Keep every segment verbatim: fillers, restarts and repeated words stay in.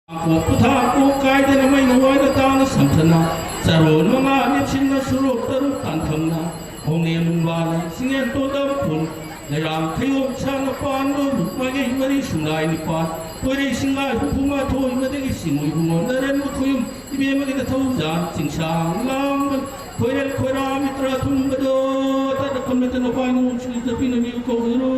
ꯀꯣꯛ ꯄꯨꯊꯥ ꯀꯣꯛ ꯀꯥꯏꯗꯅ ꯃꯩꯅ ꯋꯥꯏꯗ ꯇꯥꯅ ꯁꯝꯊꯅ ꯆꯔꯣꯟ ꯃꯉꯥ ꯂꯦꯞꯁꯤꯟꯅ ꯁꯣꯔꯣꯛ ꯇꯔꯨꯛ ꯇꯥꯟꯊꯝꯅ ꯍꯣꯡꯅꯦ ꯃꯨꯡꯕꯥꯜꯅ ꯆꯤꯡꯉꯦꯟ ꯇꯣꯟꯗ ꯐꯨꯟ ꯂꯩꯔꯥꯡ ꯊꯌꯣꯛ ꯁꯥꯡꯅ ꯄꯥꯟꯕ ꯃꯥꯏꯀꯩ ꯃꯔꯤ ꯁꯨꯡꯂꯥꯏ ꯅꯤꯄꯥꯜ ꯀꯣꯏꯔꯩ ꯁꯤꯡꯒꯥꯏ ꯍꯨꯝꯐꯨ ꯃꯥꯊꯣꯏ ꯃꯗꯒꯤ ꯆꯤꯡꯃꯣꯏ ꯕꯨꯡꯉꯣ ꯅꯔꯦꯟꯕ ꯈꯨꯌꯨꯝ ꯏꯕꯦꯝꯃꯒꯤ ꯅꯊꯧꯖꯥꯟ ꯆꯤꯡꯁꯥꯡ ꯂꯥꯡꯕ ꯈꯣꯏꯔꯦꯜ ꯈꯣꯏꯔꯥ ꯃꯤꯇ꯭ꯔ ꯊꯨꯝꯕꯗꯣ ꯇꯠꯅ ꯈꯨꯟꯕꯇ ꯅꯨꯄꯥ ꯅꯣꯡꯁꯨ ꯆꯠꯄꯤꯅ ꯃꯤꯕꯨ ꯀꯧꯖꯔꯨ꯫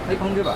ꯑꯩ ꯐꯪꯗ꯭ꯔꯤꯕ?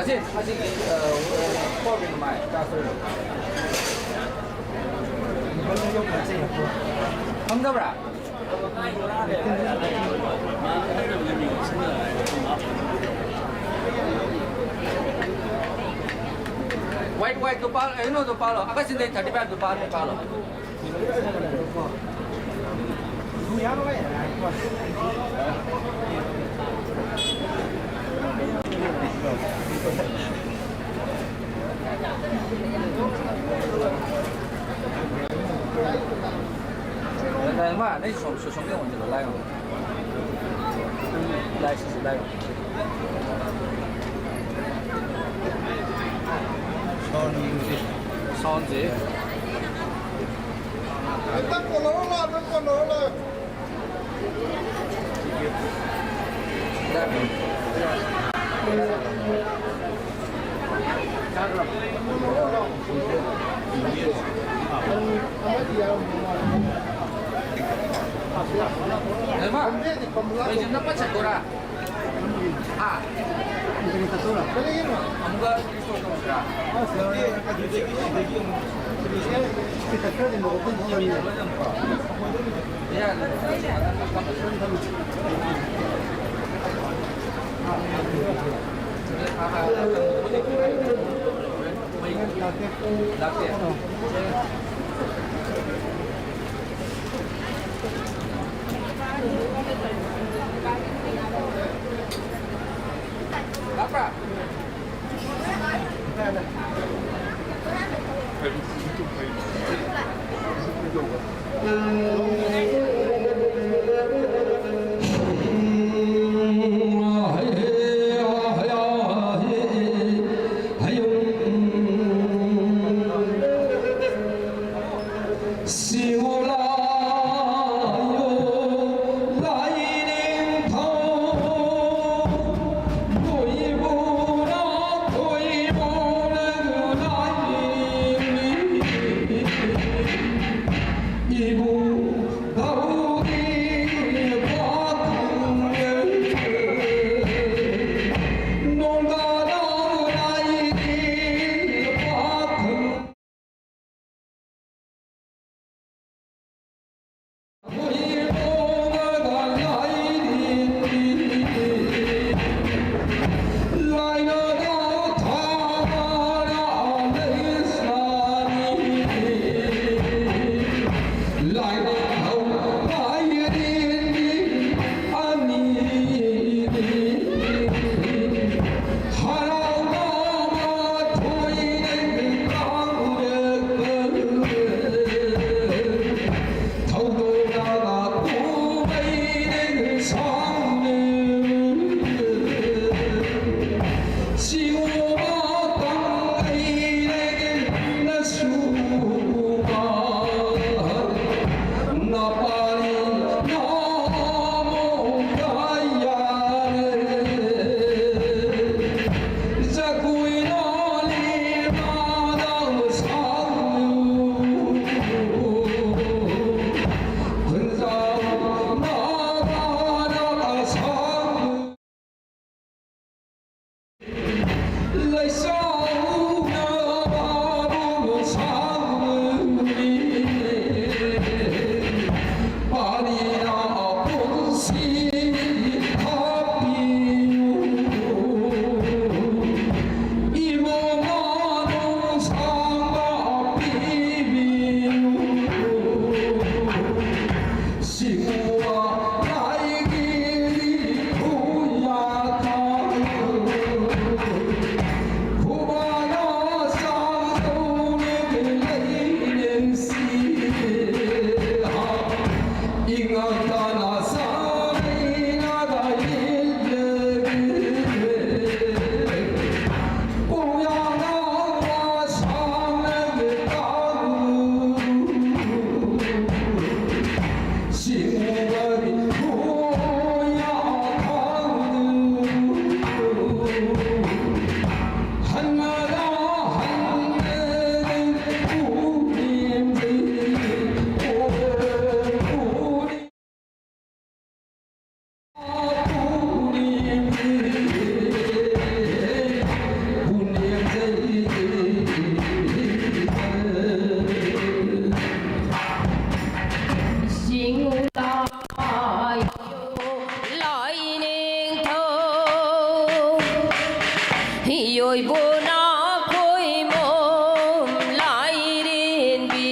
ꯁꯤ, ꯑꯁꯤꯒꯤ, ꯑ, ꯄꯣꯠꯀꯤ ꯃꯥꯏ ꯆꯥ ꯁꯣꯏꯔꯣ꯫ ꯐꯪꯗꯕ꯭ꯔꯥ? White, white ꯗꯨ ꯄꯥꯜ-, ꯑꯦ, ꯀꯩꯅꯣꯗꯨ ꯄꯥꯜꯂꯣ꯫ ꯑꯀꯁꯤꯟꯗꯩ thirty five ꯗꯨ ꯄꯥꯜꯂꯣ, ꯄꯥꯜꯂꯣ꯫ ꯂꯥꯏ ꯃꯥ, ꯅꯪ ꯁꯣꯝ, ꯁꯣꯝꯗ ꯑꯣꯟꯁꯤꯜꯂꯣ, ꯂꯥꯏ ꯑꯣꯟ꯫ ꯂꯥꯏ ꯁꯤꯁꯨ ꯂꯥꯏ ꯑꯣꯟ꯫ ꯁꯥꯎꯟꯁꯦ꯫ ꯑꯝꯇ ꯀꯣꯟꯅꯔꯣ ꯂꯥꯎ, ꯑꯝꯇ ꯀꯣꯟꯅꯔꯣ ꯂꯥꯎ꯫ ꯂꯩꯃ, ꯑꯩꯁꯦ ꯅꯞꯄ ꯆꯠꯇꯣꯏꯔꯥ? ꯍꯥ? ꯑꯃꯨꯛꯀ restore ꯇꯧꯁꯤꯔꯥ? ꯂꯥꯛꯄ꯭ꯔꯥ? ꯏꯕꯨꯅ ꯈꯣꯏꯃꯣꯝ ꯂꯥꯏꯔꯦꯟꯕꯤ,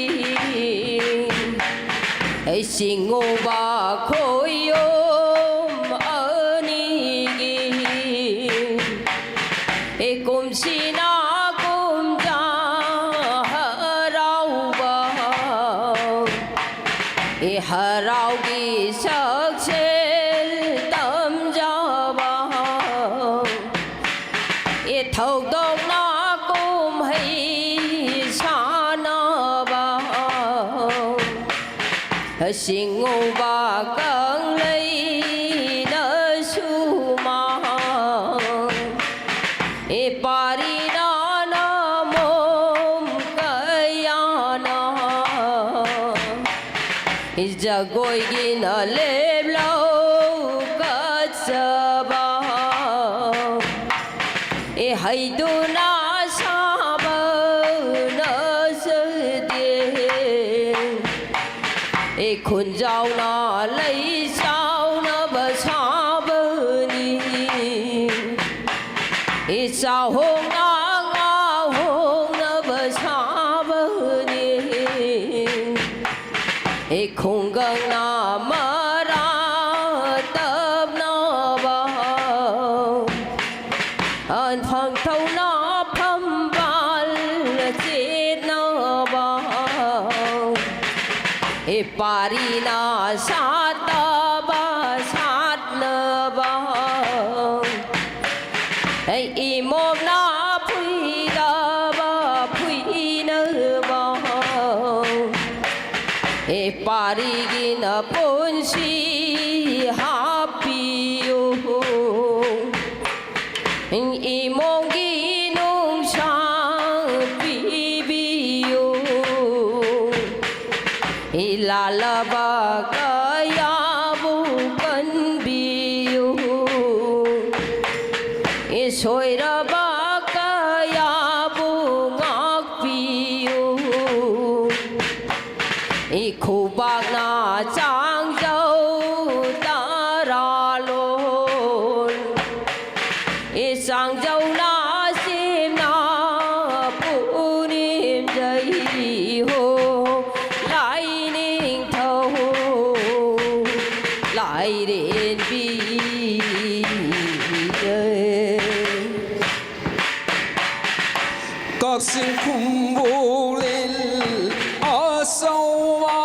ꯑꯩ ꯆꯤꯡꯉꯨꯕ ꯈꯣꯏꯌꯣꯝ ꯑꯅꯤꯒꯤ, ꯑꯦ ꯀꯨꯝꯁꯤꯅ ꯀꯨꯝꯖꯥ ꯍꯔꯥꯎꯕ, ꯑꯦ ꯍꯔꯥꯎꯒꯤ ꯁꯛꯁꯦꯜ ꯇꯝꯖꯕ, ꯑꯦ ꯊꯧꯗꯣꯛꯅ ꯀꯨꯝꯍꯩ ꯁꯥꯟꯅꯕ, ꯆꯤꯡꯉꯨꯕ ꯀꯪꯂꯩꯅ ꯁꯨꯃꯥꯡ, ꯑꯦ ꯄꯥꯔꯤꯅ ꯅꯃꯣꯝ ꯀꯌꯥꯅ, ꯖꯒꯣꯏꯒꯤꯅ ꯂꯦꯞꯂꯧ ꯀꯠꯆꯕ, ꯑꯦ ꯍꯩꯗꯨꯅ ꯁꯥꯕꯅ ꯆꯗꯦ, ꯑꯦ ꯈꯨꯟꯖꯥꯎꯅ ꯂꯩ ꯆꯥꯎꯅꯕ ꯁꯥꯕꯅꯤ, ꯏꯆꯥ ꯍꯣꯡꯅ ꯉꯥ ꯍꯣꯡꯅꯕ ꯁꯥꯕꯅꯤ, ꯏ ꯈꯨꯡꯒꯪꯅ ꯃꯔꯥ ꯇꯞꯅꯕ, ꯑꯟꯐꯪ ꯊꯧꯅ ꯐꯝꯕꯥꯜ ꯆꯦꯠꯅꯕ, ꯏ ꯄꯥꯔꯤꯅ ꯁꯥꯠꯇꯕ ꯁꯥꯠꯅꯕ, ꯑꯩ ꯏꯃꯣꯝꯅ ꯐꯨꯏꯗꯕ ꯐꯨꯏꯅꯕ, ꯑꯦ ꯄꯥꯔꯤꯒꯤꯅ ꯄꯨꯟꯁꯤ ꯍꯥꯞꯄꯤꯌꯨ, ꯏꯃꯣꯝꯒꯤ ꯅꯨꯡꯁꯥ ꯄꯤꯕꯤꯌꯨ, ꯏ ꯂꯥꯜꯂꯕ ꯀꯌꯥꯕꯨ ꯀꯟꯕꯤꯌꯨ, ꯏ ꯁꯣꯏꯔꯕ ꯀꯌꯥꯕꯨ ꯉꯥꯛꯄꯤꯌꯨ, ꯏ ꯈꯨꯕꯥꯛꯅ ꯆꯥꯡꯖꯧ ꯇꯔꯥꯂꯣꯟ, ꯏ ꯆꯥꯡꯖꯧꯅ ꯀꯛꯆꯤꯡ ꯈꯨꯝꯕꯣꯛꯂꯦꯟ ꯑꯆꯧꯕ,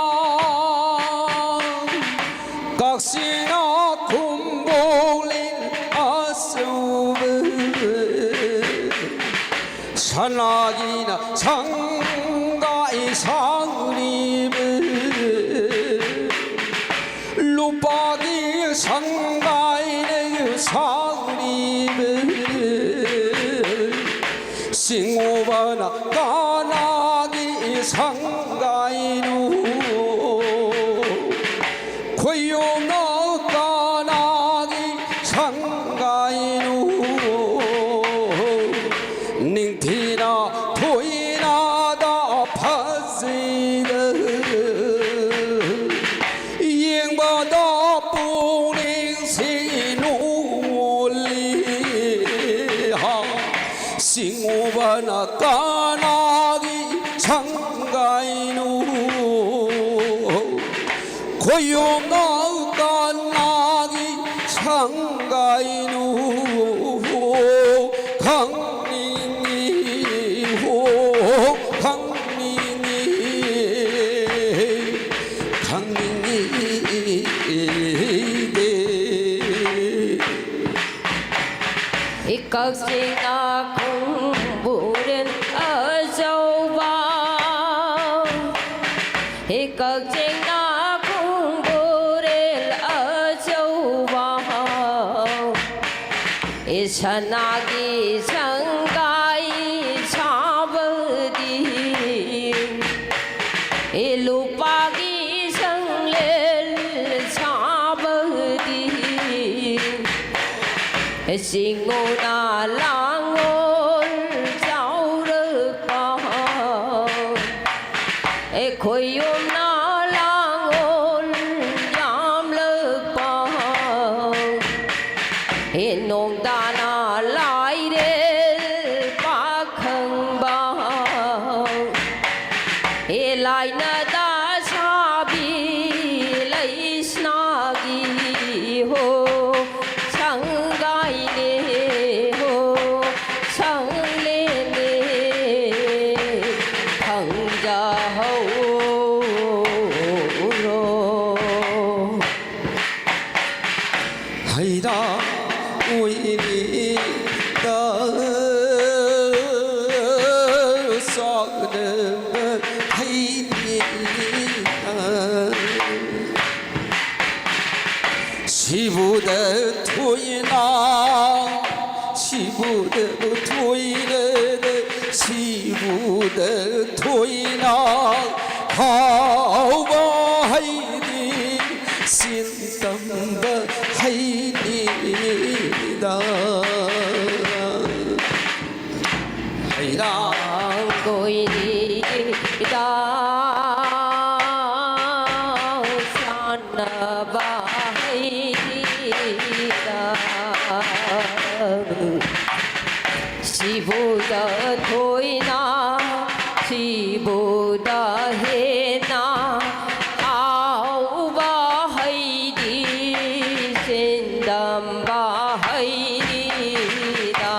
ꯀꯛꯆꯤꯡꯅ ꯈꯨꯝꯕꯣꯛꯂꯦꯟ ꯑꯆꯧꯕ, ꯁꯅꯥꯒꯤꯅ ꯁꯪꯒꯥꯏ ꯁꯥꯔꯤꯕ, ꯂꯨꯄꯥꯒꯤ ꯁꯪꯒꯥꯏꯅ ꯁꯥꯔꯤꯕ, ꯁꯤꯡꯉꯨꯕꯅ ꯀꯅꯥꯒꯤ ꯁꯪꯒꯥꯏꯅꯣ? ꯈꯣꯏꯌꯨꯝꯅ ꯀꯅꯥꯒꯤ ꯁꯪꯒꯥꯏꯅꯣ? ꯅꯤꯡꯊꯤꯅ ꯊꯣꯏꯅꯗ ꯐꯖꯩꯗ, ꯌꯦꯡꯕꯗ ꯄꯨꯛꯅꯤꯡꯁꯤ ꯅꯣꯜꯂꯤ꯫ ꯍꯥ, ꯁꯤꯡꯉꯨꯕꯅ ꯀꯅꯥꯒꯤ ꯁꯪꯒꯥꯏꯅꯣ? ꯈꯣꯏꯌꯨꯝꯅ ꯀꯅꯥꯒꯤ ꯁꯪꯒꯥꯏꯅꯣ? ꯈꯪꯅꯤꯡꯉꯤ ꯍꯣ, ꯈꯪꯅꯤꯡꯉꯤ, ꯈꯪꯅꯤꯡꯉꯤ ꯗꯦ꯫ ꯀꯛꯆꯤꯡꯅ ꯈꯨꯝꯕꯣꯛꯂꯦꯟ ꯑꯆꯧꯕ, ꯀꯛꯆꯤꯡꯅ ꯈꯨꯝꯕꯣꯛꯂꯦꯟ ꯑꯆꯧꯕ, ꯁꯅꯥꯒꯤ ꯁꯪꯒꯥꯏ ꯁꯥꯕꯗꯤ, ꯂꯨꯄꯥꯒꯤ ꯁꯪꯂꯦꯟ ꯁꯥꯕꯗꯤ, ꯁꯤꯡꯉꯨꯅ ꯂꯥꯡꯑꯣꯜ ꯆꯥꯎꯔꯛꯄ, ꯈꯣꯏꯌꯨꯝꯅ ꯂꯥꯡꯑꯣꯜ ꯌꯥꯝꯂꯛꯄ, ꯅꯣꯡꯗꯥꯅ ꯂꯥꯏꯔꯦꯜ ꯄꯥꯈꯪꯕ, ꯂꯥꯏꯅꯗ ꯁꯥꯕꯤ ꯂꯩꯁꯅꯥꯒꯤ ꯍꯣ, ꯁꯪꯒꯥꯏꯅꯦ ꯍꯣ, ꯁꯪꯂꯦꯟꯅꯦ꯫ ꯑꯣꯏꯔꯤꯗ ꯆꯥꯛꯅꯕ ꯍꯩꯅꯤꯅ꯫ ꯁꯤꯕꯨꯗ ꯊꯣꯏꯅ, ꯁꯤꯕꯨꯗ ꯊꯣꯏꯅ, ꯁꯤꯕꯨꯗ ꯊꯣꯏꯅ ꯍꯥꯎꯕ ꯍꯩꯅꯤ꯫ ꯁꯤꯟ ꯇꯝꯕ ꯍꯩꯅꯤꯗ꯫ ꯍꯩꯔꯥꯡꯒꯣꯏꯅꯤꯗ ꯆꯥꯟꯅꯕ ꯍꯩꯅꯤꯗ꯫ ꯁꯤꯕꯨꯗ ꯊꯣꯏꯅ, ꯁꯤꯕꯨꯗ ꯍꯦꯟꯅ ꯍꯥꯎꯕ ꯍꯩꯗꯤ ꯆꯦꯟꯗꯝꯕ ꯍꯩꯅꯤꯗ꯫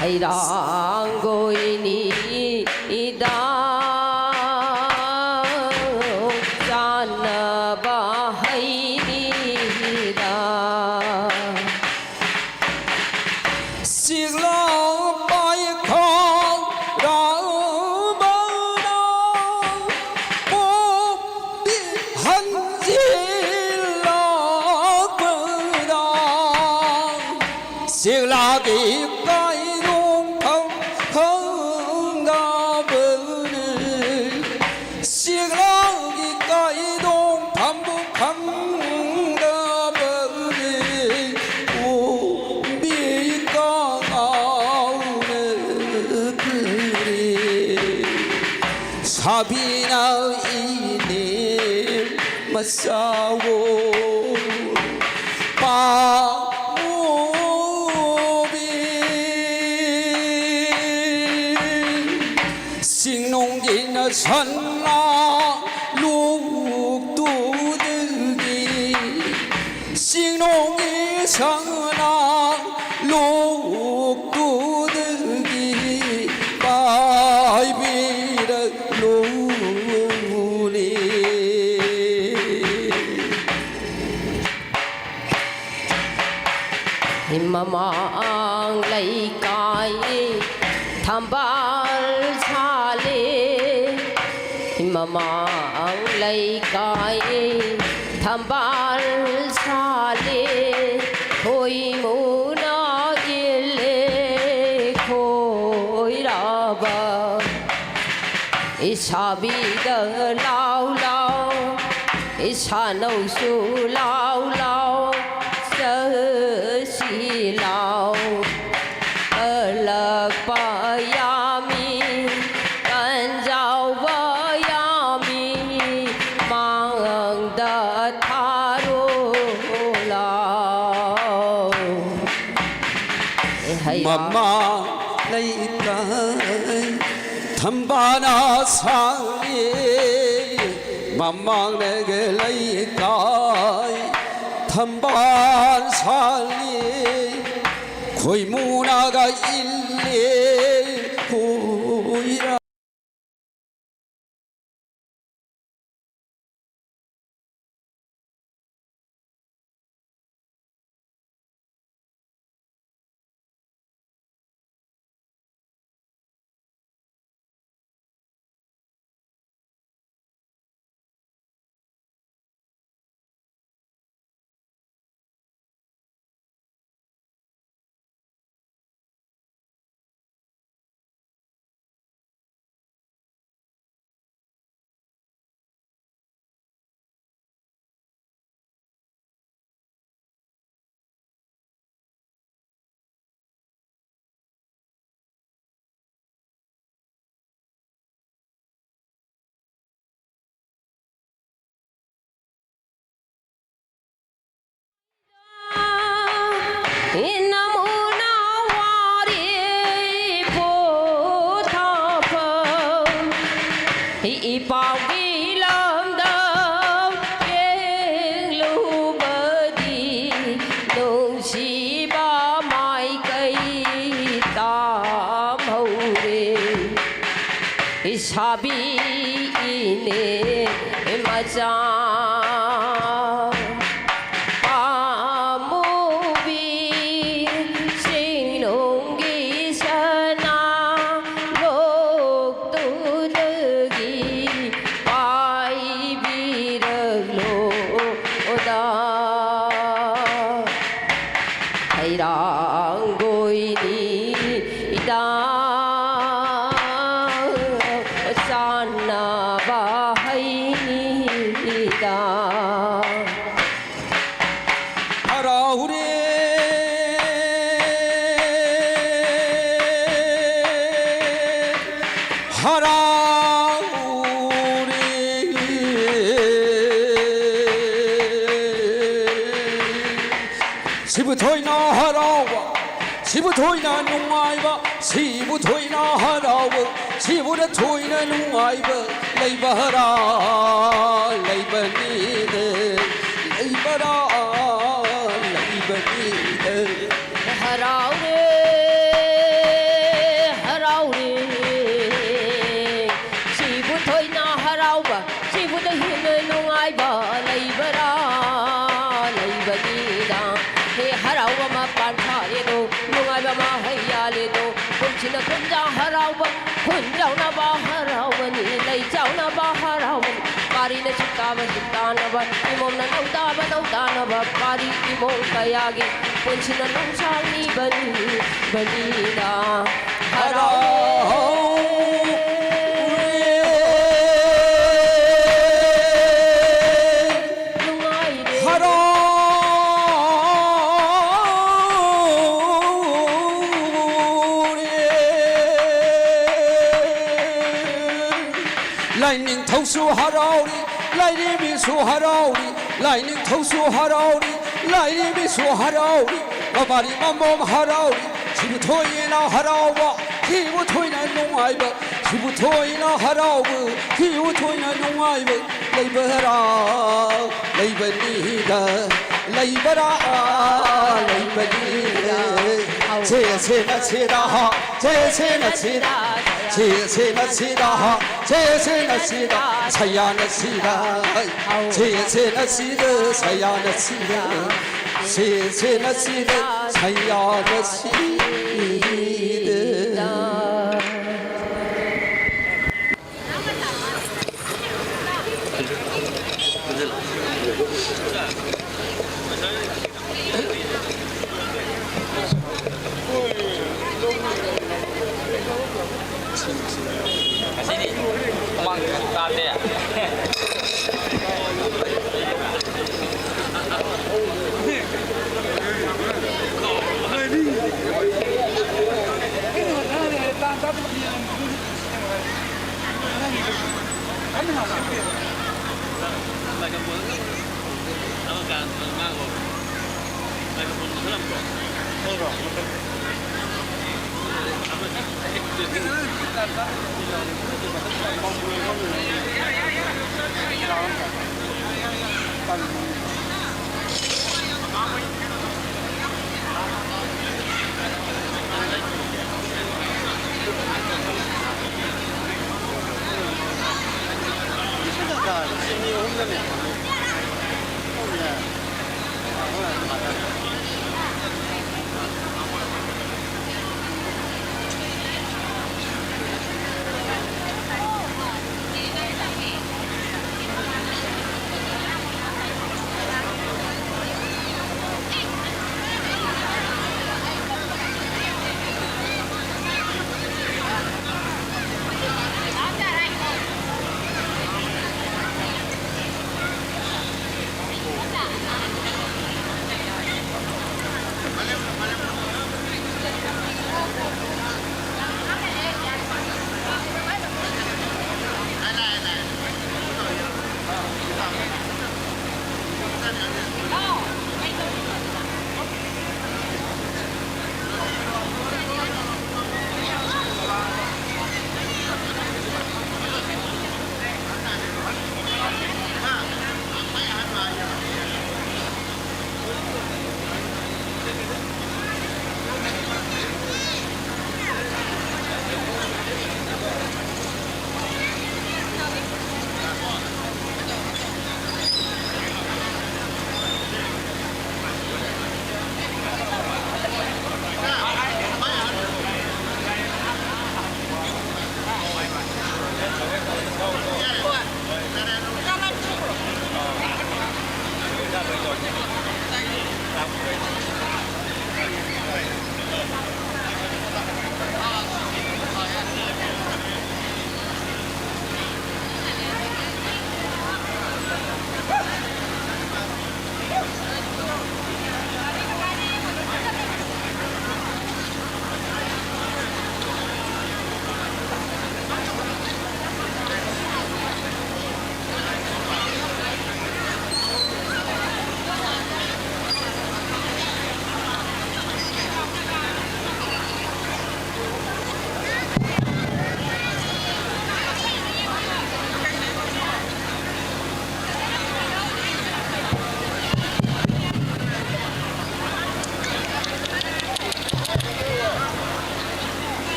ꯍꯩꯔꯥꯡꯒꯣꯏꯅꯤꯗ ꯆꯥꯟꯅꯕ ꯍꯩꯅꯤꯗ꯫ ꯁꯤꯛꯂꯥ ꯄꯥꯏꯈꯣꯡ ꯔꯥꯎꯕꯅ ꯄꯣꯛꯄꯤ ꯍꯟꯖꯤꯜꯂꯛꯄꯗ ꯁꯤꯛꯂꯥꯒꯤ ꯀꯥꯏꯔꯣꯡ ꯈꯪ ꯈꯪꯗꯕꯅꯤ꯫ ꯁꯤꯛꯂꯥꯒꯤ ꯀꯥꯏꯗꯣꯡ ꯐꯝꯕꯨ ꯈꯪꯗꯕꯅꯤ꯫ ꯎꯕꯤ ꯀꯉꯥꯎꯅ ꯀꯔꯤ ꯁꯥꯕꯤꯅ ꯏꯅꯦ ꯃꯆꯥꯋꯣ꯫ ꯄꯥꯝꯃꯨꯕꯤ ꯆꯤꯡꯅꯨꯡꯒꯤ ꯅꯁꯟꯅ ꯂꯣꯛꯇꯨꯗꯒꯤ, ꯆꯤꯡꯅꯨꯡꯒꯤ ꯁꯟꯅ ꯂꯣꯛꯇꯨꯗꯒꯤ ꯄꯥꯏꯕꯤꯔꯛꯂꯨꯅꯦ꯫ ꯃꯃꯥꯡ ꯂꯩꯀꯥꯏ ꯊꯝꯕꯥꯜ ꯁꯥꯠꯂꯦ, ꯃꯃꯥꯡ ꯂꯩꯀꯥꯏ ꯊꯝꯕꯥꯜ ꯁꯥꯠꯂꯦ, ꯈꯣꯏꯃꯨꯅ ꯏꯜꯂꯦ ꯈꯣꯏꯔꯥꯕ꯫ ꯏꯁꯥꯕꯤꯗ ꯂꯥꯎ ꯂꯥꯎ, ꯏꯁꯥꯅꯧꯁꯨ ꯂꯥꯎ ꯂꯥꯎ, ꯆꯠꯁꯤ ꯂꯥꯎ꯫ ꯀꯜꯂꯛꯄ ꯌꯥꯝꯃꯤ, ꯀꯟꯖꯥꯎꯕ ꯌꯥꯝꯃꯤ, ꯃꯥꯡꯗ ꯊꯥꯔꯣ ꯂꯥꯎ꯫ ꯃꯃꯥ ꯂꯩꯀꯥꯏ ꯊꯝꯕꯥꯜꯅ ꯁꯥꯠꯂꯤ, ꯃꯃꯥꯡꯗꯒꯤ ꯂꯩꯀꯥꯏ ꯊꯝꯕꯥꯜ ꯁꯥꯠꯂꯤ, ꯈꯣꯏꯃꯨꯅꯒ ꯏꯜꯂꯤ ꯈꯣꯏꯔꯥ꯫ ꯏꯅꯃꯨꯅ ꯋꯥꯔꯤ ꯄꯣꯊꯥꯐꯝ, ꯏꯄꯥꯎꯒꯤ ꯂꯝꯗꯝ ꯌꯦꯡꯂꯨꯕꯗꯤ ꯅꯨꯡꯁꯤꯕ ꯃꯥꯏꯀꯩ ꯇꯥꯝꯍꯧꯔꯦ꯫ ꯏꯁꯥꯕꯤ ꯏꯅꯦ ꯃꯆꯥ ꯄꯥꯝꯃꯨꯕꯤ ꯏꯔꯥꯡꯒꯣꯏꯅꯤꯗ ꯆꯥꯟꯅꯕ ꯍꯩꯅꯤꯗ꯫ ꯍꯔꯥꯎꯔꯦ, ꯍꯔꯥꯎꯔꯦ꯫ ꯁꯤꯕꯨ ꯊꯣꯏꯅ ꯍꯔꯥꯎꯕ, ꯁꯤꯕꯨ ꯊꯣꯏꯅ ꯅꯨꯡꯉꯥꯏꯕ, ꯁꯤꯕꯨ ꯊꯣꯏꯅ ꯍꯔꯥꯎꯕ, ꯁꯤꯕꯨꯅ ꯊꯣꯏꯅ ꯅꯨꯡꯉꯥꯏꯕ, ꯂꯩꯕ ꯍꯔꯥ ꯂꯩꯕꯅꯤꯗ, ꯂꯩꯕꯔꯥ ꯂꯩꯕꯅꯤꯗ꯫ ꯍꯔꯥꯎꯔꯦ, ꯍꯔꯥꯎꯔꯦ, ꯁꯤꯕꯨ ꯊꯣꯏꯅ ꯍꯔꯥꯎꯕ, ꯁꯤꯕꯨꯗ ꯍꯦꯟꯅ ꯅꯨꯡꯉꯥꯏꯕ ꯂꯩꯕꯔꯥ? ꯂꯩꯕꯅꯤꯗ꯫ ꯍꯦ ꯍꯔꯥꯎꯕ ꯃꯄꯥꯟ ꯁꯥꯠꯂꯦꯗꯣ, ꯅꯨꯡꯉꯥꯏꯕ ꯃꯍꯩ ꯌꯥꯜꯂꯦꯗꯣ, ꯄꯨꯟꯁꯤꯅ ꯈꯨꯟꯖꯥ ꯍꯔꯥꯎꯕ, ꯈꯨꯟ ꯆꯥꯎꯅꯕ ꯍꯔꯥꯎꯕꯅꯤ, ꯂꯩ ꯆꯥꯎꯅꯕ ꯍꯔꯥꯎꯕꯅꯤ꯫ ꯄꯥꯔꯤꯅ ꯁꯨꯛ ꯇꯥꯕ ꯁꯨꯛ ꯇꯥꯅꯕ, ꯏꯃꯣꯝꯅ ꯂꯧ ꯇꯥꯕ ꯂꯧ ꯇꯥꯅꯕ, ꯄꯥꯔꯤ ꯏꯃꯣꯝ ꯀꯌꯥꯒꯤ ꯄꯨꯟꯁꯤꯅ ꯅꯨꯡꯁꯥꯡꯂꯤꯕꯅꯤ, ꯕꯅꯤꯗ꯫ ꯍꯔꯥꯎ꯫ ꯍꯔꯥꯎꯔꯦ꯫ ꯅꯨꯡꯉꯥꯏꯔꯦ꯫ ꯍꯔꯥꯎꯔꯦ꯫ ꯂꯥꯏꯅꯤꯡꯊꯧꯁꯨ ꯍꯔꯥꯎꯔꯤ, ꯂꯥꯏꯔꯦꯝꯕꯤꯁꯨ ꯍꯔꯥꯎꯔꯤ, ꯂꯥꯏꯅꯤꯡꯊꯧꯁꯨ ꯍꯔꯥꯎꯔꯤ, ꯂꯥꯏꯔꯦꯝꯕꯤꯁꯨ ꯍꯔꯥꯎꯔꯤ, ꯃꯄꯥꯔꯤ ꯃꯃꯣꯝ ꯍꯔꯥꯎꯔꯤ, ꯁꯤꯕꯨ ꯊꯣꯏꯅ ꯍꯔꯥꯎꯕ, ꯁꯤꯕꯨ ꯊꯣꯏꯅ ꯅꯨꯡꯉꯥꯏꯕ, ꯁꯤꯕꯨ ꯊꯣꯏꯅ ꯍꯔꯥꯎꯕ, ꯁꯤꯕꯨ ꯊꯣꯏꯅ ꯅꯨꯡꯉꯥꯏꯕ, ꯂꯩꯕꯔꯥ, ꯂꯩꯕꯅꯤꯗ, ꯂꯩꯕꯔꯥ, ꯂꯩꯕꯅꯤꯗ꯫ ꯁꯦ, ꯁꯦ, ꯅ, ꯁꯦ, ꯗ, ꯍ, ꯁꯦ, ꯁꯦ, ꯅ, ꯁꯦ, ꯗ, ꯁꯦ, ꯁꯦ, ꯅ, ꯁꯦ, ꯗ, ꯍ, ꯁꯦ, ꯁꯦ, ꯅ, ꯁꯦ, ꯗ, ꯁꯌꯥ, ꯅ, ꯁꯦ, ꯗ, ꯁꯦ, ꯁꯦ, ꯅ, ꯁꯦ, ꯗ, ꯁꯌꯥ, ꯅ, ꯁꯦ, ꯗ, ꯁꯦ, ꯁꯦ, ꯅ, ꯁꯦ, ꯗ, ꯁꯌꯥ, ꯅ, ꯁꯦ, ꯗ꯫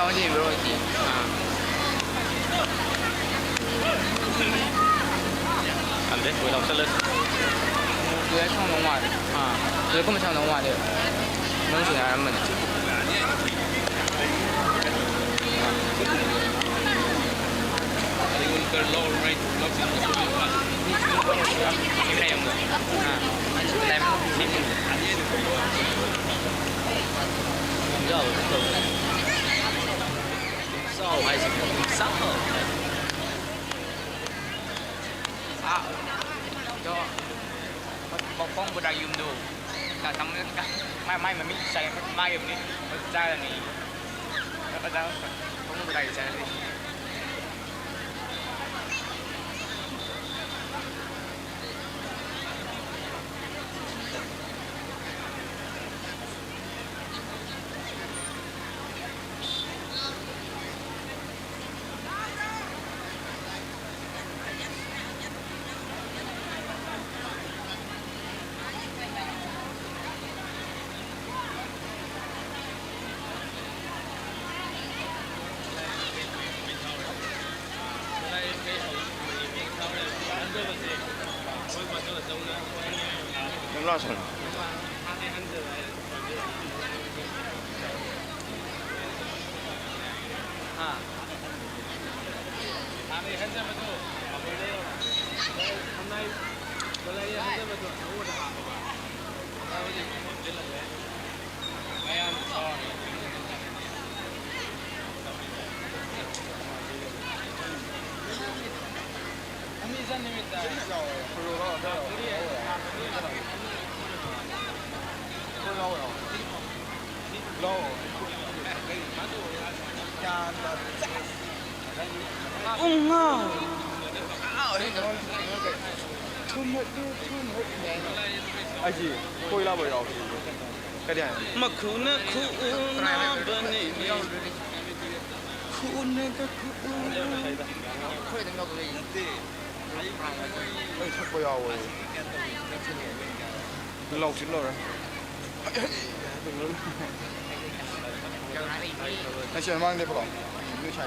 ꯃꯥꯗꯤ ꯕ꯭ꯔꯣ ꯍꯣꯏꯗꯤ? ꯑꯥ꯫ ꯈꯪꯗꯦ, ꯀꯣꯏ ꯂꯥꯎ ꯆꯠꯂꯁꯤ꯫ ꯇꯨꯔꯦꯜ ꯁꯣꯝꯗꯧ ꯃꯥꯜꯂꯦ꯫ ꯑꯥ꯫ ꯇꯨꯔꯦꯜ ꯀꯨꯝꯕ ꯁꯣꯝꯗꯧ ꯃꯥꯜꯂꯦ꯫ ꯅꯪꯁꯨ ꯌꯥꯔꯝꯕꯅꯤ꯫ ꯑꯥ꯫ ꯆꯥꯎ ꯍꯥꯏꯁꯤꯕꯨ ꯆꯥꯎ꯫ ꯑꯥ, ꯑꯗꯣ ꯃꯈꯣꯡ ꯕꯣꯗꯥ ꯌꯨꯝꯗꯨ ꯃꯥꯏ, ꯃꯥꯏ ꯃꯃꯤꯡ ꯆꯥꯏ, ꯃꯥꯒꯤ ꯃꯃꯤꯡ ꯆꯥꯔꯅꯤ꯫ ꯃꯈꯣꯡ ꯕꯣꯗꯥ ꯆꯥꯔꯅꯤ꯫ ꯑꯩꯁꯤ ꯀꯣꯏ ꯂꯥꯕ ꯌꯥꯎ꯫ ꯀꯔꯤ ꯍꯥꯏ? ꯃꯈꯨꯅ ꯈꯨꯎꯅꯕꯅꯤ꯫ ꯈꯨꯎꯅꯒ ꯈꯨꯎ꯫ ꯑꯩ ꯊꯛꯄ ꯌꯥꯎꯋꯦ꯫ ꯂꯧꯁꯤ ꯂꯧꯔꯦ꯫ ꯅꯪ ꯁꯤ ꯃꯃꯥꯡ ꯂꯦꯞꯄꯨꯀꯣ꯫ ꯅꯣꯏ ꯁꯥꯏ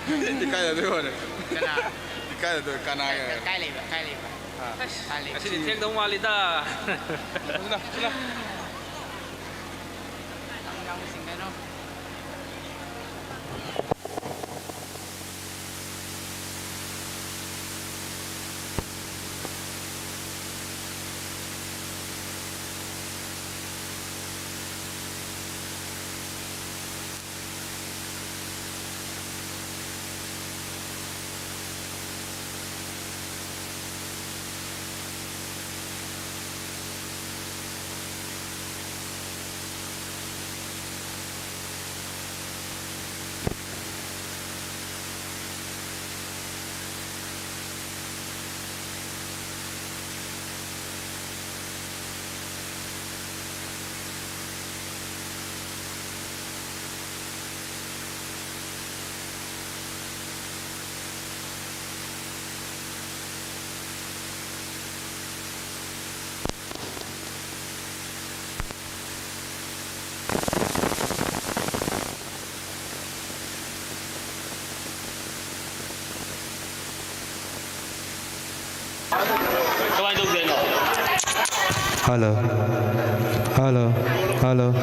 ꯌꯦꯡꯅꯦ, ꯌꯦꯡꯅꯦ, ꯌꯦꯡꯅꯦ꯫ ꯏꯀꯥꯏꯗꯗꯣꯏ ꯋꯥꯅꯦ꯫ ꯀꯅꯥ? ꯏꯀꯥꯏꯗꯗꯣꯏ, ꯀꯅꯥꯒ? ꯀꯥꯏ ꯂꯩꯕ? ꯀꯥꯏ ꯂꯩꯕ? ꯑꯥ꯫ ꯀꯥꯏ ꯂꯩꯕ? ꯉꯁꯤꯗꯤ ꯊꯦꯡꯗꯧ ꯃꯥꯜꯂꯤꯗ꯫ ꯁꯤꯗ, ꯁꯤꯗ꯫ ꯌꯥꯝ ꯌꯥꯎꯕꯁꯤꯡ ꯀꯩꯅꯣ꯫ ꯀꯃꯥꯏꯅ ꯇꯧꯗꯣꯏꯅꯣ? Hello. Hello. Hello.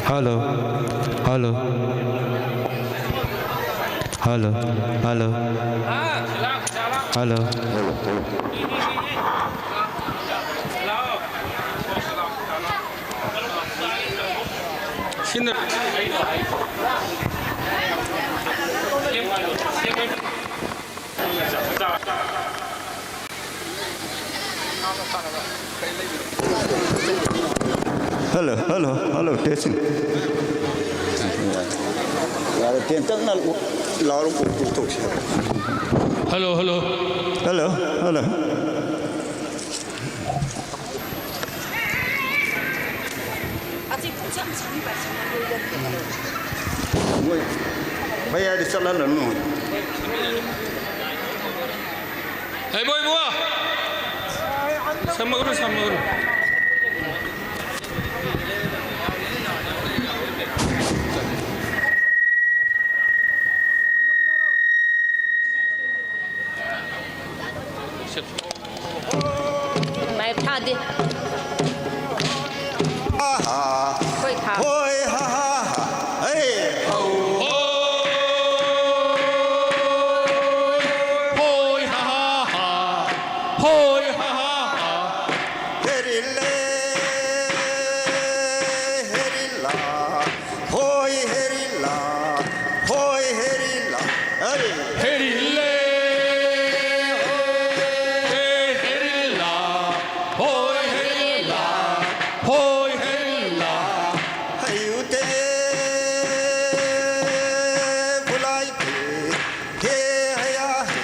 Hello. Hello. Hello. Hello. Hello. ꯁꯤꯅ Hello, hello, hello, testing. ꯌꯥꯔꯦ, ꯇꯦꯟꯇꯛꯅ ꯂꯥꯎꯔ ꯀꯣꯛ ꯇꯣꯛꯊꯣꯛꯁꯤ꯫ Hello, hello. Hello, hello. ꯑꯁꯤ ꯄꯨꯡꯁꯝ ꯁꯝꯕꯁꯤꯅ ꯂꯣꯏꯔꯝꯗꯦ꯫ ꯃꯌꯥꯏꯗ ꯆꯠꯍꯜꯂꯅꯨ꯫ ꯑꯩ ꯃꯣꯏ ꯏꯕꯨꯡꯉꯣ! ꯁꯝꯃꯒꯅꯨ, ꯁꯝꯃꯒꯅꯨ꯫ ꯃꯥꯏꯞ ꯊꯥꯗꯦ꯫ ꯑꯩꯈꯣꯏ ꯊꯥ꯫ ꯍꯣꯏ ꯍꯥ ꯍꯥ ꯍꯥ꯫ ꯍꯩ꯫ ꯍꯣꯏ ꯍꯥ ꯍꯥ ꯍꯥ꯫ ꯍꯣꯏ ꯍꯥ ꯍꯥ ꯍꯥ꯫ ꯍꯦꯔꯤꯜꯂꯦ꯫ ꯍꯦꯔꯤꯜꯂꯥ꯫ ꯍꯣꯏ ꯍꯦꯔꯤꯜꯂꯥ꯫ ꯍꯣꯏ ꯍꯦꯔꯤꯜꯂꯥ꯫ ꯍꯦꯔꯤꯜꯂꯦ꯫ ꯍꯣꯏ ꯍꯦꯔꯤꯜꯂꯥ꯫ ꯍꯣꯏ ꯍꯦꯔꯤꯜꯂꯥ꯫ ꯍꯣꯏ ꯍꯦꯔꯤꯜꯂꯥ꯫ ꯍꯩꯌꯨꯇꯦ ꯈꯨꯂꯥꯏ ꯍꯦ ꯍꯌꯥ ꯍꯦ,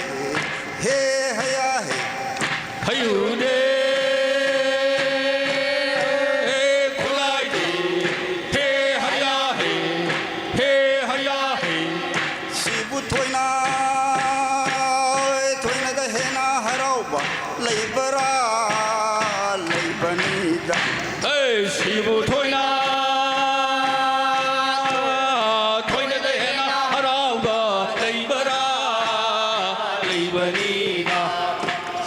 ꯍꯦ ꯍꯌꯥ ꯍꯦ꯫ ꯍꯩꯌꯨꯅꯦ, ꯈꯨꯂꯥꯏꯗꯤ, ꯍꯦ ꯍꯌꯥ ꯍꯦ, ꯍꯦ ꯍꯌꯥ ꯍꯦ꯫ ꯁꯤꯕꯨ ꯊꯣꯏꯅ, ꯊꯣꯏꯅꯗ ꯍꯦꯟꯅ ꯍꯔꯥꯎꯕ ꯂꯩꯕ꯭ꯔꯥ? ꯂꯩꯕꯅꯤꯗ꯫ ꯍꯦ, ꯁꯤꯕꯨ ꯊꯣꯏꯅ, ꯊꯣꯏꯅꯗ ꯍꯦꯟꯅ ꯍꯔꯥꯎꯕ ꯂꯩꯕ꯭ꯔꯥ? ꯂꯩꯕꯅꯤꯗ꯫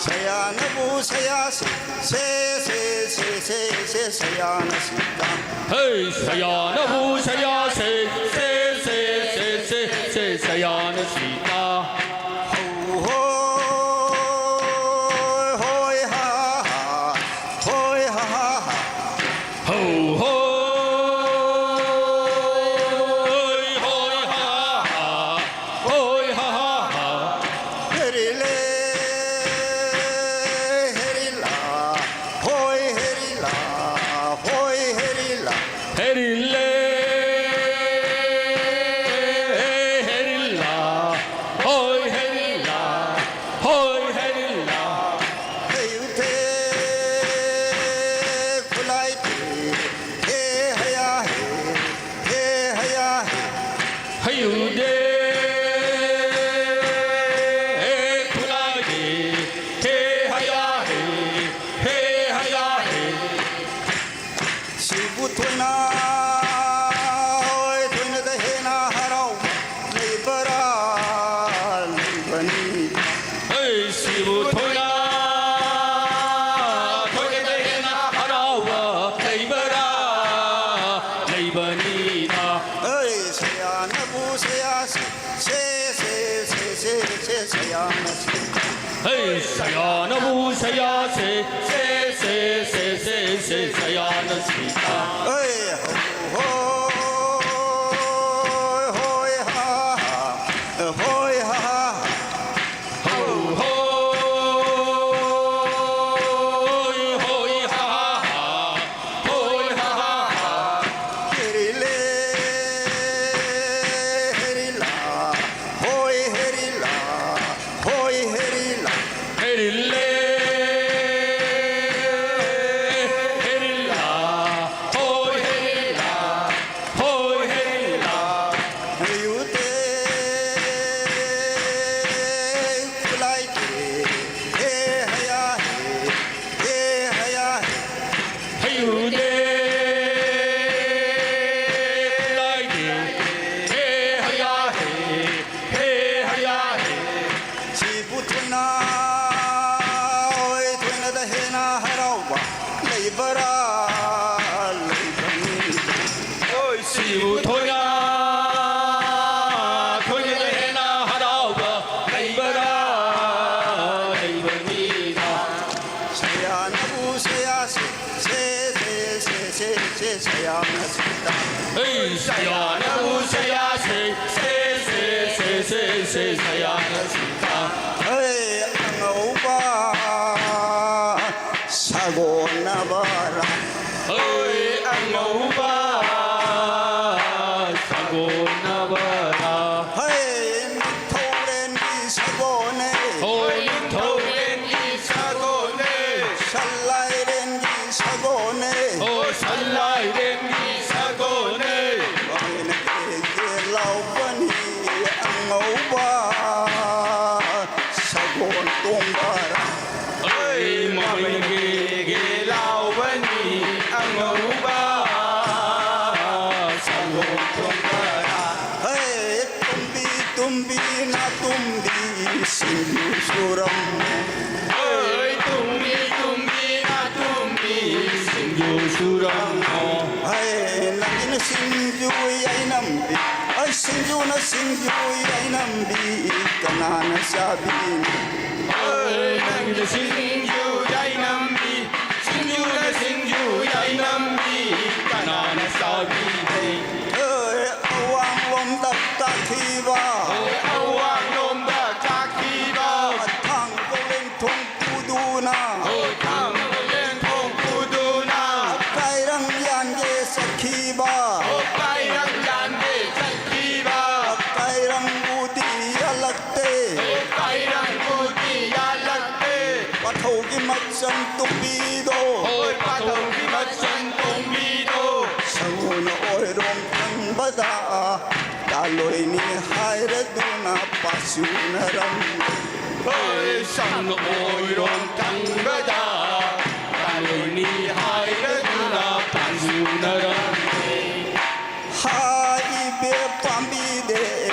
ꯁꯌꯥꯅꯕꯨ ꯁꯌꯥꯁꯦ, ꯁꯦ, ꯁꯦ, ꯁꯦ, ꯁꯦ, ꯁꯦ, ꯁꯌꯥꯅ ꯁꯤꯇꯥ꯫ ꯍꯦ, ꯁꯌꯥꯅꯕꯨ ꯁꯌꯥꯁꯦ, ꯁꯦ, ꯁꯦ, ꯁꯦ, ꯁꯦ, ꯁꯦ, ꯁꯌꯥꯅ ꯁꯤꯇꯥ꯫ ꯍꯧ ꯍꯣ, ꯍꯣꯏ ꯍꯥ ꯍꯥ, ꯍꯣꯏ ꯍꯥ ꯍꯥ ꯍꯥ꯫ ꯍꯧ ꯍꯣꯏ, ꯍꯣꯏ ꯍꯥ ꯍꯥ, ꯍꯣꯏ ꯍꯥ ꯍꯥ ꯍꯥ꯫ ꯍꯦꯔꯤꯂꯦ, ꯍꯦꯔꯤꯂꯥ, ꯍꯣꯏ ꯍꯦꯔꯤꯂꯥ, ꯍꯣꯏ ꯍꯦꯔꯤꯂꯥ꯫ ꯍꯦꯔꯤꯂꯦ, ꯍꯦꯔꯤꯂꯥ, ꯍꯣꯏ ꯍꯦꯔꯤꯂꯥ, ꯍꯣꯏ ꯍꯦꯔꯤꯂꯥ꯫ ꯍꯦꯌꯨꯊꯦ ꯈꯨꯂꯥꯏꯊꯦ, ꯍꯦ ꯍꯌꯥ ꯍꯦ, ꯍꯦ ꯍꯌꯥ ꯍꯦ꯫ ꯊꯣꯏꯅ, ꯍꯣꯏ, ꯊꯣꯏꯅꯗ ꯍꯦꯟꯅ ꯍꯔꯥꯎꯕ ꯂꯩꯕꯔꯥ? ꯂꯩꯕꯅꯤ꯫ ꯍꯩ, ꯁꯤꯕꯨ ꯊꯣꯏꯅ, ꯊꯣꯏꯅꯗ ꯍꯦꯟꯅ ꯍꯔꯥꯎꯕ ꯂꯩꯕꯔꯥ? ꯂꯩꯕꯅꯤꯗ꯫ ꯍꯩ, ꯁꯌꯥꯅꯕꯨ ꯁꯌꯥꯁꯤ, ꯁꯦ, ꯁꯦ, ꯁꯦ, ꯁꯦ, ꯁꯦ, ꯁꯌꯥꯅꯁꯤ꯫ ꯍꯩ, ꯁꯌꯥꯅꯕꯨ ꯁꯌꯥꯁꯦ, ꯁꯦ, ꯁꯦ, ꯁꯦ, ꯁꯦ, ꯁꯦ, ꯁꯌꯥꯅꯁꯤꯗ꯫ ꯍꯩ, ꯍꯣ, ꯍꯣꯏ, ꯍꯣꯏ, ꯍꯥ, ꯍꯥ, ꯍꯣꯏ, ꯍꯥ, ꯍꯥ, ꯍꯣ, ꯍꯣ, ꯍꯣꯏ, ꯍꯥ, ꯍꯥ, ꯍꯥ, ꯍꯣꯏ, ꯍꯥ, ꯍꯥ, ꯍꯥ꯫ ꯍꯦꯔꯤꯂꯦ, ꯍꯦꯔꯤꯂꯥ, ꯍꯣꯏ, ꯍꯦꯔꯤꯂꯥ, ꯍꯣꯏ, ꯍꯦꯔꯤꯂꯥ꯫ ꯍꯦꯔꯤꯂꯦ, ꯍꯦꯔꯤꯂꯥ, ꯍꯣꯏ, ꯍꯦꯔꯤꯂꯥ, ꯍꯣꯏ, ꯍꯦꯔꯤꯂꯥ꯫ ꯍꯦꯌꯨꯇꯦ, ꯈꯨꯂꯥꯏꯒꯤ, ꯍꯦ, ꯍꯌꯥ, ꯍꯦ꯫ ꯍꯦ ꯍꯌꯥ ꯍꯦ꯫ ꯍꯩꯌꯨꯗꯦ ꯂꯥꯏꯗꯦ꯫ ꯍꯦ ꯍꯌꯥ ꯍꯦ꯫ ꯍꯦ ꯍꯌꯥ ꯍꯦ꯫ ꯁꯤꯕꯨ ꯊꯣꯏꯅ, ꯍꯣꯏ, ꯊꯣꯏꯅꯗ ꯍꯦꯟꯅ ꯍꯔꯥꯎꯕ ꯂꯩꯕꯔꯥ? ꯂꯩꯕꯅꯤ꯫ ꯍꯣꯏ, ꯁꯤꯕꯨ ꯊꯣꯏꯅ, ꯊꯣꯏꯅꯗ ꯍꯦꯟꯅ ꯍꯔꯥꯎꯕ ꯂꯩꯕꯔꯥ? ꯂꯩꯕꯅꯤꯗ꯫ ꯁꯌꯥꯅꯕꯨ ꯁꯌꯥꯁꯦ, ꯁꯦ, ꯁꯦ, ꯁꯦ, ꯁꯦ, ꯁꯦ, ꯁꯌꯥꯅꯁꯤꯗ꯫ ꯍꯩ, ꯁꯌꯥꯅꯕꯨ ꯁꯌꯥꯁꯦ, ꯁꯦ, ꯁꯦ, ꯁꯦ, ꯁꯦ, ꯁꯦ, ꯁꯌꯥꯅꯁꯤꯗ꯫ ꯍꯩ, ꯑꯉꯧꯕ ꯁꯥꯒꯣꯟꯅꯕꯔꯥ? ꯍꯣꯏ, ꯑꯉꯧꯕ ꯁꯥꯒꯣꯟꯅꯕꯔꯥ? ꯍꯩ, ꯅꯤꯡꯊꯧꯔꯦꯟꯒꯤ ꯁꯥꯒꯣꯟꯅꯦ꯫ ꯍꯣꯏ, ꯅꯤꯡꯊꯧꯔꯦꯟꯒꯤ ꯁꯥꯒꯣꯟꯅꯦ꯫ ꯁꯟꯂꯥꯏꯔꯦꯟꯒꯤ ꯁꯥꯒꯣꯟꯅꯦ꯫ ꯍꯣꯏ, ꯁꯟꯂꯥꯏꯔꯦꯟꯒꯤ ꯁꯥꯒꯣꯟꯅꯦ꯫ ꯃꯃꯤꯡ ꯀꯦꯒꯦ ꯂꯥꯎꯕꯅꯤ ꯑꯉꯧꯕ ꯁꯒꯣꯜ ꯇꯣꯡꯕꯔꯥ? ꯍꯣꯏ, ꯃꯃꯤꯡ ꯀꯦꯒꯦ ꯂꯥꯎꯕꯅꯤ ꯑꯉꯧꯕ ꯇꯨꯝꯕꯤ ꯅꯥꯇꯨꯝꯕꯤ ꯁꯤꯡꯖꯨ ꯁꯨꯔꯝꯃꯣ꯫ ꯑꯣꯏ ꯇꯨꯝꯕꯤ ꯇꯨꯝꯕꯤ ꯅꯥꯇꯨꯝꯕꯤ ꯁꯤꯡꯖꯨ ꯁꯨꯔꯝꯃꯣ꯫ ꯍꯩ ꯅꯪꯒꯤꯅ ꯁꯤꯡꯖꯨ ꯌꯥꯏꯅꯝꯕꯤ, ꯑꯩ ꯁꯤꯡꯖꯨꯅ ꯁꯤꯡꯖꯨ ꯌꯥꯏꯅꯝꯕꯤ ꯀꯅꯥꯅ ꯆꯥꯕꯤꯅꯤ? ꯑꯣꯏ ꯅꯪꯒꯤꯅ ꯁꯤꯡꯖꯨ ꯌꯥꯏꯅꯝꯕꯤ, ꯁꯤꯡꯖꯨꯅ ꯁꯤꯡꯖꯨ ꯌꯥꯏꯅꯝꯕꯤ ꯀꯅꯥꯅ ꯆꯥꯕꯤꯅꯤ? ꯑꯣꯏ ꯑꯋꯥꯡꯂꯣꯝꯗ ꯀꯥꯈꯤꯕ, ꯑꯣꯏ ꯑꯋꯥꯡꯂꯣꯝꯗ ꯀꯥꯈꯤꯕ, ꯊꯥꯡ ꯀꯣꯂꯦꯟ ꯊꯣꯡ ꯄꯨꯗꯨꯅ, ꯑꯣꯏ ꯊꯥꯡ ꯀꯣꯂꯦꯟ ꯊꯣꯡ ꯄꯨꯗꯨꯅ, ꯀꯥꯏꯔꯪ ꯌꯥꯟꯒꯦ ꯆꯠꯈꯤꯕ, ꯑꯣꯏ ꯀꯥꯏꯔꯪ ꯌꯥꯟꯒꯦ ꯆꯠꯈꯤꯕ, ꯀꯥꯏꯔꯪꯕꯨꯗꯤ ꯌꯥꯜꯂꯛꯇꯦ, ꯑꯣꯏ ꯀꯥꯏꯔꯪꯕꯨꯗꯤ ꯌꯥꯜꯂꯛꯇꯦ, ꯄꯥꯊꯧꯒꯤ ꯃꯆꯟ ꯇꯨꯝꯕꯤꯗꯣ, ꯑꯣꯏ ꯄꯥꯊꯧꯒꯤ ꯃꯆꯟ ꯇꯨꯝꯕꯤꯗꯣ, ꯁꯪꯉꯨꯅ ꯑꯣꯏꯔꯣꯝ ꯊꯪꯕꯗ ꯇꯥꯂꯣꯏꯅꯤ ꯍꯥꯏꯔꯗꯨꯅ ꯄꯥꯁꯨꯅꯔꯝꯃꯤ꯫ ꯍꯣꯏ ꯁꯪ ꯑꯣꯏꯔꯣꯝ ꯊꯪꯕꯗ ꯇꯥꯂꯣꯏꯅꯤ ꯍꯥꯏꯔꯗꯨꯅ ꯄꯥꯁꯨꯅꯔꯝꯃꯤ꯫ ꯍꯥꯏꯕꯦ ꯄꯥꯝꯕꯤꯗꯦ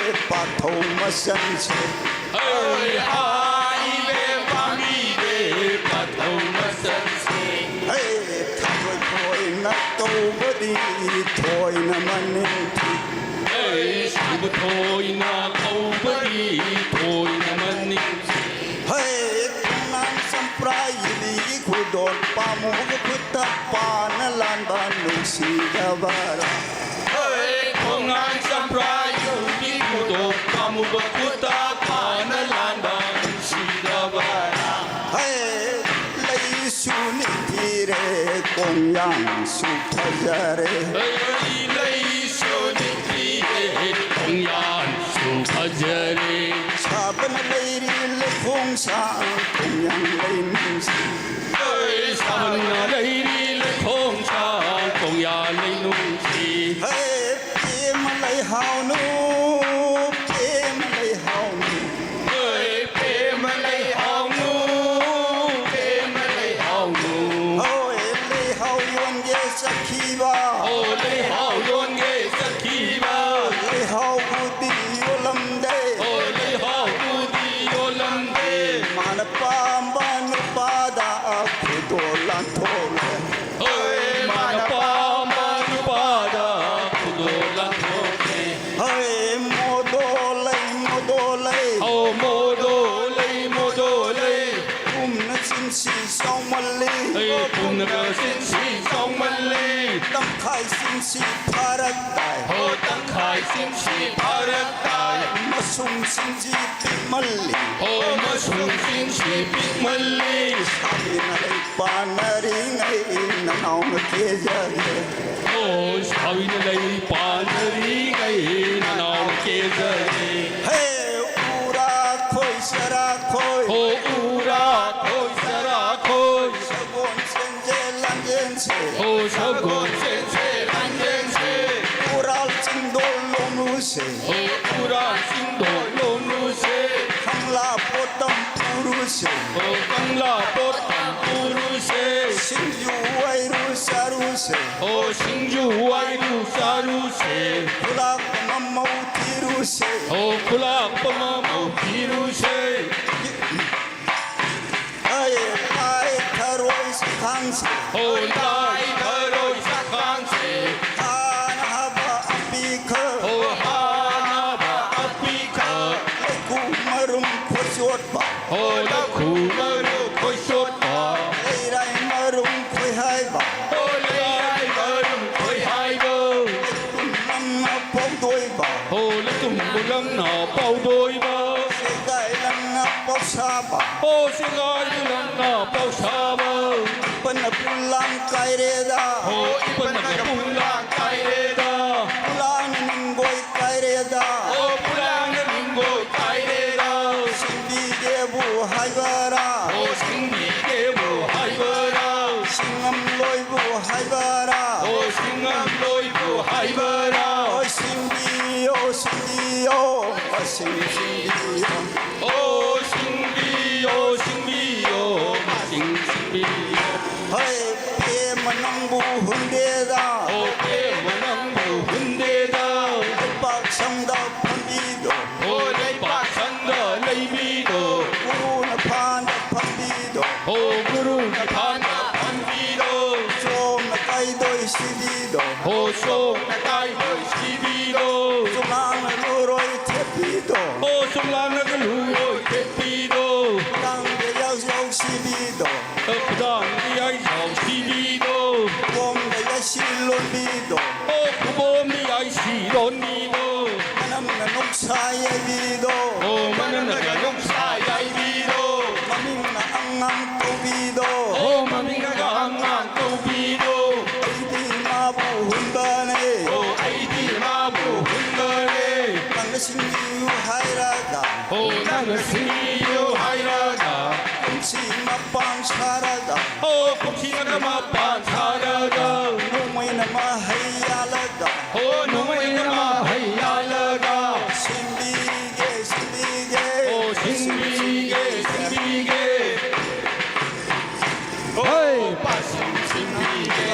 ꯄꯥꯊꯧ ꯃꯆꯟꯁꯦ꯫ ꯍꯣꯏ ꯍꯥꯏꯕꯦ ꯄꯥꯝꯕꯤꯗꯦ ꯄꯥꯊꯧ ꯃꯆꯟꯁꯦ꯫ ꯍꯩ ꯊꯥꯡꯒꯣꯏ ꯊꯣꯏꯅ ꯇꯧꯕꯗꯤ ꯊꯣꯏꯅ ꯃꯅꯤꯡ ꯊꯤ꯫ ꯑꯩ ꯁꯥꯡꯕ ꯊꯣꯏꯅ ꯀꯧꯕꯗꯤ ꯊꯣꯏꯅ ꯃꯅꯤꯡ꯫ ꯍꯩ ꯈꯣꯡꯅꯥꯡ ꯆꯝꯄ꯭ꯔꯥ ꯌꯨꯕꯤꯒꯤ ꯈꯨꯗꯣꯜ ꯄꯥꯝꯃꯨꯕ ꯈꯨꯠꯇ ꯄꯥꯟꯅ ꯂꯥꯟꯕ ꯅꯨꯡꯁꯤꯗꯕ ꯔꯥ꯫ ꯍꯩ ꯈꯣꯡꯅꯥꯡ ꯆꯝꯄ꯭ꯔꯥ ꯌꯨꯕꯤꯒꯤ ꯈꯨꯗꯣꯜ ꯄꯥꯝꯃꯨꯕ ꯈꯨꯠꯇ ꯄꯥꯟꯅ ꯂꯥꯟꯕ ꯅꯨꯡꯁꯤꯗꯕ ꯔꯥ꯫ ꯍꯩ ꯂꯩꯁꯨ ꯅꯤꯡꯊꯤꯔꯦ ꯈꯣꯡꯌꯥꯡꯁꯨ ꯐꯖꯔꯦ꯫ ꯑꯩ ꯂꯩꯁꯨ ꯅꯤꯡꯊꯤꯔꯦ ꯈꯣꯡꯌꯥꯟꯁꯨ ꯐꯖꯔꯦ꯫ ꯁꯥꯕꯅ ꯂꯩꯔꯤ ꯂꯩꯈꯣꯡ ꯁꯥꯡ ꯈꯣꯡꯌꯥꯡ ꯂꯩꯅꯨꯡꯁꯤ꯫ ꯑꯩ ꯁꯥꯕꯅ ꯂꯩꯔꯤ ꯂꯩꯈꯣꯡ ꯁꯥꯡ ꯈꯣꯡꯌꯥꯟ ꯂꯩꯅꯨꯡꯁꯤ꯫ ꯍꯦ ꯄꯦꯃ ꯂꯩꯍꯥꯎꯅꯨ, ꯄꯦꯃ ꯂꯩꯍꯥꯎꯅꯨ꯫ ꯍꯣꯏ ꯄꯦꯃ ꯂꯩꯍꯥꯎꯅꯨ, ꯄꯦꯃ ꯂꯩꯍꯥꯎꯅꯨ꯫ ꯍꯣꯏ ꯂꯩꯍꯥꯎ ꯌꯣꯟꯒꯦ ꯆꯠꯈꯤꯕ꯫ ꯑꯣ ꯂꯩꯍꯥꯎ ꯌꯣꯟꯒꯦ ꯆꯠꯈꯤꯕ꯫ ꯂꯩꯍꯥꯎꯕꯨꯗꯤ ꯌꯣꯜꯂꯝꯗꯦ꯫ ꯁꯤꯡꯁꯤ ꯆꯥꯎꯃꯜꯂꯤ꯫ ꯇꯪꯈꯥꯏꯁꯤꯡꯁꯤ ꯐꯔꯛ ꯇꯥꯏ꯫ ꯍꯣ, ꯇꯪꯈꯥꯏꯁꯤꯡꯁꯤ ꯐꯔꯛ ꯇꯥꯏ꯫ ꯃꯁꯨꯡꯁꯤꯡꯁꯤ ꯄꯤꯛꯃꯜꯂꯤ꯫ ꯍꯣ, ꯃꯁꯨꯡꯁꯤꯡꯁꯤ ꯄꯤꯛꯃꯜꯂꯤ꯫ ꯁꯥꯕꯤꯅ ꯂꯩ ꯄꯥꯟꯅꯔꯤꯉꯩ ꯅꯅꯥꯎꯅ ꯀꯦꯖꯔꯦ꯫ ꯍꯣ, ꯁꯥꯕꯤꯅ ꯂꯩ ꯄꯥꯟꯅꯔꯤꯉꯩ ꯅꯅꯥꯎꯅ ꯀꯦꯖꯔꯦ꯫ ꯍꯦ, ꯎꯔꯥ ꯈꯣꯏ ꯁꯔꯥ ꯈꯣꯏ꯫ ꯍꯣ, ꯎꯔꯥ ꯈꯣꯏ ꯁꯔꯥ ꯈꯣꯏ꯫ ꯁꯒꯣꯜ ꯆꯦꯟꯁꯦ ꯂꯥꯟꯖꯦꯟꯁꯦ꯫ ꯍꯣ, ꯁꯒꯣꯜ ꯆꯦꯟꯁꯦ ꯂꯥꯟꯖꯦꯟꯁꯦ꯫ ꯎꯔꯥꯜ ꯆꯤꯡꯗꯣꯜ ꯂꯣꯝꯂꯨꯁꯦ꯫ ꯍꯣ, ꯎꯔꯥꯜ ꯆꯤꯡꯗꯣꯜ ꯂꯣꯝꯂꯨꯁꯦ꯫ ꯀꯪꯂꯥ ꯄꯣꯠꯇꯝ ꯄꯨꯔꯨꯁꯦ꯫ ꯍꯣ, ꯀꯪꯂꯥ ꯄꯣꯠꯇꯝ ꯄꯨꯔꯨꯁꯦ꯫ ꯁꯤꯡꯖꯨ ꯋꯥꯏꯔꯨ ꯆꯥꯔꯨꯁꯦ꯫ ꯍꯣ, ꯁꯤꯡꯖꯨ ꯋꯥꯏꯔꯨ ꯆꯥꯔꯨꯁꯦ꯫ ꯈꯨꯂꯥꯛꯄ ꯃꯃꯧ ꯊꯤꯔꯨꯁꯦ꯫ ꯍꯣ, ꯈꯨꯂꯥꯛꯄ ꯃꯃꯧ ꯊꯤꯔꯨꯁꯦ꯫ ꯑꯩ ꯂꯥꯏ ꯊꯔꯣꯏ ꯁꯈꯥꯡꯁꯦ꯫ ꯍꯣ, ꯂꯥꯏ ꯊꯔꯣꯏ ꯁꯈꯥꯡꯁꯦ꯫ ꯍꯥꯟꯅꯕ ꯑꯄꯤꯈ꯫ ꯍꯣ, ꯍꯥꯟꯅꯕ ꯑꯄꯤꯈ꯫ ꯂꯩꯀꯨ ꯃꯔꯨꯝ ꯈꯣꯏꯆꯣꯠꯄ꯫ ꯍꯣ, ꯂꯩꯀꯨ ꯃꯔꯨꯝ ꯈꯣꯏꯆꯣꯠꯄ꯫ ꯂꯩꯔꯥꯏ ꯃꯔꯨꯝ ꯈꯣꯏꯍꯥꯏꯕ꯫ ꯍꯣ, ꯂꯩꯔꯥꯏ ꯃꯔꯨꯝ ꯈꯣꯏꯍꯥꯏꯕ꯫ ꯂꯝꯅ ꯄꯥꯎꯗꯣꯏꯕ꯫ ꯍꯣ, ꯂꯩꯇꯨꯝꯕꯨ ꯂꯝꯅ ꯄꯥꯎꯗꯣꯏꯕ꯫ ꯁꯦꯒꯥꯏ ꯂꯝꯅ ꯄꯥꯎꯁꯥꯕ꯫ ꯍꯣ, ꯁꯦꯒꯥꯏ ꯂꯝꯅ ꯄꯥꯎꯁꯥꯕ꯫ ꯏꯄꯟꯅ ꯄꯨꯂꯥꯡ ꯀꯥꯏꯔꯦꯗ꯫ ꯍꯣ, ꯏꯄꯟꯅ ꯄꯨꯂꯥꯡ ꯀꯥꯏꯔꯦꯗ꯫ ꯄꯨꯂꯥꯡꯅ ꯅꯤꯡꯒꯣꯏ ꯀꯥꯏꯔꯦꯗ꯫ ꯍꯣ, ꯄꯨꯂꯥꯡꯅ ꯅꯤꯡꯒꯣꯏ ꯀꯥꯏꯔꯦꯗ꯫ ꯁꯤꯡꯕꯤꯒꯦꯕꯨ ꯍꯥꯏꯕꯔꯥ꯫ ꯍꯣ, ꯁꯤꯡꯕꯤꯒꯦꯕꯨ ꯍꯥꯏꯕꯔꯥ꯫ ꯁꯤꯡꯉꯝ ꯂꯣꯏꯕꯨ ꯍꯥꯏꯕꯔꯥ꯫ ꯍꯣ, ꯁꯤꯡꯉꯝ ꯂꯣꯏꯕꯨ ꯍꯥꯏꯕꯔꯥ꯫ ꯍꯣ, ꯁꯤꯡꯕꯤꯌꯣ, ꯁꯤꯡꯕꯤꯌꯣ, ꯃꯁꯤꯡ ꯁꯤꯡꯕꯤꯌꯣ꯫ ꯍꯣ, ꯁꯤꯡꯕꯤꯌꯣ, ꯁꯤꯡꯕꯤꯌꯣ, ꯃꯁꯤꯡ ꯁꯤꯡꯕꯤꯌꯣ꯫ ꯍꯣꯏ, ꯄꯦꯝꯃ ꯅꯪꯕꯨ ꯍꯨꯟꯗꯦꯗ꯫ ꯍꯣ, ꯄꯦꯝꯃ ꯅꯪꯕꯨ ꯍꯨꯟꯗꯦꯗ꯫ ꯂꯩꯄꯥꯛ ꯁꯪꯗ ꯐꯝꯕꯤꯗꯣ꯫ ꯍꯣ, ꯂꯩꯄꯥꯛ ꯁꯪꯗ ꯂꯩꯕꯤꯗꯣ꯫ ꯒꯨꯔꯨꯅ ꯐꯥꯟꯗ ꯐꯝꯕꯤꯗꯣ꯫ ꯍꯣ, ꯒꯨꯔꯨꯅ ꯐꯥꯟꯗ ꯐꯝꯕꯤꯗꯣ꯫ ꯁꯣꯝꯅ ꯀꯥꯏꯗꯣꯏ ꯁꯤꯕꯤꯗꯣ꯫ ꯍꯣ, ꯁꯣꯝꯅ ꯀꯥꯏꯗꯣꯏ ꯁꯤꯕꯤꯗꯣ꯫ ꯆꯨꯝꯂꯥꯡꯅ ꯂꯨꯔꯣꯏ ꯊꯦꯠꯄꯤꯗꯣ꯫ ꯍꯣ, ꯆꯨꯝꯂꯥꯡꯅ ꯂꯨꯔꯣꯏ ꯊꯦꯠꯄꯤꯗꯣ꯫ ꯈꯨꯗꯥꯡꯗ ꯌꯥꯎ ꯌꯥꯎ ꯁꯤꯕꯤꯗꯣ꯫ ꯍꯣ, ꯈꯨꯗꯥꯡꯗ ꯌꯥꯎ ꯌꯥꯎ ꯁꯤꯕꯤꯗꯣ꯫ ꯂꯣꯟꯕꯤꯗꯣ꯫ ꯑꯣ, ꯈꯨꯕꯣꯝꯗꯤ ꯌꯥꯏꯁꯤ ꯂꯣꯟꯕꯤꯗꯣ꯫ ꯃꯅꯝꯅ ꯅꯨꯡꯁꯥ ꯌꯥꯏꯕꯤꯗꯣ꯫ ꯑꯣ, ꯃꯅꯝꯅꯒ ꯅꯨꯡꯁꯥ ꯌꯥꯏꯕꯤꯗꯣ꯫ ꯃꯃꯤꯡꯅ ꯑꯉꯥꯡ ꯀꯧꯕꯤꯗꯣ꯫ ꯑꯣ, ꯃꯃꯤꯡꯅꯒ ꯑꯉꯥꯡ ꯀꯧꯕꯤꯗꯣ꯫ ꯑꯩꯗꯤ ꯃꯥꯕꯨ ꯍꯨꯟꯕꯅꯦ꯫ ꯑꯣ, ꯑꯩꯗꯤ ꯃꯥꯕꯨ ꯍꯨꯟꯕꯅꯦ꯫ ꯅꯪꯅ ꯁꯤꯡꯕꯤꯌꯨ ꯍꯥꯏꯔꯒ꯫ ꯑꯣ, ꯅꯪꯅ ꯁꯤꯡꯕꯤꯌꯨ ꯍꯥꯏꯔꯒ꯫ ꯄꯨꯟꯁꯤ ꯃꯄꯥꯟ ꯁꯥꯔꯒ꯫ ꯑꯣ, ꯄꯨꯟꯁꯤꯅꯒ ꯃꯄꯥꯟ ꯁꯥꯔꯒ꯫ ꯅꯣꯡꯃꯩꯅ ꯃꯍꯩ ꯌꯥꯜꯂꯒ꯫ ꯑꯣ, ꯅꯣꯡꯃꯩꯅ ꯃꯍꯩ ꯌꯥꯜꯂꯒ꯫ ꯁꯤꯡꯕꯤꯒꯦ, ꯁꯤꯡꯕꯤꯒꯦ꯫ ꯑꯣ, ꯁꯤꯡꯕꯤꯒꯦ, ꯁꯤꯡꯕꯤꯒꯦ꯫ ꯑꯣ, ꯍꯩ! ꯄꯥꯁꯤꯡ ꯁꯤꯡꯕꯤꯒꯦ꯫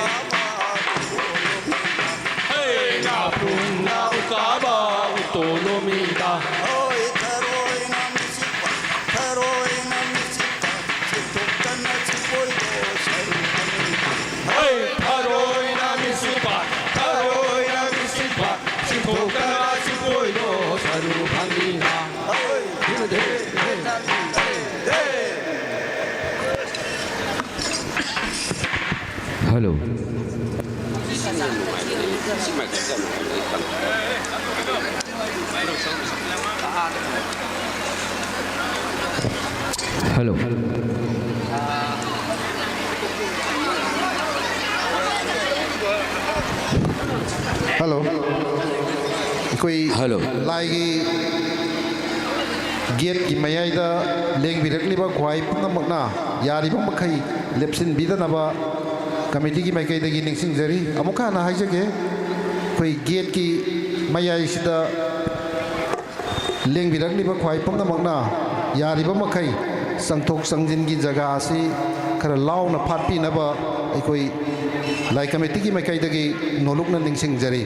ꯍꯩ, ꯉꯥꯄ꯭ꯔꯨꯝꯅ ꯎꯀꯥꯕ ꯎꯇꯣꯂꯣꯃꯤꯗ꯫ ꯍꯣꯏ, ꯊꯔꯣꯏꯅ ꯃꯤꯆꯤꯛꯄ, ꯊꯔꯣꯏꯅ ꯃꯤꯆꯤꯛꯄ, ꯆꯤꯡꯊꯣꯛꯇꯅ ꯆꯤꯡꯀꯣꯏꯗꯣ ꯁꯔꯨ ꯐꯪꯉꯤꯗ꯫ ꯍꯣꯏ, ꯊꯔꯣꯏꯅ ꯃꯤꯆꯤꯛꯄ, ꯊꯔꯣꯏꯅ ꯃꯤꯆꯤꯛꯄ, ꯆꯤꯡꯊꯣꯛꯇꯅ ꯆꯤꯡꯀꯣꯏꯗꯣ ꯁꯔꯨ ꯐꯪꯉꯤꯗ꯫ ꯍꯣꯏ, ꯍꯦ, ꯍꯦ, ꯍꯦ, ꯍꯦ꯫ ꯍꯜꯂꯣ꯫ ꯍꯜꯂꯣ꯫ ꯍꯜꯂꯣ꯫ ꯑꯩꯈꯣꯏ ꯍꯜꯂꯣ꯫ ꯂꯥꯏꯒꯤ ꯒꯦꯠꯀꯤ ꯃꯌꯥꯏꯗ ꯂꯦꯡꯕꯤꯔꯛꯂꯤꯕ ꯈ꯭ꯋꯥꯏ ꯄꯨꯝꯅꯃꯛꯅ ꯌꯥꯔꯤꯕ ꯃꯈꯩ ꯂꯦꯞꯁꯤꯟꯕꯤꯗꯅꯕ ꯀꯃꯤꯇꯤꯒꯤ ꯃꯥꯏꯀꯩꯗꯒꯤ ꯅꯤꯡꯁꯤꯡꯖꯔꯤ꯫ ꯑꯃꯨꯛꯀ ꯍꯟꯅ ꯍꯥꯏꯖꯒꯦ, ꯑꯩꯈꯣꯏ ꯒꯦꯠꯀꯤ ꯃꯌꯥꯏꯁꯤꯗ ꯂꯦꯡꯕꯤꯔꯛꯂꯤꯕ ꯈ꯭ꯋꯥꯏ ꯄꯨꯝꯅꯃꯛꯅ ꯌꯥꯔꯤꯕ ꯃꯈꯩ ꯆꯪꯊꯣꯛ ꯆꯪꯁꯤꯟꯒꯤ ꯖꯒꯥ ꯑꯁꯤ ꯈꯔ ꯂꯥꯎꯅ ꯐꯥꯠꯄꯤꯅꯕ ꯑꯩꯈꯣꯏ ꯂꯥꯏ ꯀꯃꯤꯇꯤꯒꯤ ꯃꯥꯏꯀꯩꯗꯒꯤ ꯅꯣꯂꯨꯛꯅ ꯅꯤꯡꯁꯤꯡꯖꯔꯤ꯫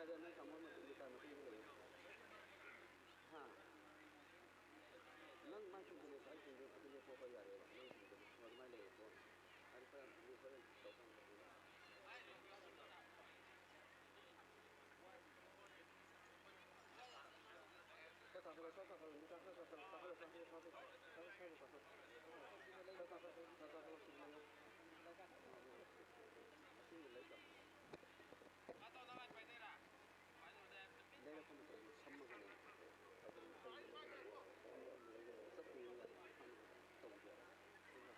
ꯌꯥꯔꯦ, ꯅꯪ ꯇꯥꯃꯣ ꯃꯇꯨꯡꯗ ꯇꯥ ꯃꯇꯨꯡꯗ ꯂꯩꯌꯨ꯫ ꯍꯥ? ꯅꯪ ꯃꯥꯏ ꯁꯨꯝ ꯀꯩꯅꯣ ꯁꯥꯏ ꯁꯤꯡꯗꯣ ꯑꯗꯨ ꯂꯦꯞꯊꯣꯛꯄ ꯌꯥꯔꯦꯕ꯫ ꯅꯪ ꯁꯤꯡꯗꯣ ꯑꯗꯨꯃꯥꯏꯅ ꯂꯩꯌꯨꯀꯣ꯫ ꯑꯗꯨ ꯈꯔ ꯈꯔ ꯇꯧ ꯀꯥꯟꯗ ꯈꯔ ꯀꯥꯈꯠꯂꯣ, ꯈꯔ ꯀꯥꯈꯠꯂꯣ, ꯃꯤ ꯈꯔ ꯀꯥꯈꯠꯂꯣ, ꯀꯥꯈꯠꯂꯣ, ꯀꯥꯈꯠꯂꯣ, ꯀꯥꯈꯠꯂꯣ, ꯀꯥꯈꯠꯂꯣ, ꯀꯥꯈꯠꯂꯣ, ꯀꯥꯈꯠꯂꯣ, ꯀꯥꯈꯠꯂꯣ, ꯁꯤꯗ ꯂꯩꯌꯣ꯫ ꯑꯁꯤꯗ ꯂꯩ ꯇꯝꯃꯣ꯫ ꯂꯩꯔꯛꯄ ꯃꯇꯝꯗ ꯁꯝꯃꯒꯅꯦ, ꯑꯗꯨꯝ ꯍꯩ ꯑꯃꯒ ꯂꯩꯔꯒ ꯆꯠꯈꯤꯕ ꯌꯥꯏ꯫ ꯇꯧꯕ ꯌꯥꯏ꯫ ꯑꯗꯨꯒ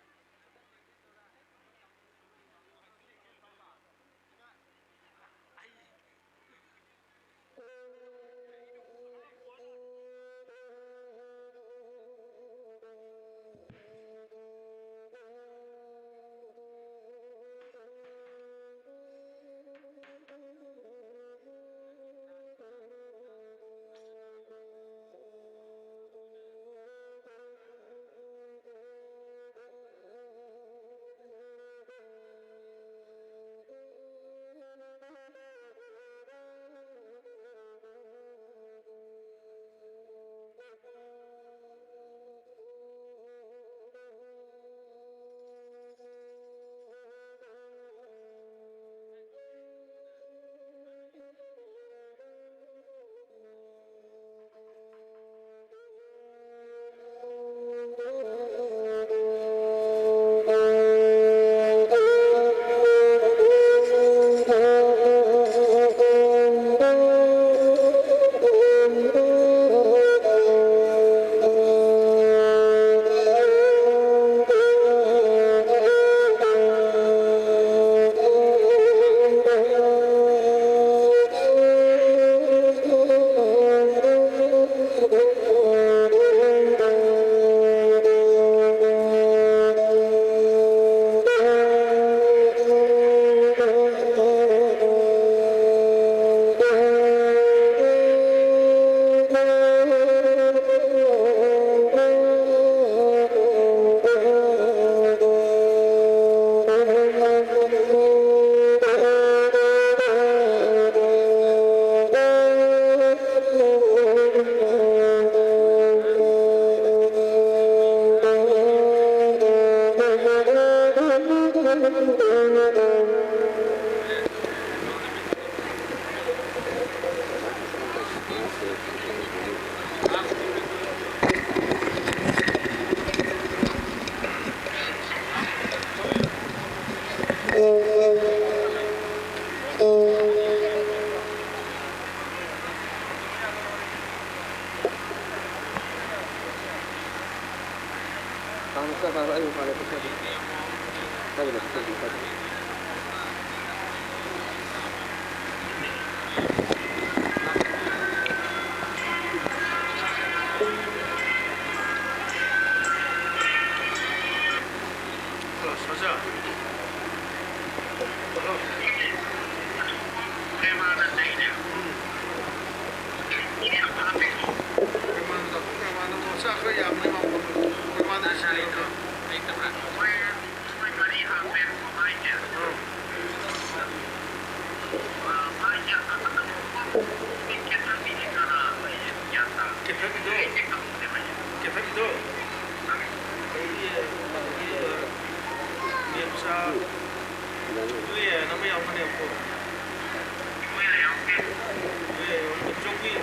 ꯀꯦꯊꯕꯤꯗꯣ, ꯀꯦꯊꯕꯤꯗꯣ, ꯑꯩꯒꯤ, ꯑꯩꯒꯤ, ꯃꯦꯝꯆꯥ, ꯂꯨꯏ ꯍꯥꯏꯅ ꯑꯃ ꯌꯥꯎꯕꯅꯦꯕꯀꯣ꯫ ꯂꯨꯏ ꯍꯥꯏ ꯌꯥꯎꯕꯅꯦ꯫ ꯂꯨꯏ ꯍꯥꯏ ꯌꯥꯎꯕꯅꯦ꯫ ꯏꯆꯧꯒꯤ꯫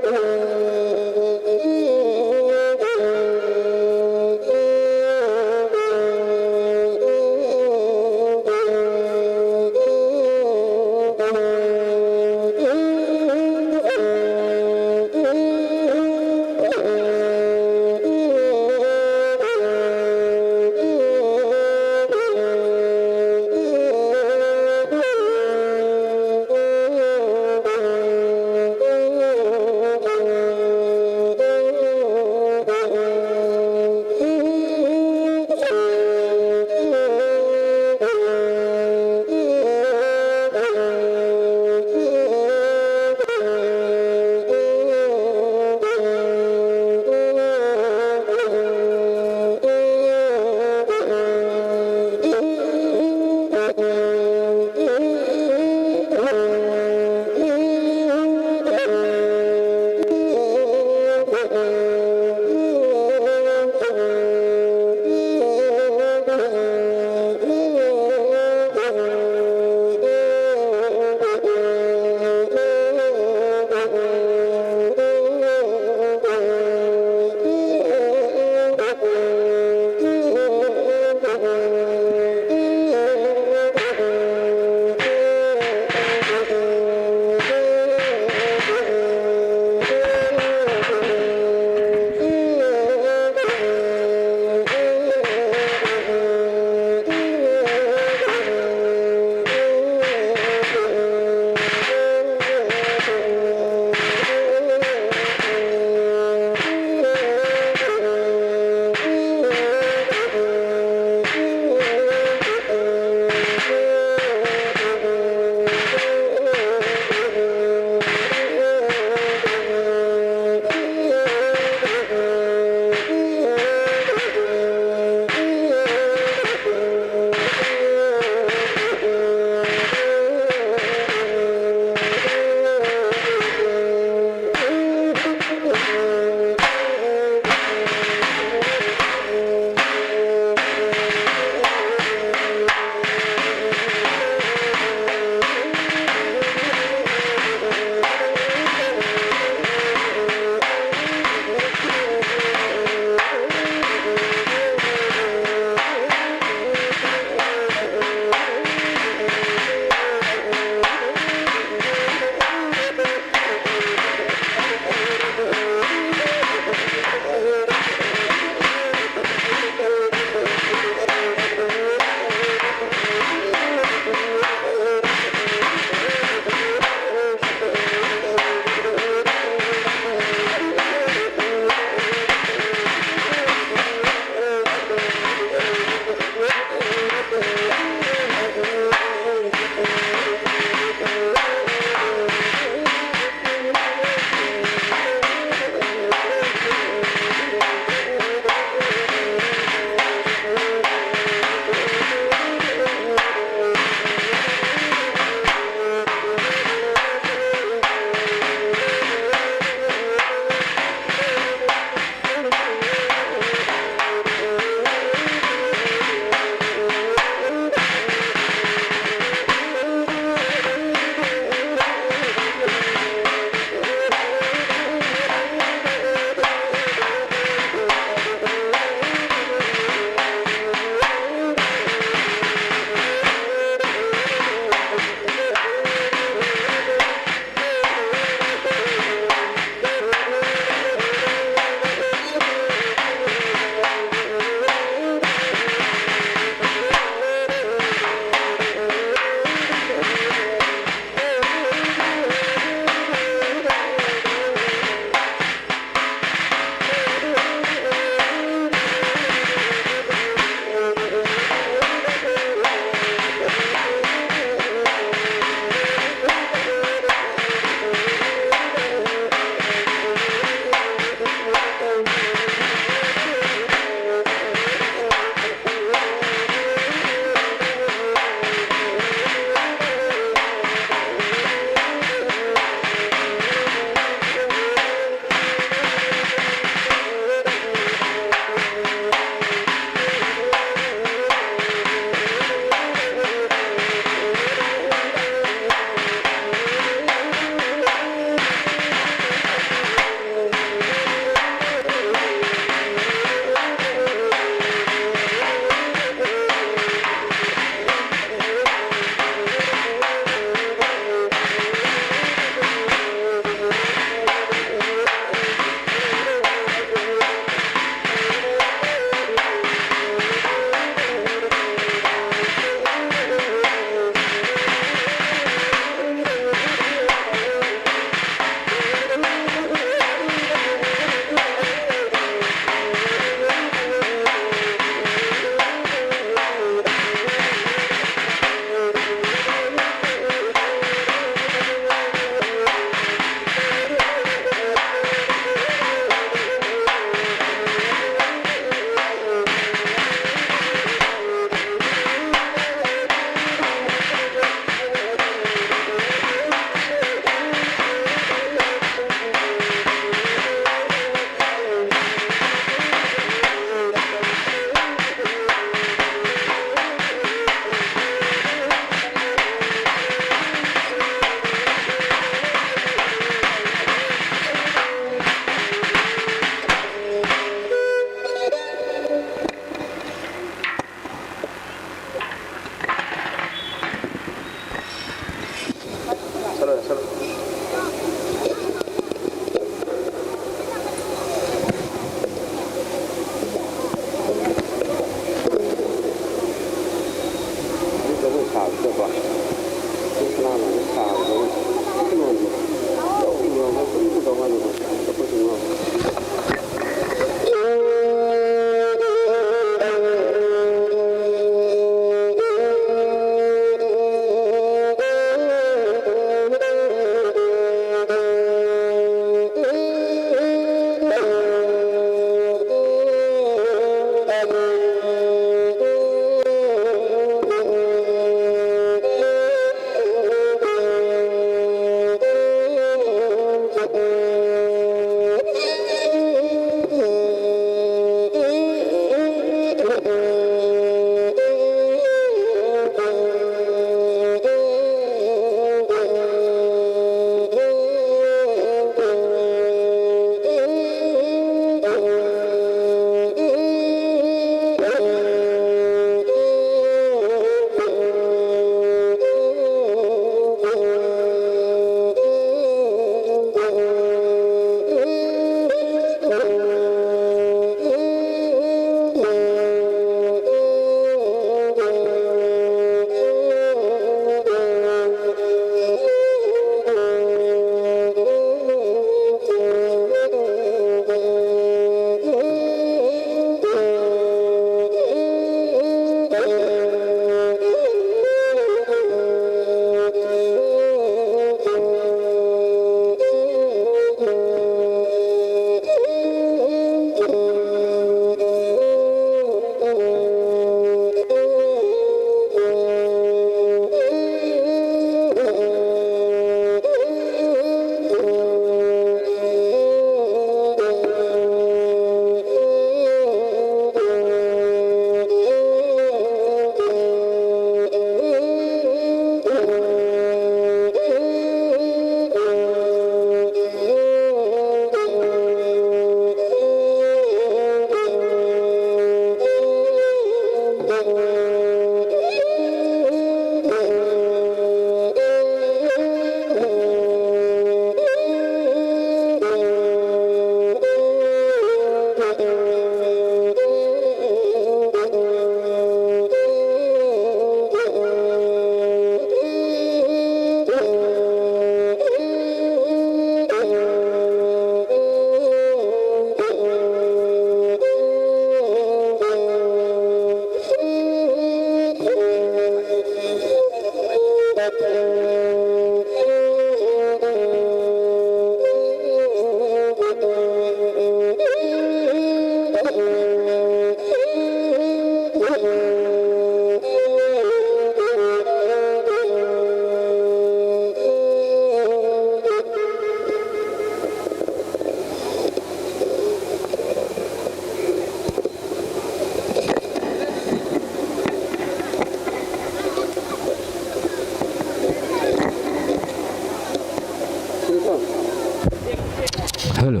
Hello.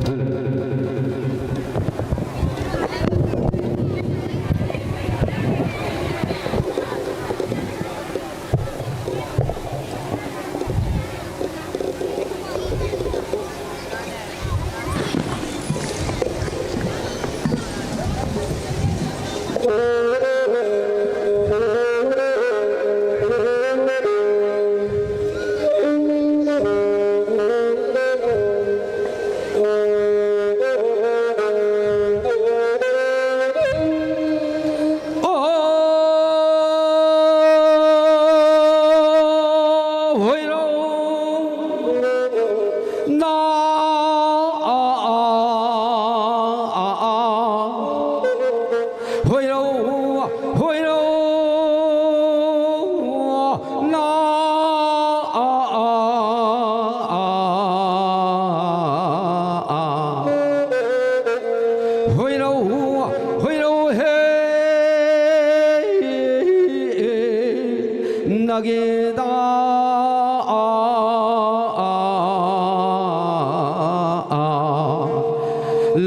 ꯍꯨꯏꯔꯧ, ꯍꯨꯏꯔꯧ ꯍꯦ, ꯅꯒꯦꯗ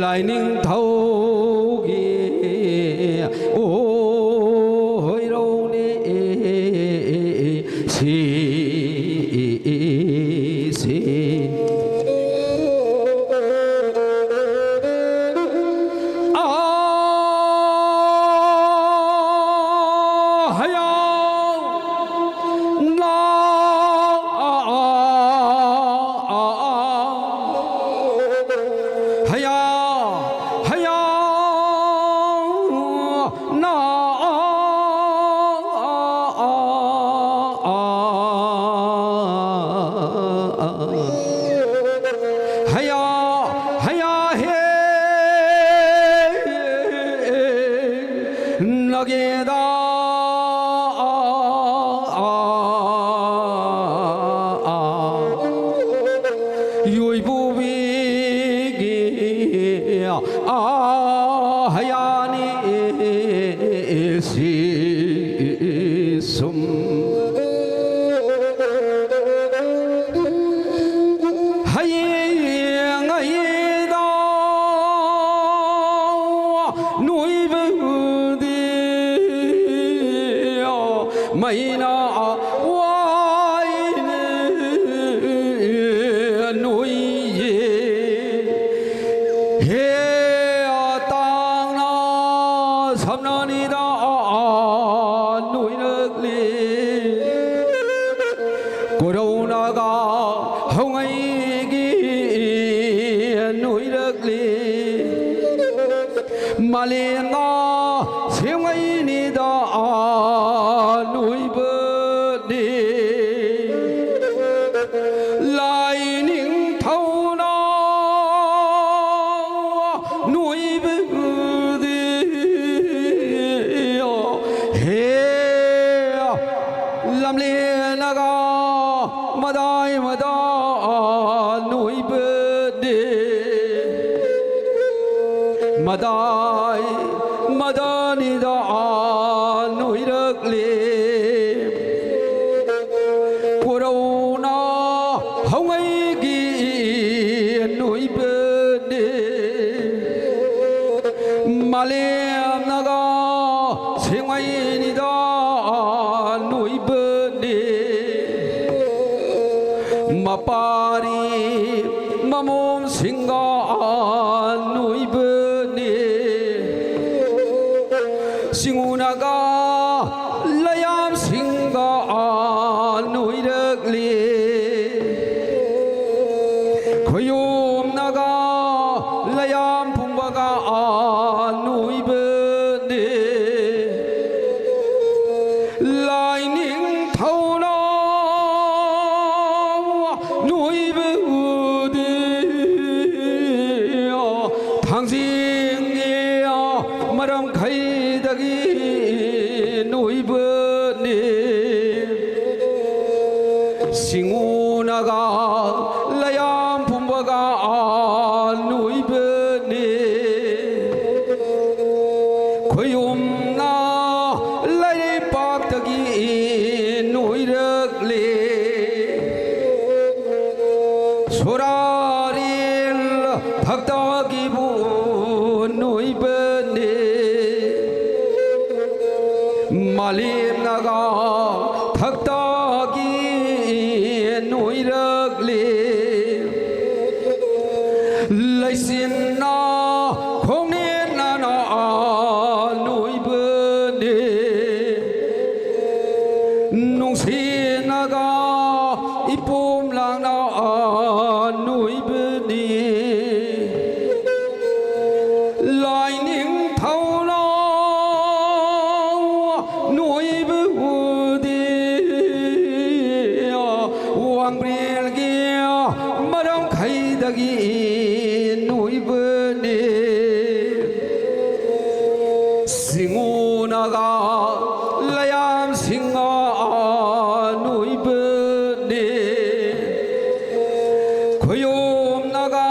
ꯂꯥꯏꯅꯤꯡꯊꯧꯒꯤ ꯍꯨꯏꯔꯧꯅꯤ꯫ ꯁꯤ, ꯁꯤ꯫ ꯑ, ꯍꯌꯥ, ꯅ, ꯑ, ꯑ, ꯑ, ꯑ꯫ ꯍꯌꯥ, ꯍꯌꯥ, ꯅ, ꯑ, ꯑ, ꯑ, ꯑ꯫ ꯀꯣꯔꯧꯅꯒ ꯍꯧꯉꯩꯒꯤ ꯅꯣꯏꯔꯛꯂꯤ꯫ ꯃꯥꯂꯦꯝꯅ ꯁꯦꯝꯉꯩꯅꯤꯗ ꯅꯣꯏꯕꯗꯤ꯫ ꯂꯥꯏꯅꯤꯡꯊꯧꯅ ꯅꯣꯏꯕꯗꯤ꯫ ꯍꯦ ꯂꯝꯂꯦꯟꯅꯒ ꯃꯗꯥꯏ ꯃꯗꯥ ꯅꯣꯏꯕꯗꯤ꯫ ꯃꯗꯥꯏ ꯃꯗꯥꯅꯤꯗ ꯅꯣꯏꯔꯛꯂꯤ꯫ ꯀꯣꯔꯧꯅ ꯍꯧꯉꯩꯒꯤ ꯅꯣꯏꯕꯅꯤ꯫ ꯃꯥꯂꯦꯝꯅꯒ ꯁꯦꯡꯉꯩꯅꯤꯗ ꯅꯣꯏꯕꯅꯤ꯫ ꯃꯄꯥꯔꯤ ꯃꯃꯣꯝꯁꯤꯡꯒ ꯅꯣꯏꯕꯅꯤ꯫ ꯁꯤꯡꯉꯨꯅꯒ ꯂꯌꯥꯝꯁꯤꯡꯒ ꯅꯣꯏꯔꯛꯂꯤ꯫ ꯈꯣꯌꯣꯝꯅꯒ ꯂꯌꯥꯝ ꯄꯨꯝꯕꯒ ꯅꯣꯏꯕꯅꯤ꯫ ꯂꯥꯏꯅꯤꯡꯊꯧꯅ ꯅꯣꯏꯕꯨꯗꯤ ꯊꯥꯡꯖꯤꯡꯒꯤ ꯃꯔꯝꯈꯩꯗꯒꯤ ꯅꯣꯏꯕꯅꯤ꯫ ꯁꯤꯡꯉꯨꯅꯒ ꯂꯌꯥꯝ ꯄꯨꯝꯕꯒ ꯅꯣꯏꯕꯅꯤ꯫ ꯈꯣꯌꯨꯝꯅ ꯂꯩꯄꯥꯛꯇꯒꯤ ꯅꯣꯏꯔꯛꯂꯤ꯫ ꯁꯣꯔꯥꯔꯦꯜ ꯊꯛꯇꯒꯤꯕꯨ ꯅꯣꯏꯕꯅꯤ꯫ ꯃꯥꯂꯦꯝꯅꯒ ꯊꯛꯇꯒꯤ ꯅꯣꯏꯔꯛꯂꯤ꯫ ꯂꯩꯆꯤꯟꯅ ꯈꯣꯡꯅꯦꯠꯅꯅ ꯅꯣꯏꯕꯅꯤ꯫ ꯅꯨꯡꯁꯤꯠꯅꯒ ꯏꯄꯣꯝ ꯂꯥꯡꯅ ꯅꯣꯏꯕꯅꯤ꯫ ꯂꯥꯏꯅꯤꯡꯊꯧꯅ ꯅꯣꯏꯕ ꯎꯗꯦ꯫ ꯋꯥꯡꯕ꯭ꯔꯦꯜꯒꯤ ꯃꯔꯝꯈꯩꯗꯒꯤ ꯅꯣꯏꯕꯅꯤ꯫ ꯁꯤꯡꯉꯨꯅꯒ ꯂꯌꯥꯝꯁꯤꯡꯒ ꯅꯣꯏꯕꯅꯤ꯫ ꯈꯣꯌꯣꯝꯅꯒ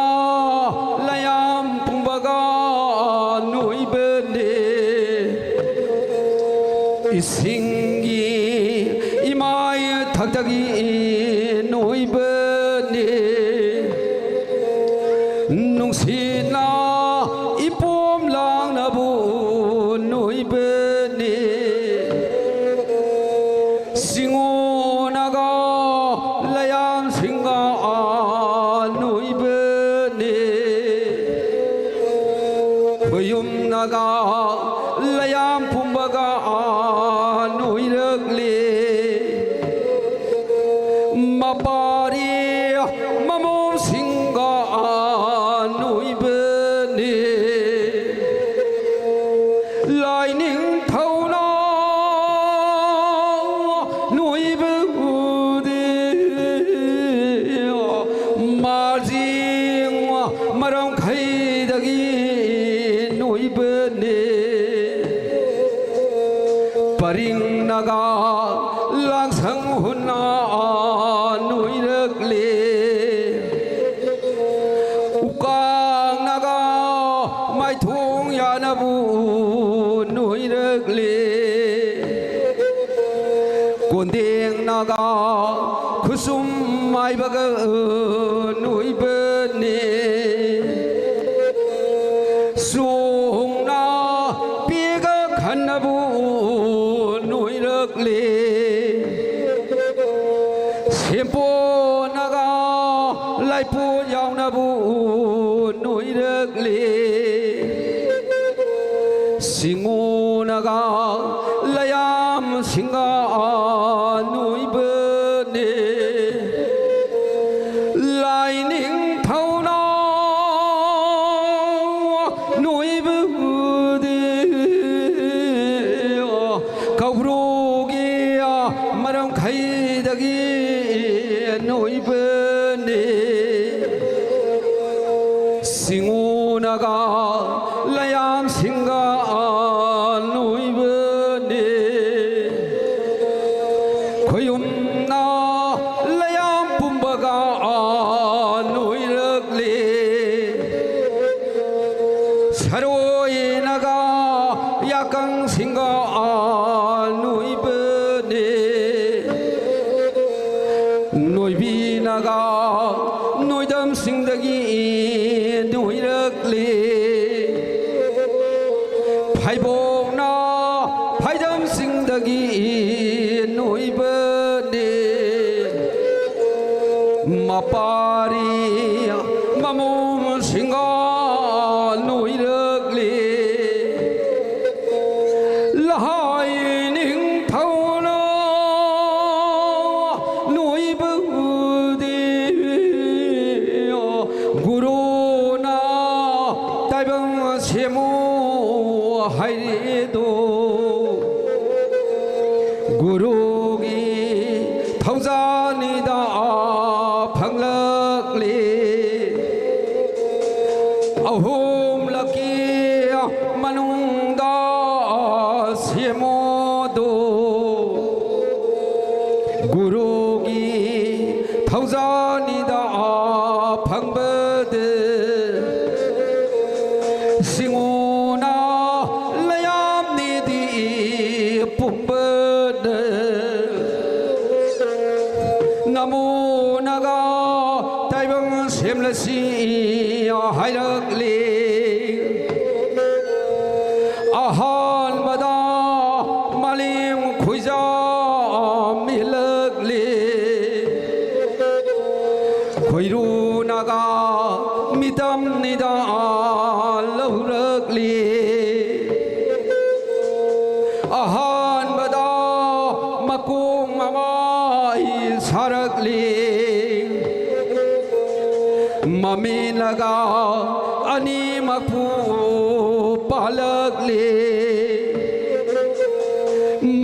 ꯂꯌꯥꯝ ꯄꯨꯝꯕꯒ ꯅꯣꯏꯕꯅꯤ꯫ ꯏꯁꯤꯡꯒꯤ ꯏꯃꯥꯏ ꯊꯛꯇꯒꯤ ꯅꯣꯏꯕꯅꯤ꯫ ꯅꯨꯡꯁꯤꯠꯅ ꯏꯄꯣꯝ ꯂꯥꯡꯅꯕꯨ ꯅꯣꯏꯕꯅꯤ꯫ ꯁꯤꯡꯉꯣꯅꯒ ꯂꯌꯥꯝꯁꯤꯡꯒ ꯅꯣꯏꯕꯅꯤ꯫ ꯈꯨꯌꯨꯝꯅꯒ ꯂꯌꯥꯝ ꯄꯨꯝꯕꯒ ꯅꯣꯏꯔꯛꯂꯤ꯫ ꯃꯄꯥꯔꯤ ꯃꯃꯣꯝꯁꯤꯡꯒ ꯅꯣꯏꯕꯅꯤ꯫ ꯂꯥꯏꯅꯤꯡꯊꯧꯅ ꯅꯣꯏꯕ ꯎꯗꯦ꯫ ꯃꯥꯔꯖꯤꯡ ꯃꯔꯝꯈꯩꯗꯒꯤ ꯅꯣꯏꯕꯅꯤ꯫ ꯄꯔꯤꯡꯅꯒ ꯂꯥꯡꯁꯪ ꯍꯨꯟꯅ ꯅꯣꯏꯔꯛꯂꯤ꯫ ꯎꯀꯥꯡꯅꯒ ꯃꯥꯏꯊꯣꯡ ꯌꯥꯅꯕꯨ ꯅꯣꯏꯔꯛꯂꯤ꯫ ꯀꯣꯟꯗꯦꯡꯅꯒ ꯈꯨꯁꯨꯝ ꯃꯥꯏꯕꯒ ꯅꯣꯏꯕꯅꯤ꯫ ꯆꯣꯡꯅ ꯄꯤꯒ ꯈꯟꯅꯕꯨ ꯅꯣꯏꯔꯛꯂꯤ꯫ ꯁꯦꯝꯄꯣꯠꯅꯒ ꯂꯥꯏꯄꯣꯠ ꯌꯥꯎꯅꯕꯨ ꯅꯣꯏꯔꯛꯂꯤ꯫ ꯁꯤꯡꯉꯨꯅꯒ ꯂꯌꯥꯝꯁꯤꯡꯒ ꯅꯣꯏꯕꯅꯤ꯫ ꯅꯣꯏꯕꯅꯤ꯫ ꯁꯤꯡꯎꯅꯒ ꯂꯌꯥꯝꯁꯤꯡꯒ ꯅꯣꯏꯕꯅꯤ꯫ ꯈꯣꯌꯨꯝꯅ ꯂꯌꯥꯝ ꯄꯨꯝꯕꯒ ꯅꯣꯏꯔꯛꯂꯤ꯫ ꯁꯔꯣꯏꯅꯒ ꯌꯥꯀꯪꯁꯤꯡꯒ ꯅꯣꯏꯕꯅꯤ꯫ ꯅꯣꯏꯕꯤꯅꯒ ꯅꯣꯏꯗꯝꯁꯤꯡꯗꯒꯤ ꯅꯣꯏꯔꯛꯂꯤ꯫ ꯐꯩꯕꯣꯛꯅ ꯐꯩꯗꯝꯁꯤꯡꯗꯒꯤ ꯅꯣꯏꯕꯅꯤ꯫ ꯃꯄꯥꯔꯤ ꯃꯃꯣꯝꯁꯤꯡꯒ ꯅꯣꯏꯔꯛꯂꯤ꯫ ꯂꯍꯥꯏ ꯅꯤꯡꯊꯧꯅ ꯅꯣꯏꯕ ꯎꯗꯦ꯫ ꯒꯨꯔꯨꯅ ꯇꯥꯏꯕꯪ ꯁꯦꯝꯃꯨ ꯍꯥꯏꯔꯦꯗꯣ꯫ ꯒꯨꯔꯨꯒꯤ ꯊꯧꯖꯥꯜꯅꯤꯗ ꯐꯪꯂꯛꯂꯤ꯫ ꯑꯍꯨꯝꯂꯛꯀꯤ ꯃꯅꯨꯡꯗ ꯁꯦꯝꯃꯣꯗꯣ꯫ ꯒꯨꯔꯨꯒꯤ ꯊꯧꯖꯥꯜꯅꯤꯗ ꯐꯪꯕꯗ꯫ ꯁꯤꯡꯎꯅ ꯂꯌꯥꯝꯅꯤꯗꯤ ꯄꯨꯝꯕꯗ꯫ ꯅꯃꯣꯅꯒ ꯇꯥꯏꯕꯪ ꯁꯦꯝꯂꯁꯤ ꯍꯥꯏꯔꯛꯂꯤ꯫ ꯑꯍꯥꯟꯕꯗ ꯃꯥꯂꯦꯝ ꯈꯨꯏꯖꯥꯝ ꯏꯜꯂꯛꯂꯤ꯫ ꯈꯣꯏꯔꯨꯅꯒ ꯃꯤꯇꯝꯅꯤꯗ ꯂꯧꯔꯛꯂꯤ꯫ ꯑꯍꯥꯟꯕꯗ ꯃꯀꯣꯡ ꯃꯃꯥꯏ ꯁꯥꯔꯛꯂꯤ꯫ ꯃꯃꯤꯠꯅꯒ ꯑꯅꯤꯃꯛꯄꯨ ꯄꯥꯜꯂꯛꯂꯤ꯫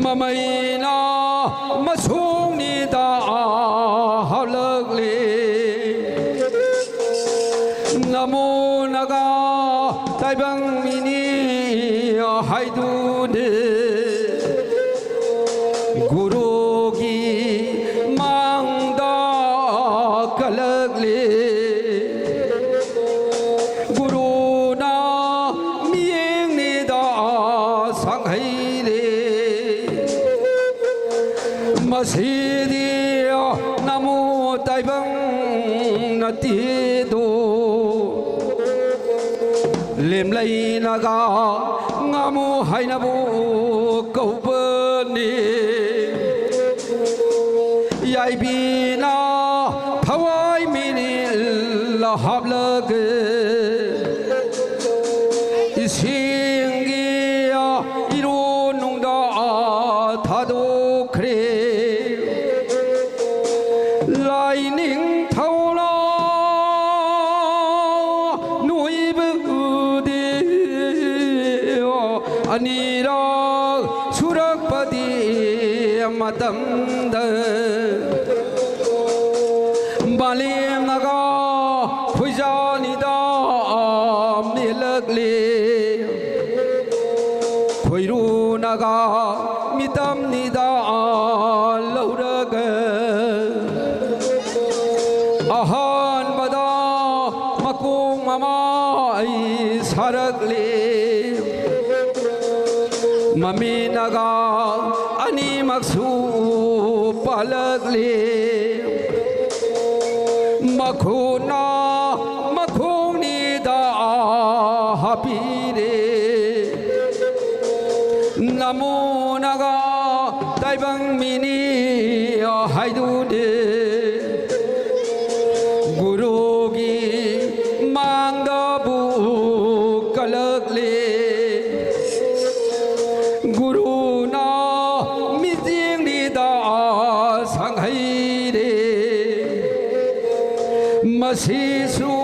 ꯃꯃꯩꯅ ꯃꯁꯣꯡꯅꯤꯗ ꯑꯃꯨꯅꯒ ꯇꯥꯏꯕꯪ ꯃꯤꯅꯤ ꯍꯥꯏꯗꯨꯅꯦ꯫ ꯒꯨꯔꯨꯒꯤ ꯃꯥꯡꯗ ꯀꯂꯛꯂꯤ꯫ ꯒꯨꯔꯨꯅ ꯃꯤꯠꯌꯦꯡꯅꯤꯗ ꯁꯥꯡꯍꯩꯔꯦ꯫ ꯃꯁꯤꯗꯤ ꯅꯃꯨ ꯇꯥꯏꯕꯪ ꯅꯠꯇꯦꯗꯣ꯫ ꯂꯦꯝꯂꯩꯅꯒ ꯉꯥꯃꯨ ꯍꯥꯏꯅꯕꯨ ꯀꯧꯕꯅꯤ꯫ ꯌꯥꯏꯕꯤꯅ ꯊꯋꯥꯏ ꯃꯤꯅꯤꯜ ꯍꯥꯞꯂꯒ ꯏꯁꯤꯡꯒꯤ ꯏꯔꯣꯟꯅꯨꯡꯗ ꯊꯥꯗꯣꯛꯈ꯭ꯔꯦ꯫ ꯂꯥꯏꯅꯤꯡꯊꯧꯅ ꯅꯣꯏꯕꯨꯗꯤ ꯑꯅꯤꯔꯛ ꯁꯨꯔꯛꯄꯗꯤ ꯃꯇꯝꯗ ꯃꯥꯂꯦꯝꯅꯒ ꯈꯣꯏꯖꯥꯅꯤꯗ ꯃꯦꯜꯂꯛꯂꯤ꯫ ꯈꯣꯏꯔꯨꯅꯒ ꯃꯤꯇꯝꯅꯤꯗ ꯂꯧꯔꯒ ꯑꯍꯥꯟꯕꯗ ꯃꯀꯣꯡ ꯃꯃꯥꯏ ꯁꯥꯔꯛꯂꯤ꯫ ꯃꯃꯤꯠꯅꯒ ꯑꯅꯤꯃꯛꯁꯨ ꯄꯥꯜꯂꯛꯂꯤ꯫ ꯃꯈꯨꯠꯅ ꯃꯈꯣꯡꯅꯤꯗ ꯍꯥꯞꯄꯤꯔꯦ꯫ ꯅꯃꯨꯅꯒ ꯇꯥꯏꯕꯪ ꯃꯤꯅꯤ ꯍꯥꯏꯗꯨꯗꯤ ꯒꯨꯔꯨꯒꯤ ꯃꯥꯡꯗꯕꯨ ꯀꯂꯛꯂꯤ꯫ ꯒꯨꯔꯨꯅ ꯃꯤꯠꯌꯦꯡꯅꯤꯗ ꯁꯥꯡꯍꯩꯔꯦ꯫ ꯃꯁꯤꯁꯨ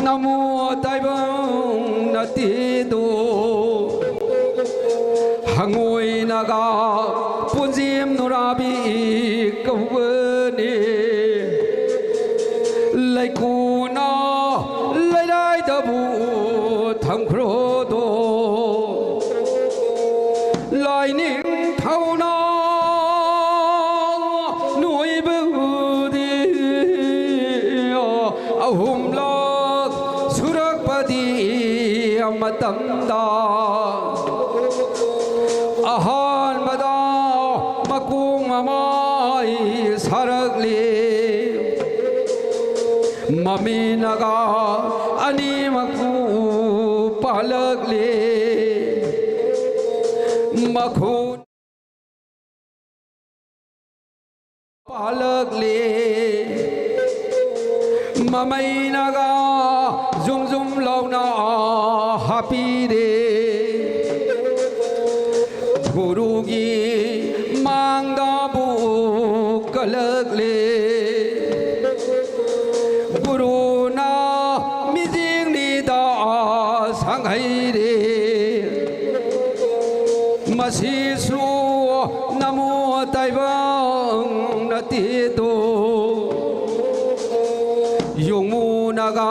ꯅꯃꯨ ꯇꯥꯏꯕꯪ ꯅꯠꯇꯦꯗꯣ꯫ ꯍꯉꯣꯏꯅꯒ ꯄꯨꯟꯖꯦꯝ ꯅꯨꯔꯥꯕꯤ ꯀꯧꯕꯅꯤ꯫ ꯂꯩꯀꯨꯅ ꯑꯍꯨꯝꯂꯛ ꯁꯨꯔꯛꯄꯗꯤ ꯃꯇꯝꯗ ꯑꯍꯥꯟꯕꯗ ꯃꯀꯣꯛ ꯃꯃꯥꯏ ꯁꯥꯔꯛꯂꯤ꯫ ꯃꯃꯤꯅꯒ ꯑꯅꯤꯃꯛꯄꯨ ꯄꯥꯜꯂꯛꯂꯤ꯫ ꯃꯈꯨꯠ ꯄꯥꯜꯂꯛꯂꯤ꯫ ꯃꯃꯩꯅꯒ ꯖꯨꯝ ꯖꯨꯝ ꯂꯥꯎꯅ ꯍꯥꯞꯄꯤꯔꯦ꯫ ꯒꯨꯔꯨꯒꯤ ꯃꯥꯡꯗꯕꯨ ꯀꯜꯂꯛꯂꯦ꯫ ꯒꯨꯔꯨꯅ ꯃꯤꯖꯤꯡꯅꯤꯗ ꯁꯪꯍꯩꯔꯦ꯫ ꯃꯁꯤꯁꯨ ꯅꯃꯣ ꯇꯥꯏꯕꯪ ꯅꯠꯇꯦꯗꯣ꯫ ꯌꯣꯡꯃꯨꯅꯒ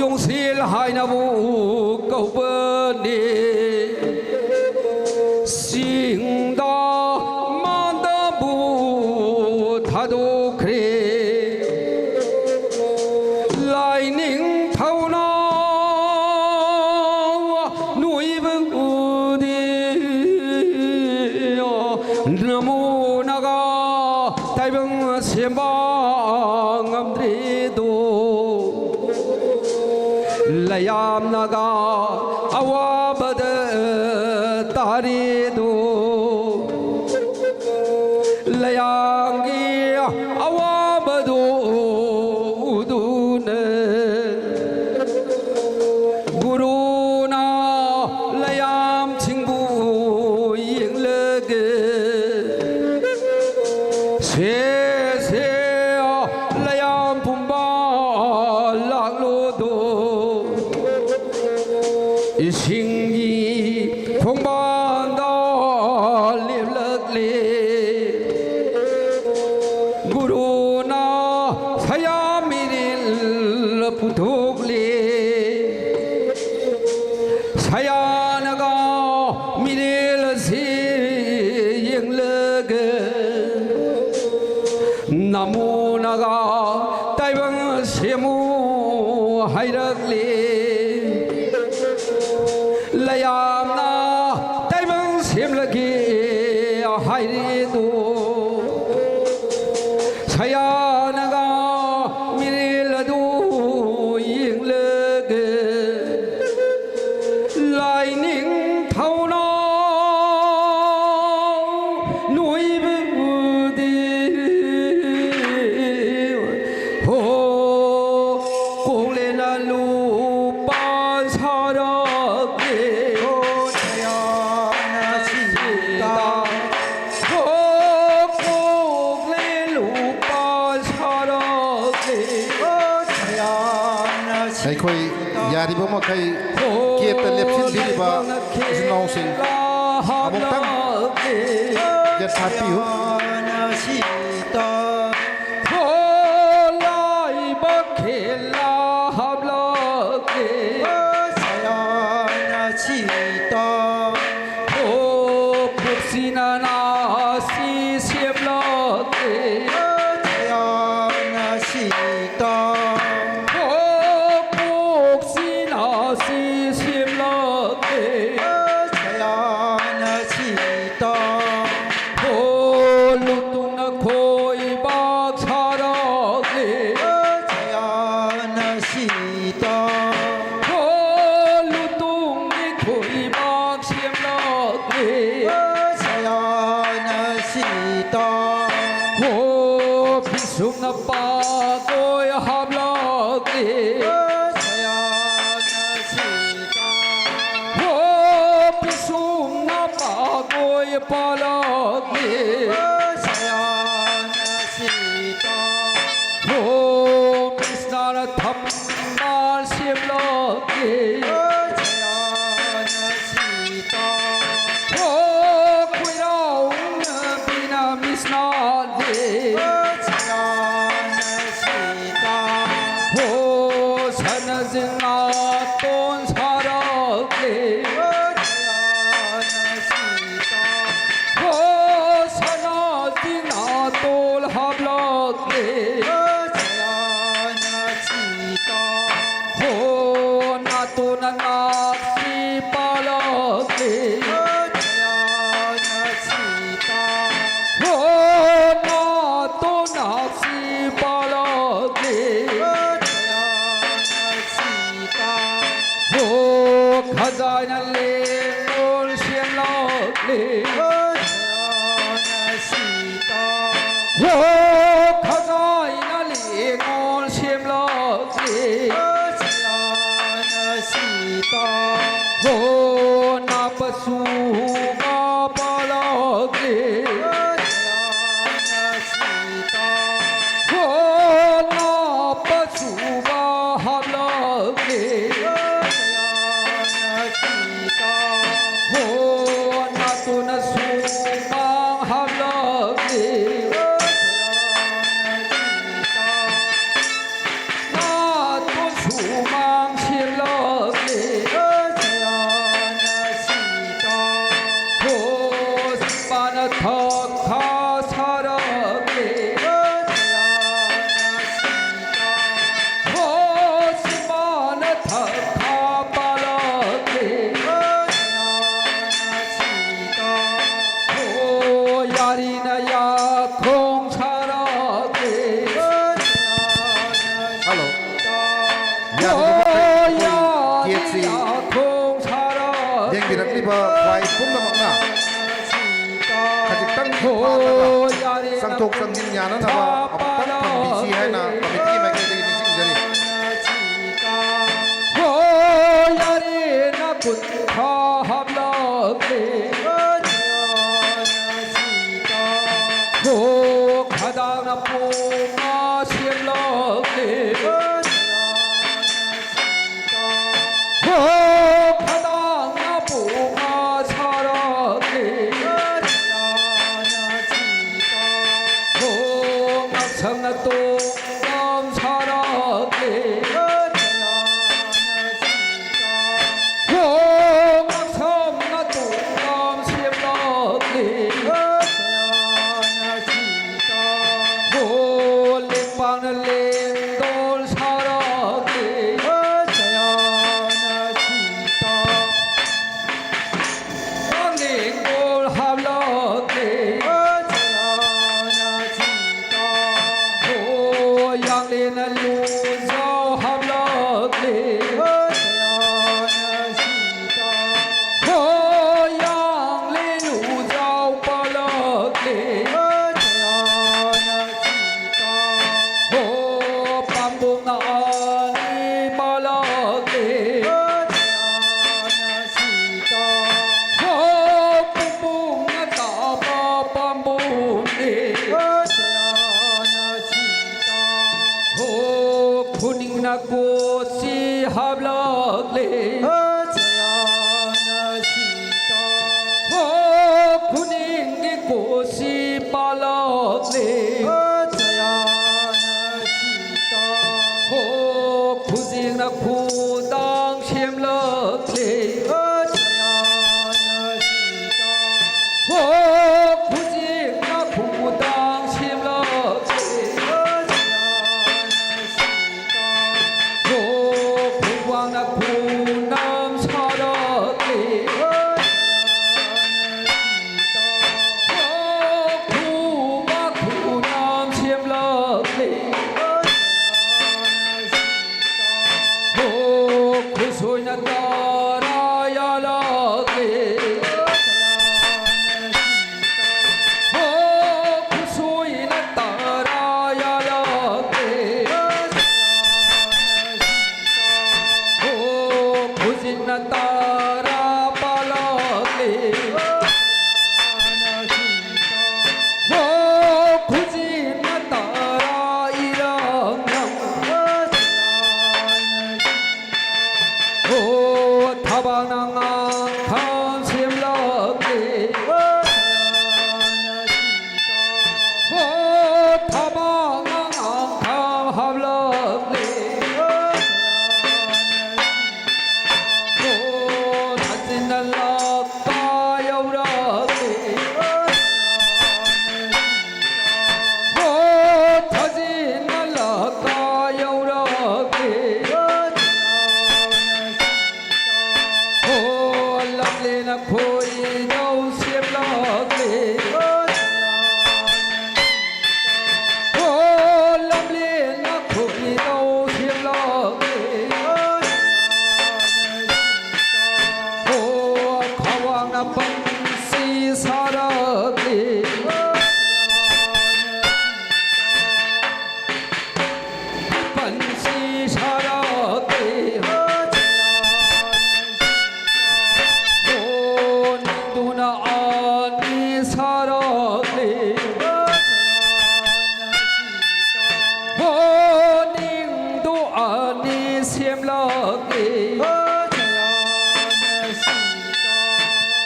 ꯌꯣꯡꯁꯤꯜ ꯍꯥꯏꯅꯕꯨ ꯀꯧꯕꯅꯤ꯫ ꯆꯤꯡꯗ ꯃꯥꯟꯗꯕꯨ ꯊꯥꯗꯣꯛꯈ꯭ꯔꯦ꯫ ꯂꯥꯏꯅꯤꯡꯊꯧꯅ ꯅꯣꯏꯕꯨꯗꯤ ꯅꯃꯣꯅꯒ ꯇꯥꯏꯕꯪ ꯁꯦꯝꯕ ꯉꯝꯗ꯭ꯔꯤꯗꯣ꯫ ꯂꯌꯥꯝꯅꯒ ꯑꯋꯥꯕꯗ ꯇꯥꯔꯤꯗꯣ꯫ ꯂꯌꯥꯝꯒꯤ ꯑꯋꯥꯕꯗꯨ ꯎꯗꯨꯅ ꯒꯨꯔꯨꯅ ꯂꯌꯥꯝꯁꯤꯡꯕꯨ ꯌꯦꯡꯂꯒ ꯁꯦ ꯁꯦ ꯂꯌꯥꯝ ꯄꯨꯝꯕ ꯂꯥꯛꯂꯣꯗꯣ꯫ ꯏꯁꯤꯡꯒꯤ ꯈꯣꯡꯕꯥꯟꯗ ꯂꯦꯞꯂꯛꯂꯦ꯫ ꯒꯨꯔꯨꯅ ꯁꯌꯥ ꯃꯤꯔꯤꯜ ꯄꯨꯊꯣꯛꯂꯦ꯫ ꯁꯌꯥꯅꯒ ꯃꯤꯔꯦꯜ ꯑꯁꯤ ꯌꯦꯡꯂꯒ ꯅꯃꯣꯅꯒ ꯇꯥꯏꯕꯪ ꯁꯦꯝꯃꯨ ꯍꯥꯏꯔꯛꯂꯤ꯫ ꯂꯌꯥꯝꯅ ꯇꯥꯏꯕꯪ ꯁꯦꯝꯂꯒꯦ ꯍꯥꯏꯔꯤꯗꯨ꯫ ꯁꯌꯥꯅꯒ ꯃꯤꯔꯦꯜ ꯑꯗꯨ ꯌꯦꯡꯂꯒ ꯂꯥꯏꯅꯤꯡꯊꯧꯅ ꯅꯣꯏꯕꯨꯗꯤ ꯍꯣ ꯀꯣꯛꯂꯦꯅ ꯂꯨꯄꯥ ꯁꯥꯔꯛꯂꯦ꯫ ꯍꯣ ꯁꯌꯥꯅ ꯁꯤꯗ ꯍꯣ ꯀꯣꯛꯂꯦ ꯂꯨꯄꯥ ꯁꯥꯔꯛꯂꯦ꯫ ꯍꯣ ꯁꯌꯥꯅ ꯁꯤꯗ ꯑꯩꯈꯣꯏ ꯌꯥꯔꯤꯕ ꯃꯈꯩ ꯒꯦꯠꯇ ꯂꯦꯞꯁꯤꯟꯕꯤꯔꯤꯕ ꯏꯆꯤꯟ ꯏꯅꯥꯎꯁꯤꯡ ꯑꯃꯨꯛꯇꯪ ꯒꯦꯠ ꯐꯥꯠꯄꯤꯌꯨ꯫ ꯍꯣ ꯂꯥꯏꯕꯛ ꯈꯦꯂꯥ ꯍꯥꯞꯂꯛꯀꯦ꯫ ꯁꯌꯥꯅ ꯁꯤꯇ ꯍꯣ ꯄꯨꯛꯁꯤꯅ ꯅꯥꯁꯤ ꯁꯦꯝꯂꯛꯀꯦ꯫ ꯁꯌꯥꯅ ꯁꯤꯇ ꯍꯣ ꯄꯨꯛꯁꯤꯅ ꯁꯤ ꯁꯦꯝꯂꯛꯀꯦ꯫ ꯁꯌꯥꯅ ꯁꯤꯇ ꯍꯣ ꯂꯨꯇꯨꯡꯅ ꯈꯣꯏꯕꯥꯛ ꯁꯥꯔꯛꯂꯦ꯫ ꯁꯌꯥꯅ ꯁꯤꯇ ꯍꯣ ꯂꯨꯇꯨꯡꯒꯤ ꯈꯣꯏꯕꯥꯛ ꯁꯦꯝꯂꯛꯂꯦ꯫ ꯁꯌꯥꯅ ꯁꯤꯇ ꯍꯣ ꯕꯤꯁꯨꯝꯅ ꯄꯥꯒꯣꯏ ꯍꯥꯞꯂꯛꯂꯦ꯫ ꯁꯌꯥꯅ ꯁꯤꯇ ꯍꯣ ꯕꯤꯁꯨꯝꯅ ꯄꯥꯒꯣꯏ ꯄꯥꯂꯛꯂꯦ꯫ ꯁꯌꯥꯅ ꯁꯤꯇ ꯍꯣ ꯀ꯭ꯔꯤꯁꯅꯅ ꯊꯝꯕꯥꯜ ꯁꯦꯝꯂꯛꯂꯦ꯫ ꯁꯌꯥꯅ ꯁꯤꯇ ꯍꯣ ꯈꯣꯏꯔꯥꯎꯅꯕꯤꯅ ꯃꯤꯁꯅꯥꯗꯦ꯫ ꯁꯌꯥꯅ ꯁꯤꯇ ꯍꯣ ꯁꯅꯖꯤꯡ ꯅꯥꯇꯣꯟ ꯁꯥꯔꯛꯂꯦ꯫ ꯁꯌꯥꯅ ꯁꯤꯇ ꯍꯣ ꯁꯅꯥꯖꯤꯡ ꯅꯥꯇꯣꯟ ꯍꯥꯞꯂꯛꯂꯦ꯫ ꯍꯣ ꯅꯥꯇꯣꯟꯅ ꯅꯥꯛꯁꯤ ꯄꯥꯜꯂꯛꯂꯦ꯫ ꯍꯣ ꯅꯥꯇꯣꯟ ꯅꯥꯛꯁꯤ ꯄꯥꯜꯂꯛꯂꯦ꯫ ꯍꯣ ꯈꯖꯥꯏꯅ ꯂꯦꯡꯉꯣꯜ ꯁꯦꯝꯂꯛꯂꯦ꯫ ꯍꯣ ꯈꯖꯥꯏꯅ ꯂꯦꯡꯉꯣꯜ ꯁꯦꯝꯂꯛꯂꯦ꯫ ꯍꯣ ꯅꯥꯄꯁꯨ ꯄꯥꯜꯂꯛꯂꯦ꯫ ꯍꯣ ꯅꯥꯄꯁꯨ ꯍꯥꯞꯂꯛꯂꯦ꯫ ꯍꯣ ꯅꯥꯇꯣꯟꯅ ꯁꯨꯃꯥꯡ ꯍꯥꯞꯂꯛꯂꯦ꯫ ꯅꯥꯇꯣꯟ ꯁꯨꯃꯥꯡ ꯁꯦꯝꯂꯛꯂꯦ꯫ ꯍꯣ ꯁꯤꯃꯥꯅ ꯊꯛ ꯈꯥ ꯁꯥꯔꯛꯂꯦ꯫ ꯍꯣ ꯁꯤꯃꯥꯅ ꯊꯛ ꯈꯥ ꯄꯥꯜꯂꯛꯂꯦ꯫ ꯍꯣ ꯌꯥꯔꯤꯅ ꯌꯥꯈꯣꯡ ꯁꯥꯔꯛꯂꯦ꯫ ꯍꯜꯂꯣ꯫ ꯌꯥꯔꯤꯕꯃꯈꯩ ꯑꯩꯈꯣꯏ ꯒꯦꯠꯁꯤ ꯌꯦꯡꯕꯤꯔꯛꯂꯤꯕ ꯈ꯭ꯋꯥꯏ ꯄꯨꯝꯅꯃꯛꯅ ꯈꯖꯤꯛꯇꯪ ꯐꯥꯜꯂꯒ ꯆꯪꯊꯣꯛ ꯆꯪꯁꯤꯟ ꯌꯥꯅꯅꯕ ꯑꯃꯨꯛꯇꯪ ꯊꯝꯕꯤꯁꯤ ꯍꯥꯏꯅ ꯀꯃꯤꯇꯤꯒꯤ ꯃꯥꯏꯀꯩꯗꯒꯤ ꯅꯤꯡꯁꯤꯡꯖꯔꯤ꯫ ꯍꯣ ꯌꯥꯔꯦꯅ ꯀꯨꯟꯊ꯭ꯔꯥ ꯍꯥꯞꯂꯛꯂꯦ꯫ ꯍꯣ ꯈꯗꯥꯡꯅ ꯄꯣꯝꯃ ꯁꯦꯝꯂꯛꯂꯦ꯫ ꯍꯣ ꯈꯗꯥꯡꯅ ꯄꯣꯝꯃ ꯁꯥꯔꯛꯂꯦ꯫ ꯍꯣ ꯉꯛꯁꯪꯅ ꯇꯣꯡꯐꯝ ꯁꯥꯔꯛꯂꯦ꯫ ꯍꯣ ꯉꯛꯁꯪꯅ ꯇꯣꯡꯐꯝ ꯁꯦꯝꯂꯛꯂꯦ꯫ ꯍꯣ ꯅ ꯂꯨꯖꯥꯎ ꯍꯥꯞꯂꯛꯂꯦ꯫ ꯍꯣ ꯌꯥꯡꯂꯦ ꯂꯨꯖꯥꯎ ꯄꯥꯜꯂꯛꯂꯦ꯫ ꯍꯣ ꯄꯥꯝꯕꯣꯝꯅ ꯑꯅꯤ ꯄꯥꯜꯂꯛꯂꯦ꯫ ꯍꯣ ꯄꯨꯡꯄꯣꯡꯅ ꯇꯥꯕ ꯄꯥꯝꯕꯣꯝꯅꯦ꯫ ꯍꯣ ꯈꯨꯅꯤꯡꯅ ꯀꯣꯁꯤ ꯍꯥꯞꯂꯛꯂꯦ꯫ ꯍꯣ ꯈꯨꯅꯤꯡꯒꯤ ꯀꯣꯁꯤ ꯄꯥꯜꯂꯛꯂꯦ꯫ ꯍꯣ ꯈꯨꯖꯤꯡꯅ ꯈꯨꯗꯥꯡ ꯁꯦꯝꯂꯛꯂꯦ꯫ ꯍꯣ ꯈꯨꯖꯤꯡꯅ ꯈꯨꯗꯥꯡ ꯁꯦꯝꯂꯛꯂꯦ꯫ ꯍꯣ ꯈꯨꯕꯥꯡꯅ ꯈꯨꯅꯝ ꯁꯥꯔꯛꯂꯦ꯫ ꯍꯣ ꯈꯨꯕꯥꯡ ꯈꯨꯅꯝ ꯁꯦꯝꯂꯛꯂꯦ꯫ ꯍꯣ ꯈꯨꯠꯁꯣꯏꯅ ꯇꯔꯥ ꯌꯥꯜꯂꯛꯂꯦ꯫ ꯍꯣ ꯈꯨꯠꯁꯣꯏꯅ ꯇꯔꯥ ꯌꯥꯜꯂꯛꯂꯦ꯫ ꯍꯣ ꯈꯨꯖꯤꯟꯅ ꯇꯔꯥ ꯄꯥꯜꯂꯛꯂꯦ꯫ ꯍꯣ ꯈꯨꯖꯤꯟꯅ ꯇꯔꯥ ꯏꯔꯝꯂꯝ꯫ ꯍꯣ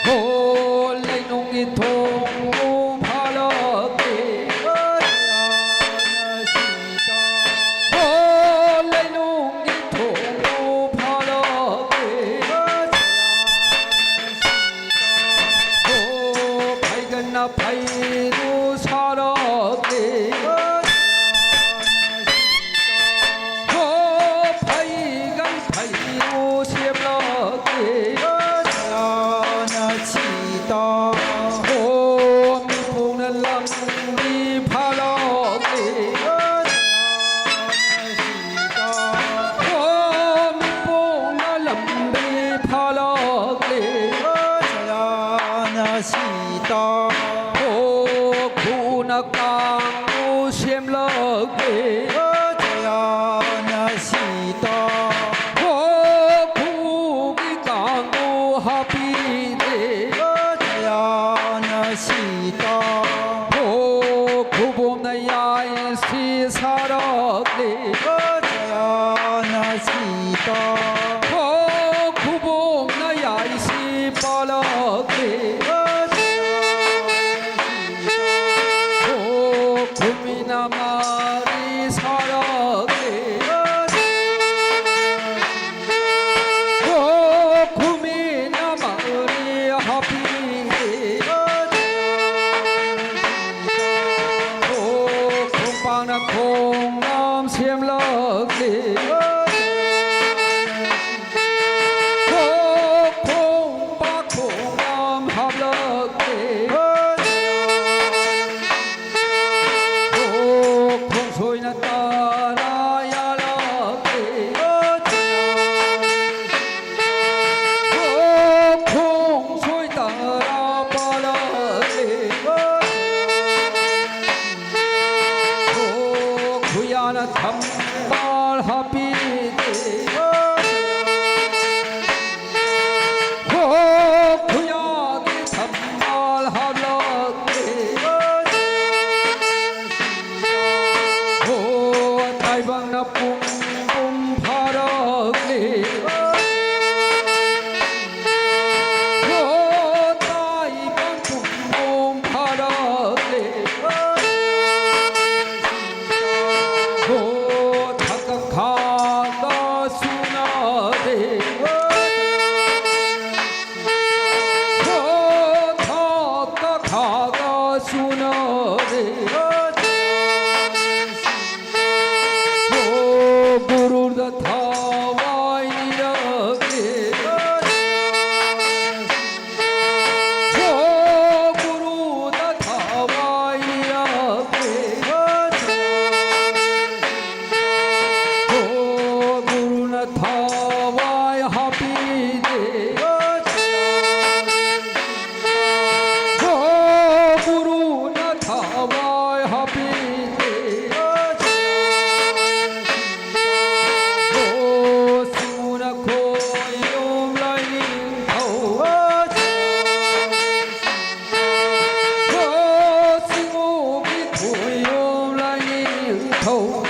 ꯍꯣ ꯂꯩꯅꯨꯡꯒꯤ ꯊꯣꯡꯕꯨ ꯐꯥꯂꯛꯂꯦ꯫ ꯍꯣ ꯂꯩꯅꯨꯡꯒꯤ ꯊꯣꯡꯕꯨ ꯐꯥꯂꯛꯂꯦ꯫ ꯍꯣ ꯐꯩꯒꯟꯅ ꯐꯩꯔꯨ ꯁꯥꯔꯛꯂꯦ꯫ ꯍꯣ ꯐꯩꯒꯟ ꯐꯩꯔꯨ ꯁꯦꯝꯂꯛꯂꯦ꯫ ꯍꯣ ꯃꯤꯄꯣꯡꯅ ꯂꯝꯕꯤ ꯐꯥꯂꯛꯂꯦ꯫ ꯍꯣ ꯃꯤꯄꯣꯡꯅ ꯂꯝꯕꯤ ꯐꯥꯂꯛꯂꯦ꯫ ꯍꯣ ꯈꯨꯅ ꯀꯥꯡꯕꯨ ꯁꯦꯝꯂꯛꯂꯦ꯫ ꯍꯣ ꯈꯨꯒꯤ ꯀꯥꯡꯕꯨ ꯍꯥꯞꯄꯤꯔꯦ꯫ ꯍꯣ ꯈꯨꯕꯣꯝꯅ ꯌꯥꯏꯁꯤ ꯁꯥꯔꯛꯂꯦ꯫ ꯍꯣ ꯈꯨꯕꯣꯝꯅ ꯌꯥꯏꯁꯤ ꯄꯥꯜꯂꯛꯂꯦ꯫ ꯍꯣ ꯈꯨꯃꯤꯅ ꯃꯔꯤ ꯁꯥꯔꯛꯂꯦ꯫ ꯍꯣ ꯈꯨꯃꯤꯅ ꯃꯔꯤ ꯍꯥꯞꯄꯤꯔꯦ꯫ ꯍꯣ ꯈꯣꯡꯄꯥꯛꯅ ꯈꯣꯡꯅꯝ ꯁꯦꯝꯂꯛꯂꯦ꯫ ꯍꯣ ꯈꯣꯡꯄꯥꯛ ꯈꯣꯡꯅꯝ ꯍꯥꯞꯂꯛꯂꯦ꯫ ꯍꯣ ꯈꯣꯡꯁꯣꯏꯅ ꯇꯔꯥ ꯌꯥꯜꯂꯛꯂꯦ꯫ ꯍꯣ ꯈꯣꯡꯁꯣꯏ ꯇꯔꯥ ꯄꯥꯜꯂꯛꯂꯦ꯫ ꯍꯣ ꯈꯨꯌꯥꯅ ꯊꯝꯕꯥꯜ ꯍꯥꯞꯄꯤꯔꯦ꯫ ꯍꯣ ꯈꯨꯌꯥꯒꯤ ꯊꯝꯕꯥꯜ ꯍꯥꯞꯂꯛꯂꯦ꯫ ꯍꯣ ꯇꯥꯏꯕꯪꯅ ꯄꯨꯝ ꯄꯨꯝ ꯐꯥꯔꯛꯂꯦ꯫ ꯍꯧ꯫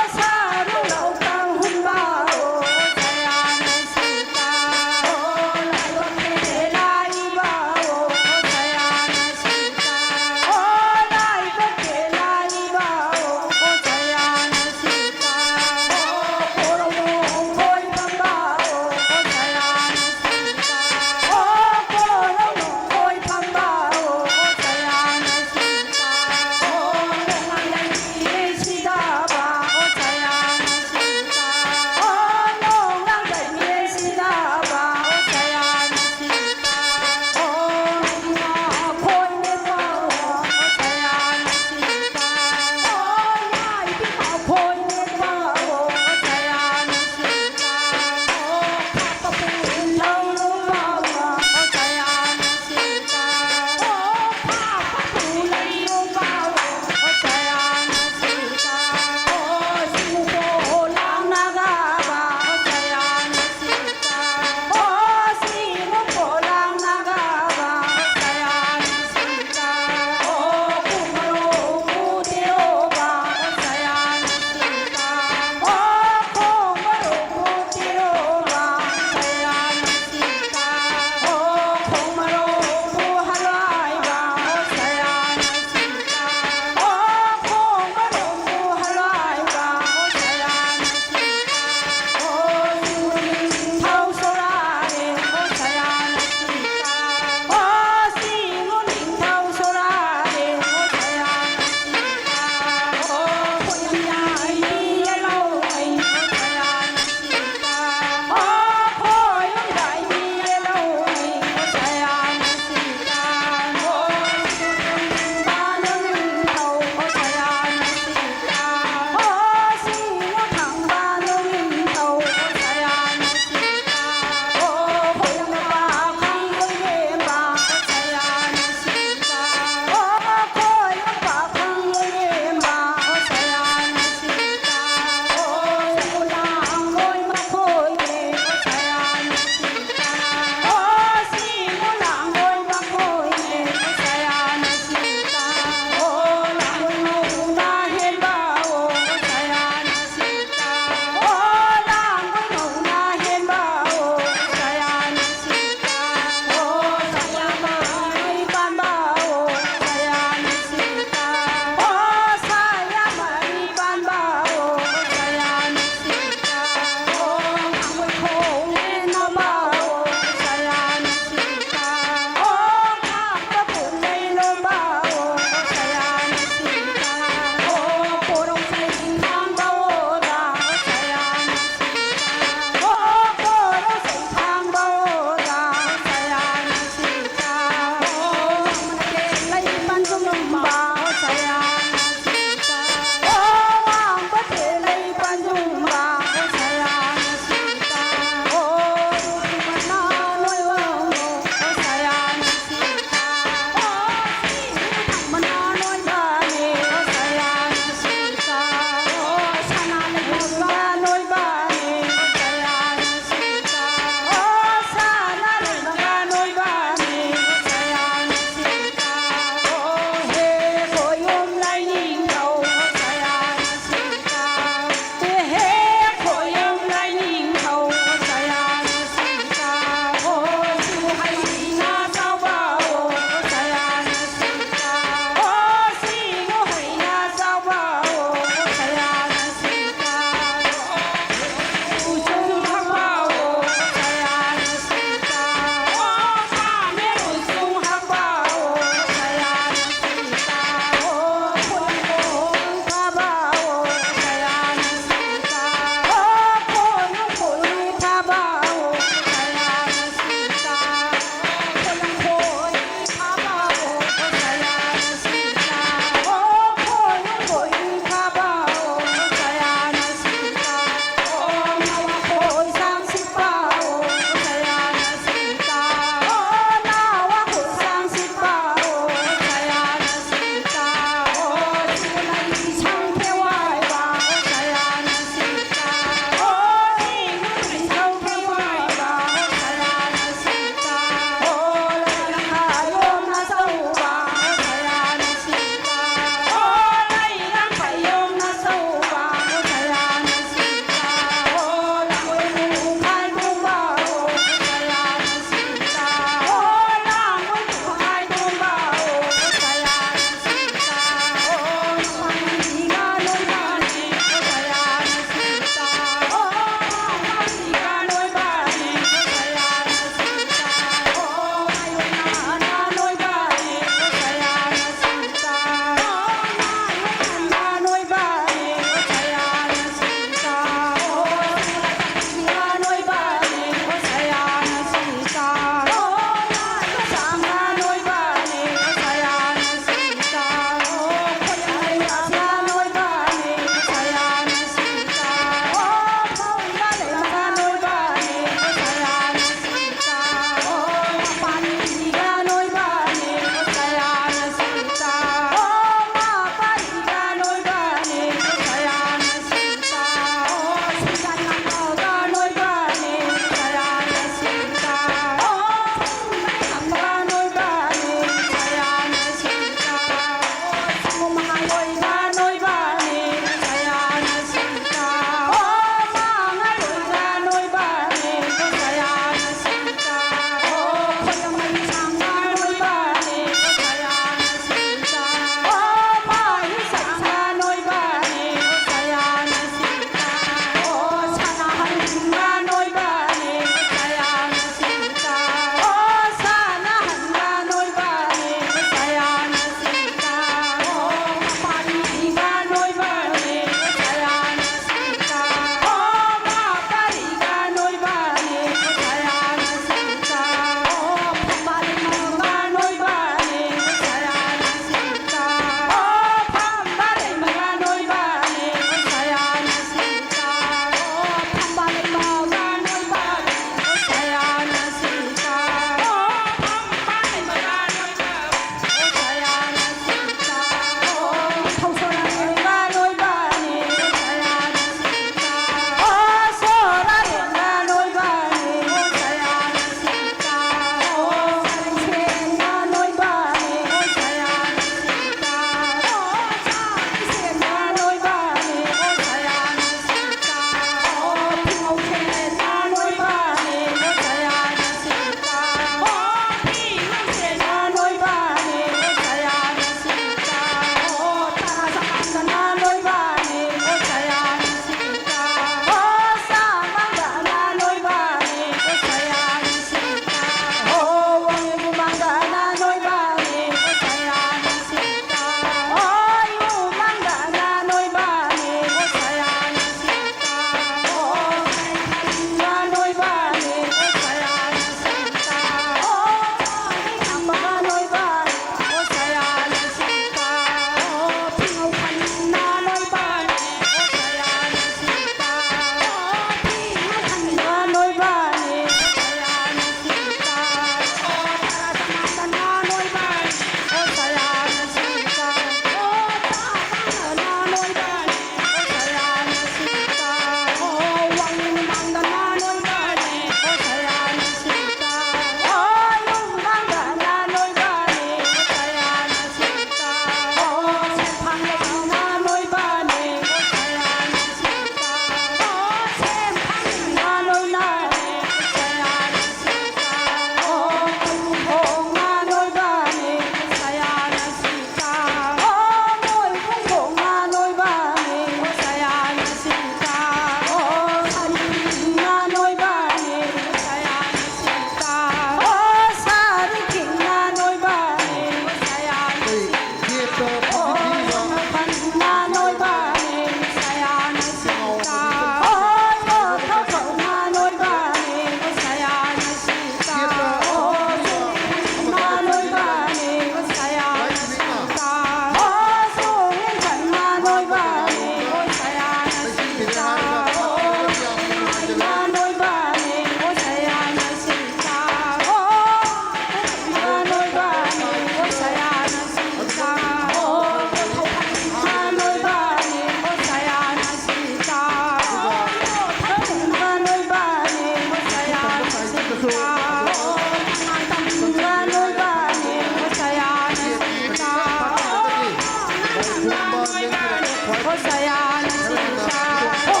ꯍꯣ ꯁꯌꯥꯅ ꯁꯤꯇꯥ, ꯍꯣ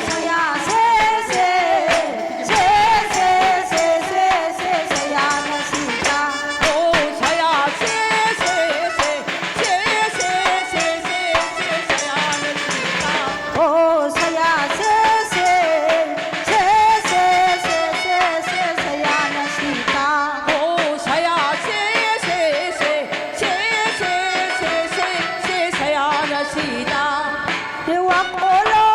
ꯁꯌꯥ ꯁꯦ ꯁꯦ, ꯁꯦ ꯁꯦ ꯁꯦ ꯁꯦ ꯁꯦ ꯁꯌꯥꯅ ꯁꯤꯇꯥ꯫ ꯍꯣ ꯁꯌꯥ ꯁꯦ ꯁꯦ ꯁꯦ, ꯁꯦ ꯁꯦ ꯁꯦ ꯁꯦ ꯁꯦ ꯁꯌꯥꯅ ꯁꯤꯇꯥ꯫ ꯍꯣ ꯁꯌꯥ ꯁꯦ ꯁꯦ, ꯁꯦ ꯁꯦ ꯁꯦ ꯁꯦ ꯁꯦ ꯁꯌꯥꯅ ꯁꯤꯇꯥ꯫ ꯍꯣ ꯁꯌꯥ ꯁꯦ ꯁꯦ ꯁꯦ, ꯁꯦ ꯁꯦ ꯁꯦ ꯁꯦ ꯁꯦ ꯁꯌꯥꯅ ꯁꯤꯇꯥ꯫ ꯋꯥꯛ ꯑꯣꯂꯣ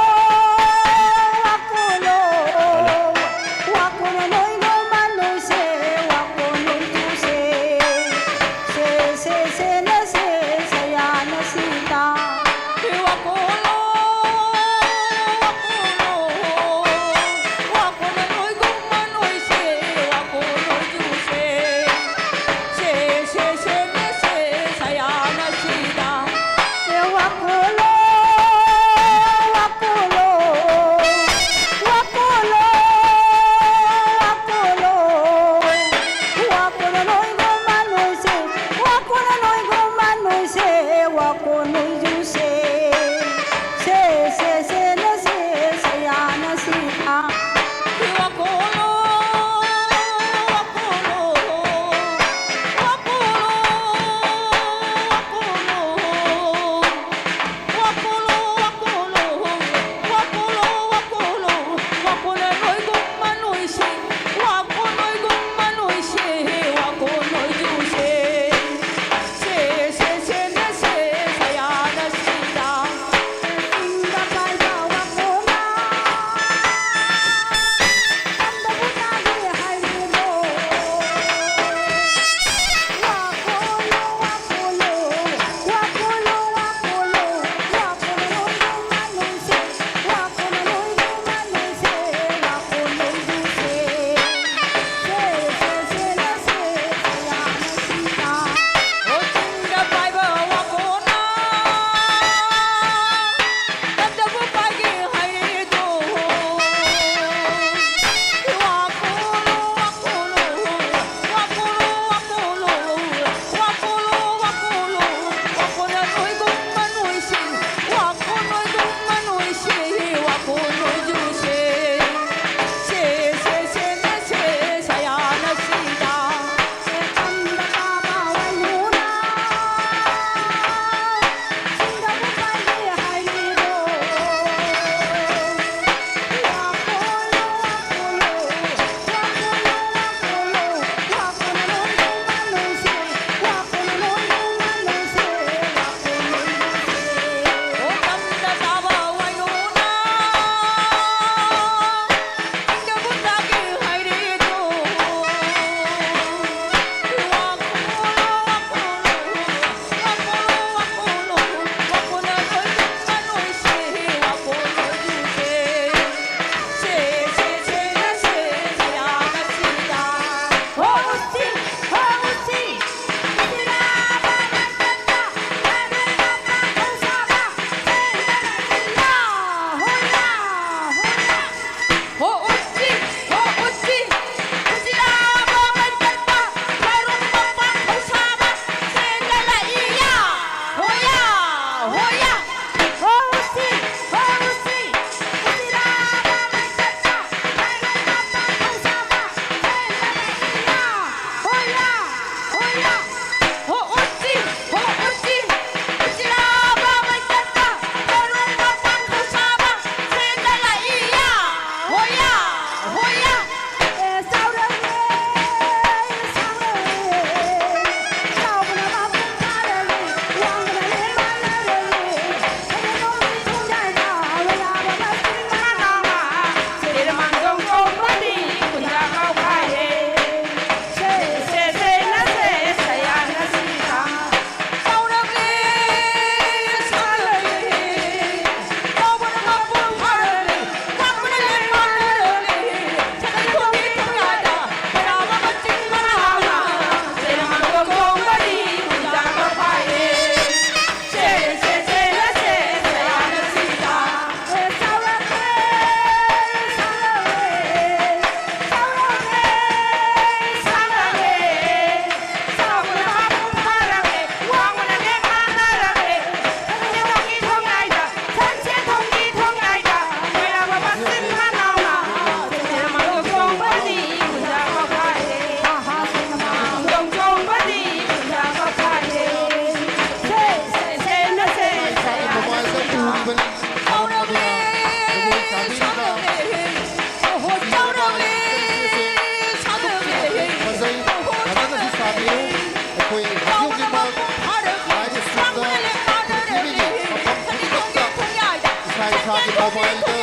ꯃꯣꯕꯥꯏꯜꯗ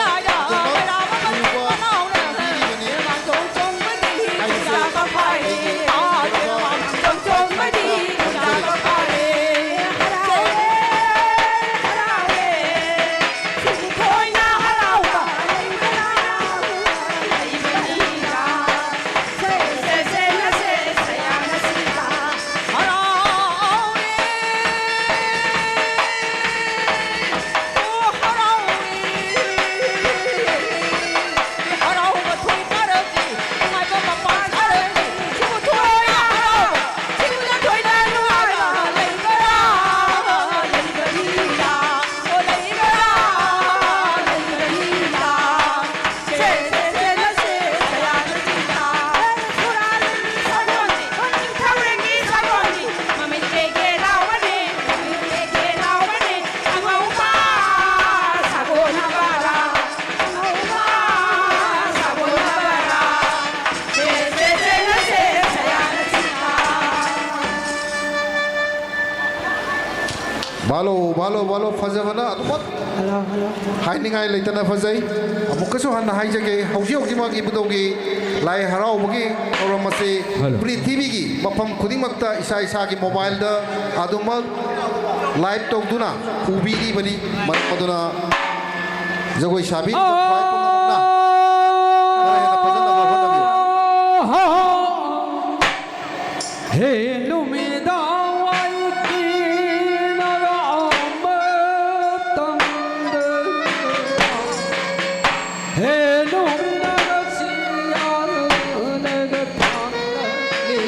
ꯂꯣꯏꯅꯃꯛ ꯎꯕ ꯎꯕꯤꯔꯤꯕꯅꯤ꯫ ꯍꯥꯏꯕꯁꯦ ꯑꯩꯒꯤ ꯊꯝꯖꯔꯤ꯫ ꯚꯥꯂꯣ, ꯚꯥꯂꯣ, ꯚꯥꯂꯣ, ꯐꯖꯕꯅ ꯑꯗꯨꯃꯛ ꯍꯜꯂꯣ, ꯍꯜꯂꯣ꯫ ꯍꯥꯏꯅꯤꯡꯉꯥꯏ ꯂꯩꯇꯅ ꯐꯖꯩ꯫ ꯑꯃꯨꯛꯀꯁꯨ ꯍꯟꯅ ꯍꯥꯏꯖꯒꯦ, ꯍꯧꯖꯤꯛ ꯍꯧꯖꯤꯛꯃꯛ ꯏꯕꯨꯙꯧꯒꯤ ꯂꯥꯏ ꯍꯔꯥꯎꯕꯒꯤ ꯊꯧꯔꯝ ꯑꯁꯤ ꯍꯜꯂꯣ꯫ ꯄ꯭ꯔꯤꯊꯤꯕꯤꯒꯤ ꯃꯐꯝ ꯈꯨꯗꯤꯡꯃꯛꯇ ꯏꯁꯥ ꯏꯁꯥꯒꯤ ꯃꯣꯕꯥꯏꯜꯗ ꯑꯗꯨꯃꯛ ꯂꯥꯏꯚ ꯇꯧꯗꯨꯅ ꯎꯕꯤꯔꯤꯕꯅꯤ꯫ ꯃꯔꯝ ꯑꯗꯨꯅ ꯖꯒꯣꯏ ꯁꯥꯕꯤ ꯈ꯭ꯋꯥꯏ ꯄꯨꯝꯅꯃꯛꯅ ꯈꯔ ꯍꯦꯟꯅ ꯐꯖꯅꯕ ꯍꯣꯠꯅꯕꯤꯌꯨ꯫ ꯍꯦ ꯅꯨꯃꯤꯗꯥꯡ ꯋꯥꯏ ꯀꯤꯅꯔꯛꯑ ꯃꯇꯝꯗ, ꯍꯦ ꯅꯨꯃꯤꯗꯥꯡ ꯁꯤꯌꯥꯔꯅꯒ ꯊꯥꯡꯂꯛꯂꯤ꯫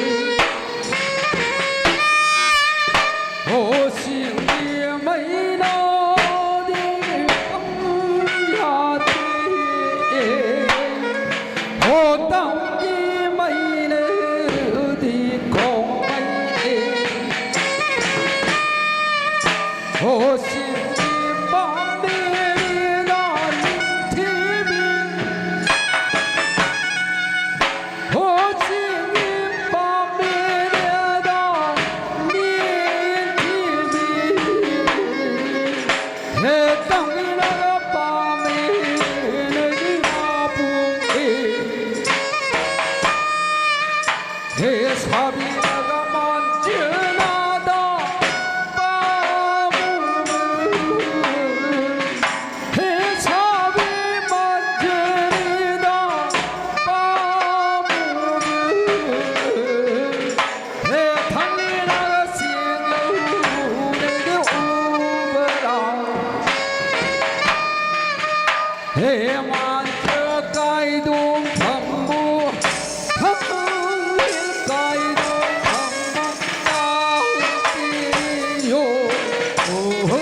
ꯍꯣ ꯁꯤꯡꯒꯤ ꯃꯩꯅꯥꯗꯤ ꯌꯥꯗꯦ꯫ ꯍꯣ ꯇꯝꯒꯤ ꯃꯩꯅꯥꯗꯤ ꯈꯣꯡꯃꯩ꯫ ꯍꯣ ꯁꯤꯡꯒꯤ ꯄꯥꯝꯕꯤꯅ ꯅꯤꯡꯊꯤꯕꯤ꯫ ꯍꯦ ꯃꯥꯟꯁ ꯀꯥꯏꯗꯣꯡ ꯐꯝꯕꯨ, ꯈꯪꯂꯤꯜ ꯀꯥꯏꯗꯣꯡ ꯐꯝꯕꯨ ꯇꯥꯛꯄꯤꯌꯣ꯫ ꯑꯣꯍꯣ꯫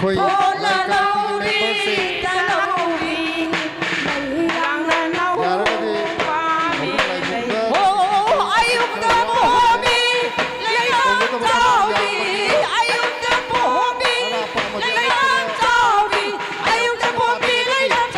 ꯑꯩꯈꯣꯏ ꯂꯥꯏꯀꯪꯒꯤ ꯃꯦꯝꯕꯔꯁꯤꯡ ꯌꯥꯔꯒꯗꯤ ꯍꯧꯖꯤꯛ ꯂꯥꯏꯕꯨꯡꯗ ꯇꯧꯒꯗꯕ ꯊꯕꯛ ꯌꯥꯝꯕꯒꯤ ꯑꯔꯥꯞꯄ ꯑꯃꯗꯤ ꯂꯩꯇ꯭ꯔꯦ꯫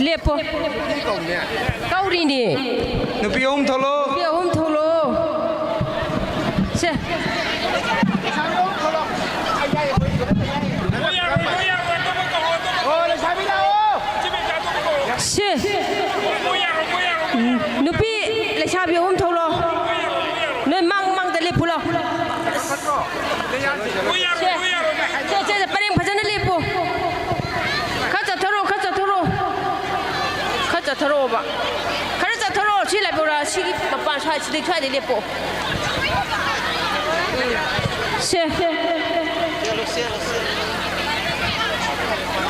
ꯂꯦꯞꯄꯣ꯫ ꯀꯧꯔꯤꯅꯦ꯫ ꯅꯨꯄꯤ ꯑꯍꯨꯝ ꯊꯣꯛꯂꯛꯑꯣ꯫ ꯅꯨꯄꯤ ꯑꯍꯨꯝ ꯊꯣꯛꯂꯛꯑꯣ꯫ ꯁꯦ꯫ ꯁꯦ꯫ ꯎꯝ, ꯅꯨꯄꯤ ꯂꯩꯁꯥꯕꯤ ꯑꯍꯨꯝ ꯊꯣꯛꯂꯛꯑꯣ꯫ ꯅꯣꯏ ꯃꯥꯡ ꯃꯥꯡꯗ ꯂꯦꯞꯄꯨ ꯂꯥꯎ꯫ ꯁꯦ꯫ ꯁꯦ, ꯁꯦ, ꯁꯦ, ꯄꯔꯦꯡ ꯐꯖꯅ ꯂꯦꯞꯄꯨ꯫ ꯈꯔ ꯆꯠꯊꯣꯔꯛꯑꯣ, ꯈꯔ ꯆꯠꯊꯣꯔꯛꯑꯣ꯫ ꯈꯔ ꯆꯠꯊꯣꯔꯛꯑꯣꯕ꯫ ꯈꯔ ꯆꯠꯊꯣꯔꯛꯑꯣ꯫ ꯁꯤ ꯂꯥꯏꯕꯧꯔꯥ, ꯁꯤꯒꯤ ꯃꯄꯥꯟ ꯁ꯭ꯋꯥꯏ, ꯁꯤꯗꯩ ꯁ꯭ꯋꯥꯏꯗꯩ ꯂꯦꯞꯄꯣ꯫ ꯁꯦ꯫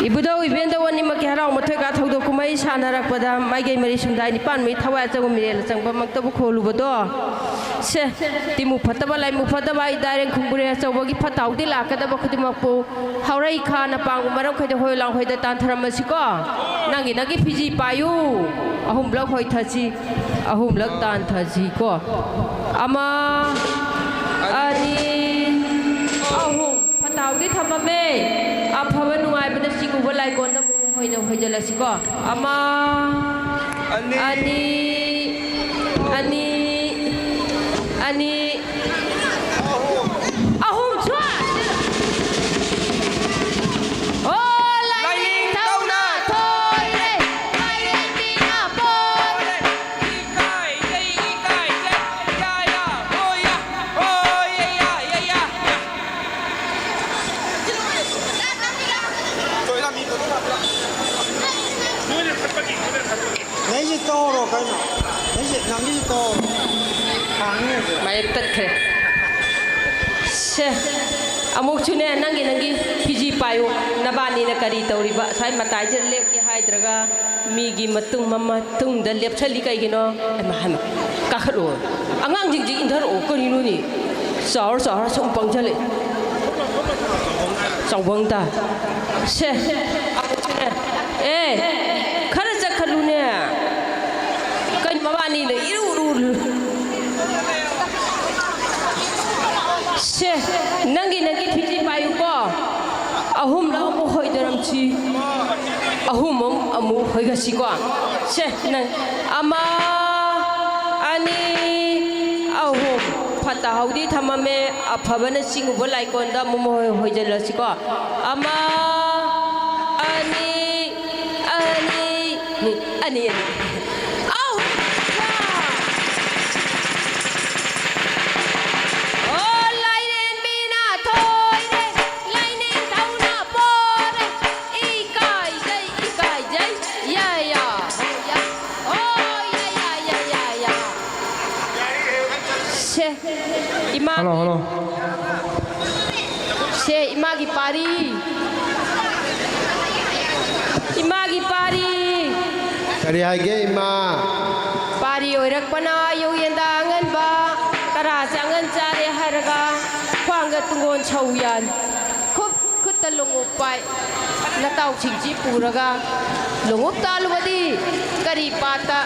ꯏꯕꯨꯙꯧ ꯏꯕꯦꯟꯗꯧ ꯑꯅꯤꯃꯛꯀꯤ ꯍꯔꯥꯎ ꯃꯊꯣꯏ ꯀꯥ ꯊꯧꯗꯣꯛ ꯀꯨꯝꯍꯩ ꯁꯥꯟꯅꯔꯛꯄꯗ ꯃꯥꯏꯀꯩ ꯃꯔꯤ ꯁꯨꯝꯗꯥꯏ ꯅꯤꯄꯥꯟ ꯃꯔꯤ ꯊꯋꯥꯏ ꯑꯆꯪꯕ ꯃꯤꯔꯦꯜ ꯑꯆꯪꯕꯃꯛꯇꯕꯨ ꯈꯣꯜꯂꯨꯕꯗꯣ꯫ ꯁꯦ, ꯇꯤꯃꯨ ꯐꯠꯇꯕ, ꯂꯥꯏꯃꯨ ꯐꯠꯇꯕ, ꯏꯗꯥꯏꯔꯦꯡ ꯈꯨꯡꯕꯨꯔꯦ ꯑꯆꯧꯕꯒꯤ ꯐꯠꯇ ꯍꯥꯎꯗꯤ ꯂꯥꯛꯀꯗꯕ ꯈꯨꯗꯤꯡꯃꯛꯄꯨ ꯍꯧꯔꯛꯏ ꯈꯥꯅ ꯄꯥꯡꯕ ꯃꯔꯝꯈꯩꯗ ꯍꯣꯏ ꯂꯥꯡꯈꯣꯏꯗ ꯇꯥꯟꯊꯔꯝꯃꯁꯤꯀꯣ꯫ ꯅꯪꯒꯤ, ꯅꯪꯒꯤ ꯐꯤꯖꯤ ꯄꯥꯏꯌꯨ꯫ ꯑꯍꯨꯝꯂꯛ ꯍꯣꯏꯊꯁꯤ, ꯑꯍꯨꯝꯂꯛ ꯇꯥꯟꯊꯁꯤꯀꯣ꯫ ꯑꯃ, ꯑꯅꯤ, ꯑꯍꯨꯝ꯫ ꯐꯠꯇ ꯍꯥꯎꯗꯤ ꯊꯝꯃꯝꯃꯦ꯫ ꯑꯐꯕ ꯅꯨꯡꯉꯥꯏꯕꯅ ꯆꯤꯡꯉꯨꯕ ꯂꯥꯏꯀꯣꯟꯗ ꯑꯣꯏꯅ ꯍꯣꯏꯖꯜꯂꯁꯤꯀꯣ꯫ ꯑꯃ, ꯑꯅꯤ, ꯑꯅꯤ, ꯑꯅꯤ, ꯑꯅꯤ, ꯑꯍꯨꯝ꯫ ꯁ꯭ꯋꯥ! ꯑꯣ, ꯂꯥꯏꯅꯤꯡꯊꯧꯅ ꯊꯣꯏꯔꯦ, ꯃꯥꯏꯔꯦꯟꯕꯤꯅ ꯄꯣꯔꯦ꯫ ꯅꯪꯒꯤꯁꯤ ꯇꯧꯔꯣ ꯀꯩꯅꯣ? ꯅꯪꯒꯤꯁꯤ, ꯅꯪꯒꯤꯁꯤ ꯇꯧꯔꯣ꯫ ꯈꯥꯡꯉꯦ꯫ ꯃꯌꯦꯛ ꯇꯠꯈ꯭ꯔꯦ꯫ ꯁꯦ, ꯑꯃꯨꯛꯁꯨꯅꯦ, ꯅꯪꯒꯤ, ꯅꯪꯒꯤ ꯐꯤꯖꯤ ꯄꯥꯏꯌꯨ꯫ ꯅꯕꯥꯅꯤꯅ ꯀꯔꯤ ꯇꯧꯔꯤꯕ? ꯁ꯭ꯋꯥꯏ ꯃꯇꯥꯏꯁꯤꯗ ꯂꯦꯞꯀꯦ ꯍꯥꯏꯗ꯭ꯔꯒ ꯃꯤꯒꯤ ꯃꯇꯨꯡ ꯃꯃꯥꯡꯗ ꯂꯦꯞꯁꯜꯂꯤ ꯀꯩꯒꯤꯅꯣ? ꯍꯩꯃꯥ, ꯍꯩꯃꯥ, ꯀꯥꯈꯠꯂꯣ꯫ ꯑꯉꯥꯡꯁꯤꯡꯁꯤ ꯏꯟꯊꯔꯛꯑꯣ, ꯀꯔꯤꯅꯣꯅꯦ? ꯆꯥꯎꯔ ꯆꯥꯎꯔ ꯁꯨꯝ ꯄꯪꯁꯤꯜꯂꯛꯑꯦ꯫ ꯆꯥꯎꯕꯪ ꯇꯥ꯫ ꯁꯦ, ꯑꯦ, ꯈꯔ ꯆꯠꯈꯠꯂꯨꯅꯦ꯫ ꯀꯩꯅꯣ ꯃꯕꯥꯅꯤꯅ ꯏꯔꯨ ꯏꯔꯨ꯫ ꯁꯦ, ꯅꯪꯒꯤ, ꯅꯪꯒꯤ ꯐꯤꯖꯤ ꯄꯥꯏꯌꯨꯀꯣ꯫ ꯑꯍꯨꯝꯂꯛ ꯑꯃꯨꯛ ꯍꯣꯏꯗꯔꯝꯁꯤ꯫ ꯑꯍꯨꯝ ꯑꯃꯨꯛ, ꯑꯃꯨꯛ ꯍꯣꯏꯒꯠꯁꯤꯀꯣ꯫ ꯁꯦ, ꯅꯪ ꯑꯃ, ꯑꯅꯤ, ꯑꯍꯨꯝ꯫ ꯐꯠꯇ ꯍꯥꯎꯗꯤ ꯊꯝꯃꯝꯃꯦ, ꯑꯐꯕꯅ ꯆꯤꯡꯉꯨꯕ ꯂꯥꯏꯀꯣꯟꯗ ꯑꯃꯨꯛ ꯍꯣꯏ-, ꯍꯣꯏꯖꯜꯂꯁꯤꯀꯣ꯫ ꯑꯃ, ꯑꯅꯤ, ꯑꯅꯤ, ꯑꯅꯤ, ꯑꯅꯤ꯫ ꯑꯍꯨꯝ꯫ ꯑꯣ, ꯂꯥꯏꯔꯦꯟꯕꯤꯅ ꯊꯣꯏꯔꯦ, ꯂꯥꯏꯅꯤꯡꯊꯧꯅ ꯄꯣꯔꯦ꯫ ꯏꯀꯥꯏꯖꯩ, ꯏꯀꯥꯏꯖꯩ, ꯌꯥ, ꯌꯥ, ꯍꯣ, ꯌꯥ, ꯍꯣ, ꯌꯥ, ꯌꯥ, ꯌꯥ, ꯌꯥ, ꯌꯥ꯫ ꯁꯦ, ꯏꯃꯥ꯫ Hello, hello. ꯁꯦ, ꯏꯃꯥꯒꯤ ꯄꯥꯔꯤ꯫ ꯏꯃꯥꯒꯤ ꯄꯥꯔꯤ꯫ ꯀꯔꯤ ꯍꯥꯏꯒꯦ, ꯏꯃꯥ? ꯄꯥꯔꯤ ꯑꯣꯏꯔꯛꯄꯅ ꯑꯌꯨꯛ ꯌꯦꯟꯗꯥ ꯑꯉꯟꯕ, ꯇꯔꯥ ꯆꯥꯉꯟ ꯆꯥꯔꯦ ꯍꯥꯏꯔꯒ, ꯈ꯭ꯋꯥꯡꯗ ꯇꯨꯡꯒꯣꯟ ꯁꯧ ꯌꯥꯟ꯫ ꯈꯨꯠ, ꯈꯨꯠꯇ ꯂꯣꯡꯎꯞ ꯄꯥꯏ꯫ ꯅꯇꯥꯎꯁꯤꯡꯁꯤ ꯄꯨꯔꯒ ꯂꯣꯡꯎꯞ ꯇꯥꯜꯂꯨꯕꯗꯤ ꯀꯔꯤ ꯄꯥꯠꯇ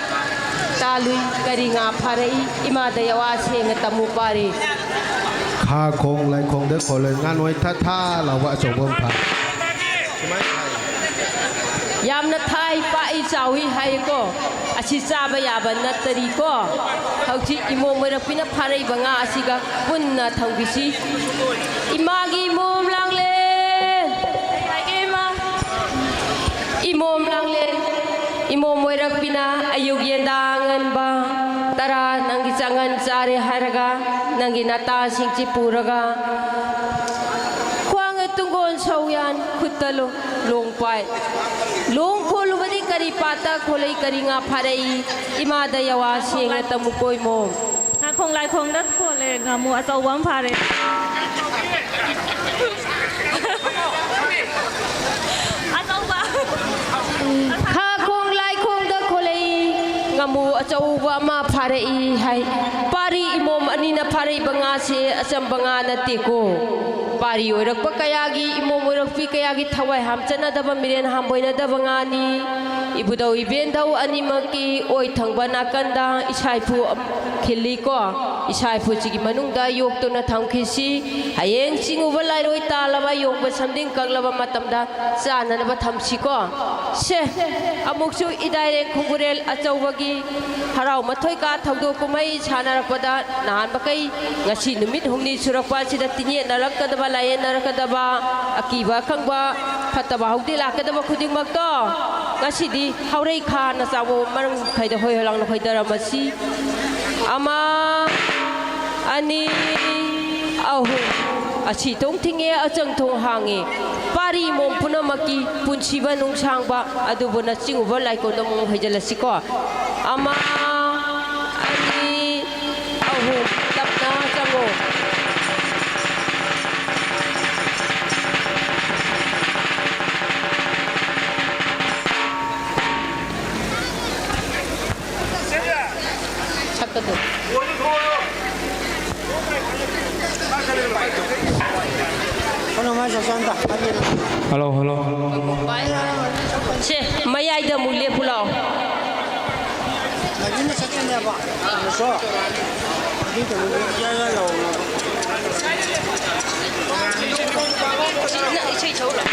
ꯇꯥꯜꯂꯨꯏ, ꯀꯔꯤ ꯉꯥ ꯐꯥꯔꯛꯏ? ꯏꯃꯥꯗ ꯌꯥꯋꯥ ꯁꯦꯡꯅ ꯇꯝꯃꯨ ꯄꯥꯔꯤ꯫ ꯈꯥ ꯈꯣꯡ ꯂꯥꯏꯈꯣꯡꯗ ꯈꯣꯜꯂꯦ, ꯉꯥ ꯅꯣꯏ ꯊꯥ ꯊꯥ ꯂꯥꯎꯕ ꯑꯆꯧꯕ ꯑꯃ ꯐꯥ꯫ ꯁꯨꯃꯥꯏꯅ ꯍꯥꯏ꯫ ꯌꯥꯝꯅ ꯊꯥꯏ, ꯄꯥꯛꯏ, ꯆꯥꯎꯏ ꯍꯥꯏꯀꯣ꯫ ꯑꯁꯤ ꯆꯥꯕ ꯌꯥꯕ ꯅꯠꯇꯔꯤꯀꯣ꯫ ꯍꯧꯖꯤꯛ ꯏꯃꯣꯝ ꯑꯣꯏꯔꯛꯄꯤꯅ ꯐꯥꯔꯛꯏꯕ ꯉꯥ ꯑꯁꯤꯒ ꯄꯨꯟꯅ ꯊꯝꯈꯤꯁꯤ꯫ ꯏꯃꯥꯒꯤ ꯏꯃꯣꯝ ꯂꯥꯡꯂꯦꯟ꯫ ꯏꯃꯥ꯫ ꯏꯃꯣꯝ ꯂꯥꯡꯂꯦꯟ꯫ ꯏꯃꯣꯝ ꯑꯣꯏꯔꯛꯄꯤꯅ ꯑꯌꯨꯛ ꯌꯦꯟꯗꯥ ꯉꯟꯕ ꯇꯔꯥ ꯅꯪꯒꯤ ꯆꯥꯉꯟ ꯆꯥꯔꯦ ꯍꯥꯏꯔꯒ ꯅꯪꯒꯤ ꯅꯇꯥꯁꯤꯡꯁꯤ ꯄꯨꯔꯒ ꯈ꯭ꯋꯥꯡꯗ ꯇꯨꯡꯒꯣꯟ ꯁꯧꯌꯥꯟ, ꯈꯨꯠꯇ ꯂꯣ-, ꯂꯣꯡ ꯄꯥꯏ꯫ ꯂꯣꯡ ꯈꯣꯜꯂꯨꯕꯗꯤ ꯀꯔꯤ ꯄꯥꯠꯇ ꯈꯣꯜꯂꯛꯏ, ꯀꯔꯤ ꯉꯥ ꯐꯥꯔꯛꯏ? ꯏꯃꯥꯗ ꯌꯥꯋꯥ ꯁꯦꯡꯅ ꯇꯝꯃꯨꯀꯣ ꯏꯃꯣꯝ꯫ ꯉꯥꯈꯣꯡ ꯂꯥꯏꯈꯣꯡꯗ ꯈꯣꯜꯂꯦ, ꯉꯥꯃꯨ ꯑꯆꯧꯕ ꯑꯃ ꯐꯥꯔꯦ꯫ ꯑꯆꯧꯕ꯫ ꯈꯥ ꯈꯣꯡ ꯂꯥꯏꯈꯣꯡꯗ ꯈꯣꯜꯂꯛꯏ, ꯉꯥꯃꯨ ꯑꯆꯧꯕ ꯑꯃ ꯐꯥꯔꯛꯏ ꯍꯥꯏ꯫ ꯄꯥꯔꯤ ꯏꯃꯣꯝ ꯑꯅꯤꯅ ꯐꯥꯔꯛꯏꯕ ꯉꯥꯁꯦ ꯑꯆꯝꯕ ꯉꯥ ꯅꯠꯇꯦꯀꯣ꯫ ꯄꯥꯔꯤ ꯑꯣꯏꯔꯛꯄ ꯀꯌꯥꯒꯤ, ꯏꯃꯣꯝ ꯑꯣꯏꯔꯛꯄꯤ ꯀꯌꯥꯒꯤ ꯊꯋꯥꯏ ꯍꯥꯝꯆꯠꯅꯗꯕ, ꯃꯤꯔꯦꯟ ꯍꯥꯝꯕꯣꯏꯅꯗꯕ ꯉꯥꯅꯤ꯫ ꯏꯕꯨꯙꯧ ꯏꯕꯦꯟꯙꯧ ꯑꯅꯤꯃꯛꯀꯤ ꯑꯣꯏ ꯊꯪꯕ ꯅꯥꯀꯟꯗ ꯏꯁꯥ ꯏꯐꯨ ꯈꯤꯜꯂꯤꯀꯣ꯫ ꯏꯁꯥ ꯏꯐꯨꯁꯤꯒꯤ ꯃꯅꯨꯡꯗ ꯌꯣꯛꯇꯨꯅ ꯊꯝꯈꯤꯁꯤ꯫ ꯍꯌꯦꯡ ꯆꯤꯡꯉꯨꯕ ꯂꯥꯏꯔꯣꯏ ꯇꯥꯜꯂꯕ, ꯌꯣꯡꯕ ꯁꯝꯗꯤꯡ ꯀꯛꯂꯕ ꯃꯇꯝꯗ ꯆꯥꯅꯅꯕ ꯊꯝꯁꯤꯀꯣ꯫ ꯁꯦ, ꯑꯃꯨꯛꯁꯨ ꯏꯗꯥꯏꯔꯦꯡ ꯈꯨꯡꯒꯨꯔꯦꯜ ꯑꯆꯧꯕꯒꯤ ꯍꯔꯥꯎ ꯃꯊꯣꯏ ꯀꯥ ꯊꯧꯗꯣꯛ ꯀꯨꯝꯍꯩ ꯁꯥꯟꯅꯔꯛꯄꯗ ꯅꯍꯥꯟ ꯃꯈꯩ ꯉꯁꯤ ꯅꯨꯃꯤꯠ ꯍꯨꯝꯅꯤ ꯁꯨꯔꯛꯄ ꯑꯁꯤꯗ ꯇꯤꯡꯌꯦꯠꯅꯔꯛꯀꯗꯕ, ꯂꯥꯏꯌꯦꯠꯅꯔꯛꯀꯗꯕ, ꯑꯀꯤꯕ ꯑꯈꯪꯕ, ꯐꯠꯇꯕ ꯍꯧꯗꯤ ꯂꯥꯛꯀꯗꯕ ꯈꯨꯗꯤꯡꯃꯛꯇꯣ ꯉꯁꯤꯗꯤ ꯍꯧꯔꯩ ꯈꯥꯅ ꯆꯥꯎꯕ ꯃꯔꯝ ꯃꯈꯩꯗ ꯍꯣꯏ ꯍꯣꯏ ꯂꯥꯎꯅ ꯈꯣꯏꯗꯔꯝꯃꯁꯤ꯫ ꯑꯃ, ꯑꯅꯤ, ꯑꯍꯨꯝ꯫ ꯑꯁꯤ ꯊꯣꯡ ꯊꯤꯡꯉꯦ, ꯑꯆꯪ ꯊꯣꯡ ꯍꯥꯡꯉꯦ꯫ ꯄꯥꯔꯤ ꯃꯣꯝ ꯄꯨꯝꯅꯃꯛꯀꯤ ꯄꯨꯟꯁꯤꯕ ꯅꯨꯡꯁꯥꯡꯕ ꯑꯗꯨꯕꯨꯅ ꯆꯤꯡꯉꯨꯕ ꯂꯥꯏꯀꯣꯟꯗ ꯑꯃꯨꯛ ꯍꯩꯖꯤꯜꯂꯁꯤꯀꯣ꯫ ꯑꯃ, ꯑꯅꯤ, ꯑꯍꯨꯝ꯫ ꯇꯞꯅ ꯆꯪꯉꯣ꯫ Hello, hello. ꯁꯦ, ꯃꯌꯥꯏꯗ ꯑꯃꯨꯛ ꯂꯦꯞꯄꯨ ꯂꯥꯛꯑꯣ꯫ ꯅꯪ ꯏꯁꯩ ꯁꯛꯎ ꯂꯥꯎ꯫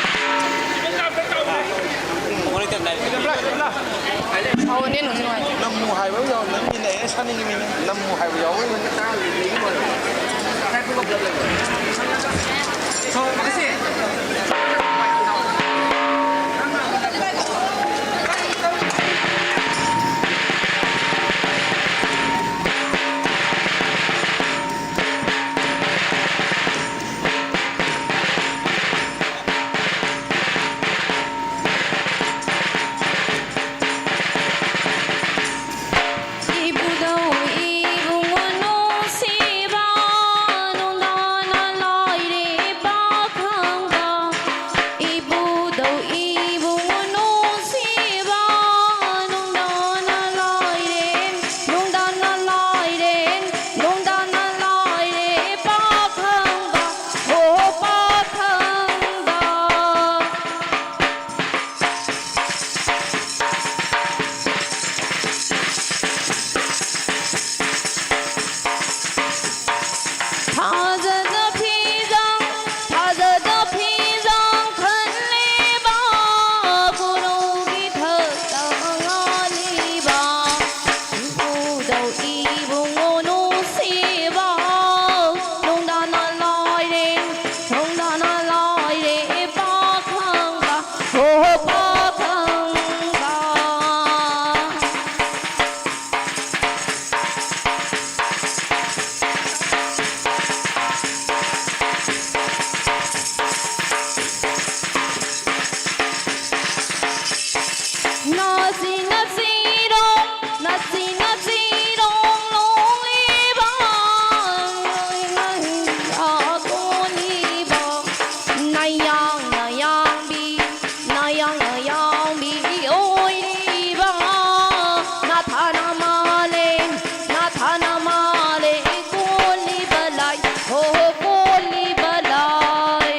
ꯁꯥꯎꯑꯣꯅꯦ, ꯅꯨꯡꯁꯨ ꯅꯨꯡꯉꯥꯏꯇꯦ꯫ ꯅꯝꯃꯨ ꯍꯥꯏꯕ ꯑꯃ ꯌꯥꯎ-, ꯅꯝꯃꯤꯟꯅ ꯑꯩꯅ ꯁꯥꯅꯤꯡꯉꯤꯃꯤꯅꯦ꯫ ꯅꯝꯃꯨ ꯍꯥꯏꯕ ꯌꯥꯎꯕ꯫ Nasi nasi rong, nasi nasi rong long liba, ya kon liba, nayang nayang bi, nayang nayang bi oi liba, na thana male, na thana male kon liba lai, ho kon liba lai.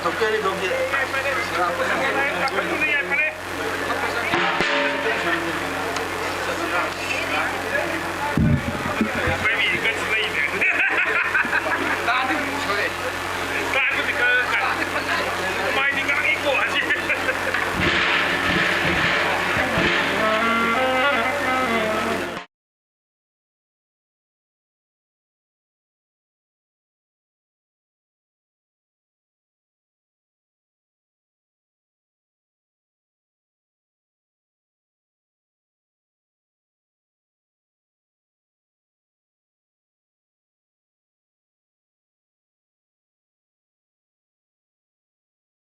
ꯊꯣꯛꯀꯦ ꯍꯥꯏꯔꯗꯤ ꯊꯣꯛꯀꯦ꯫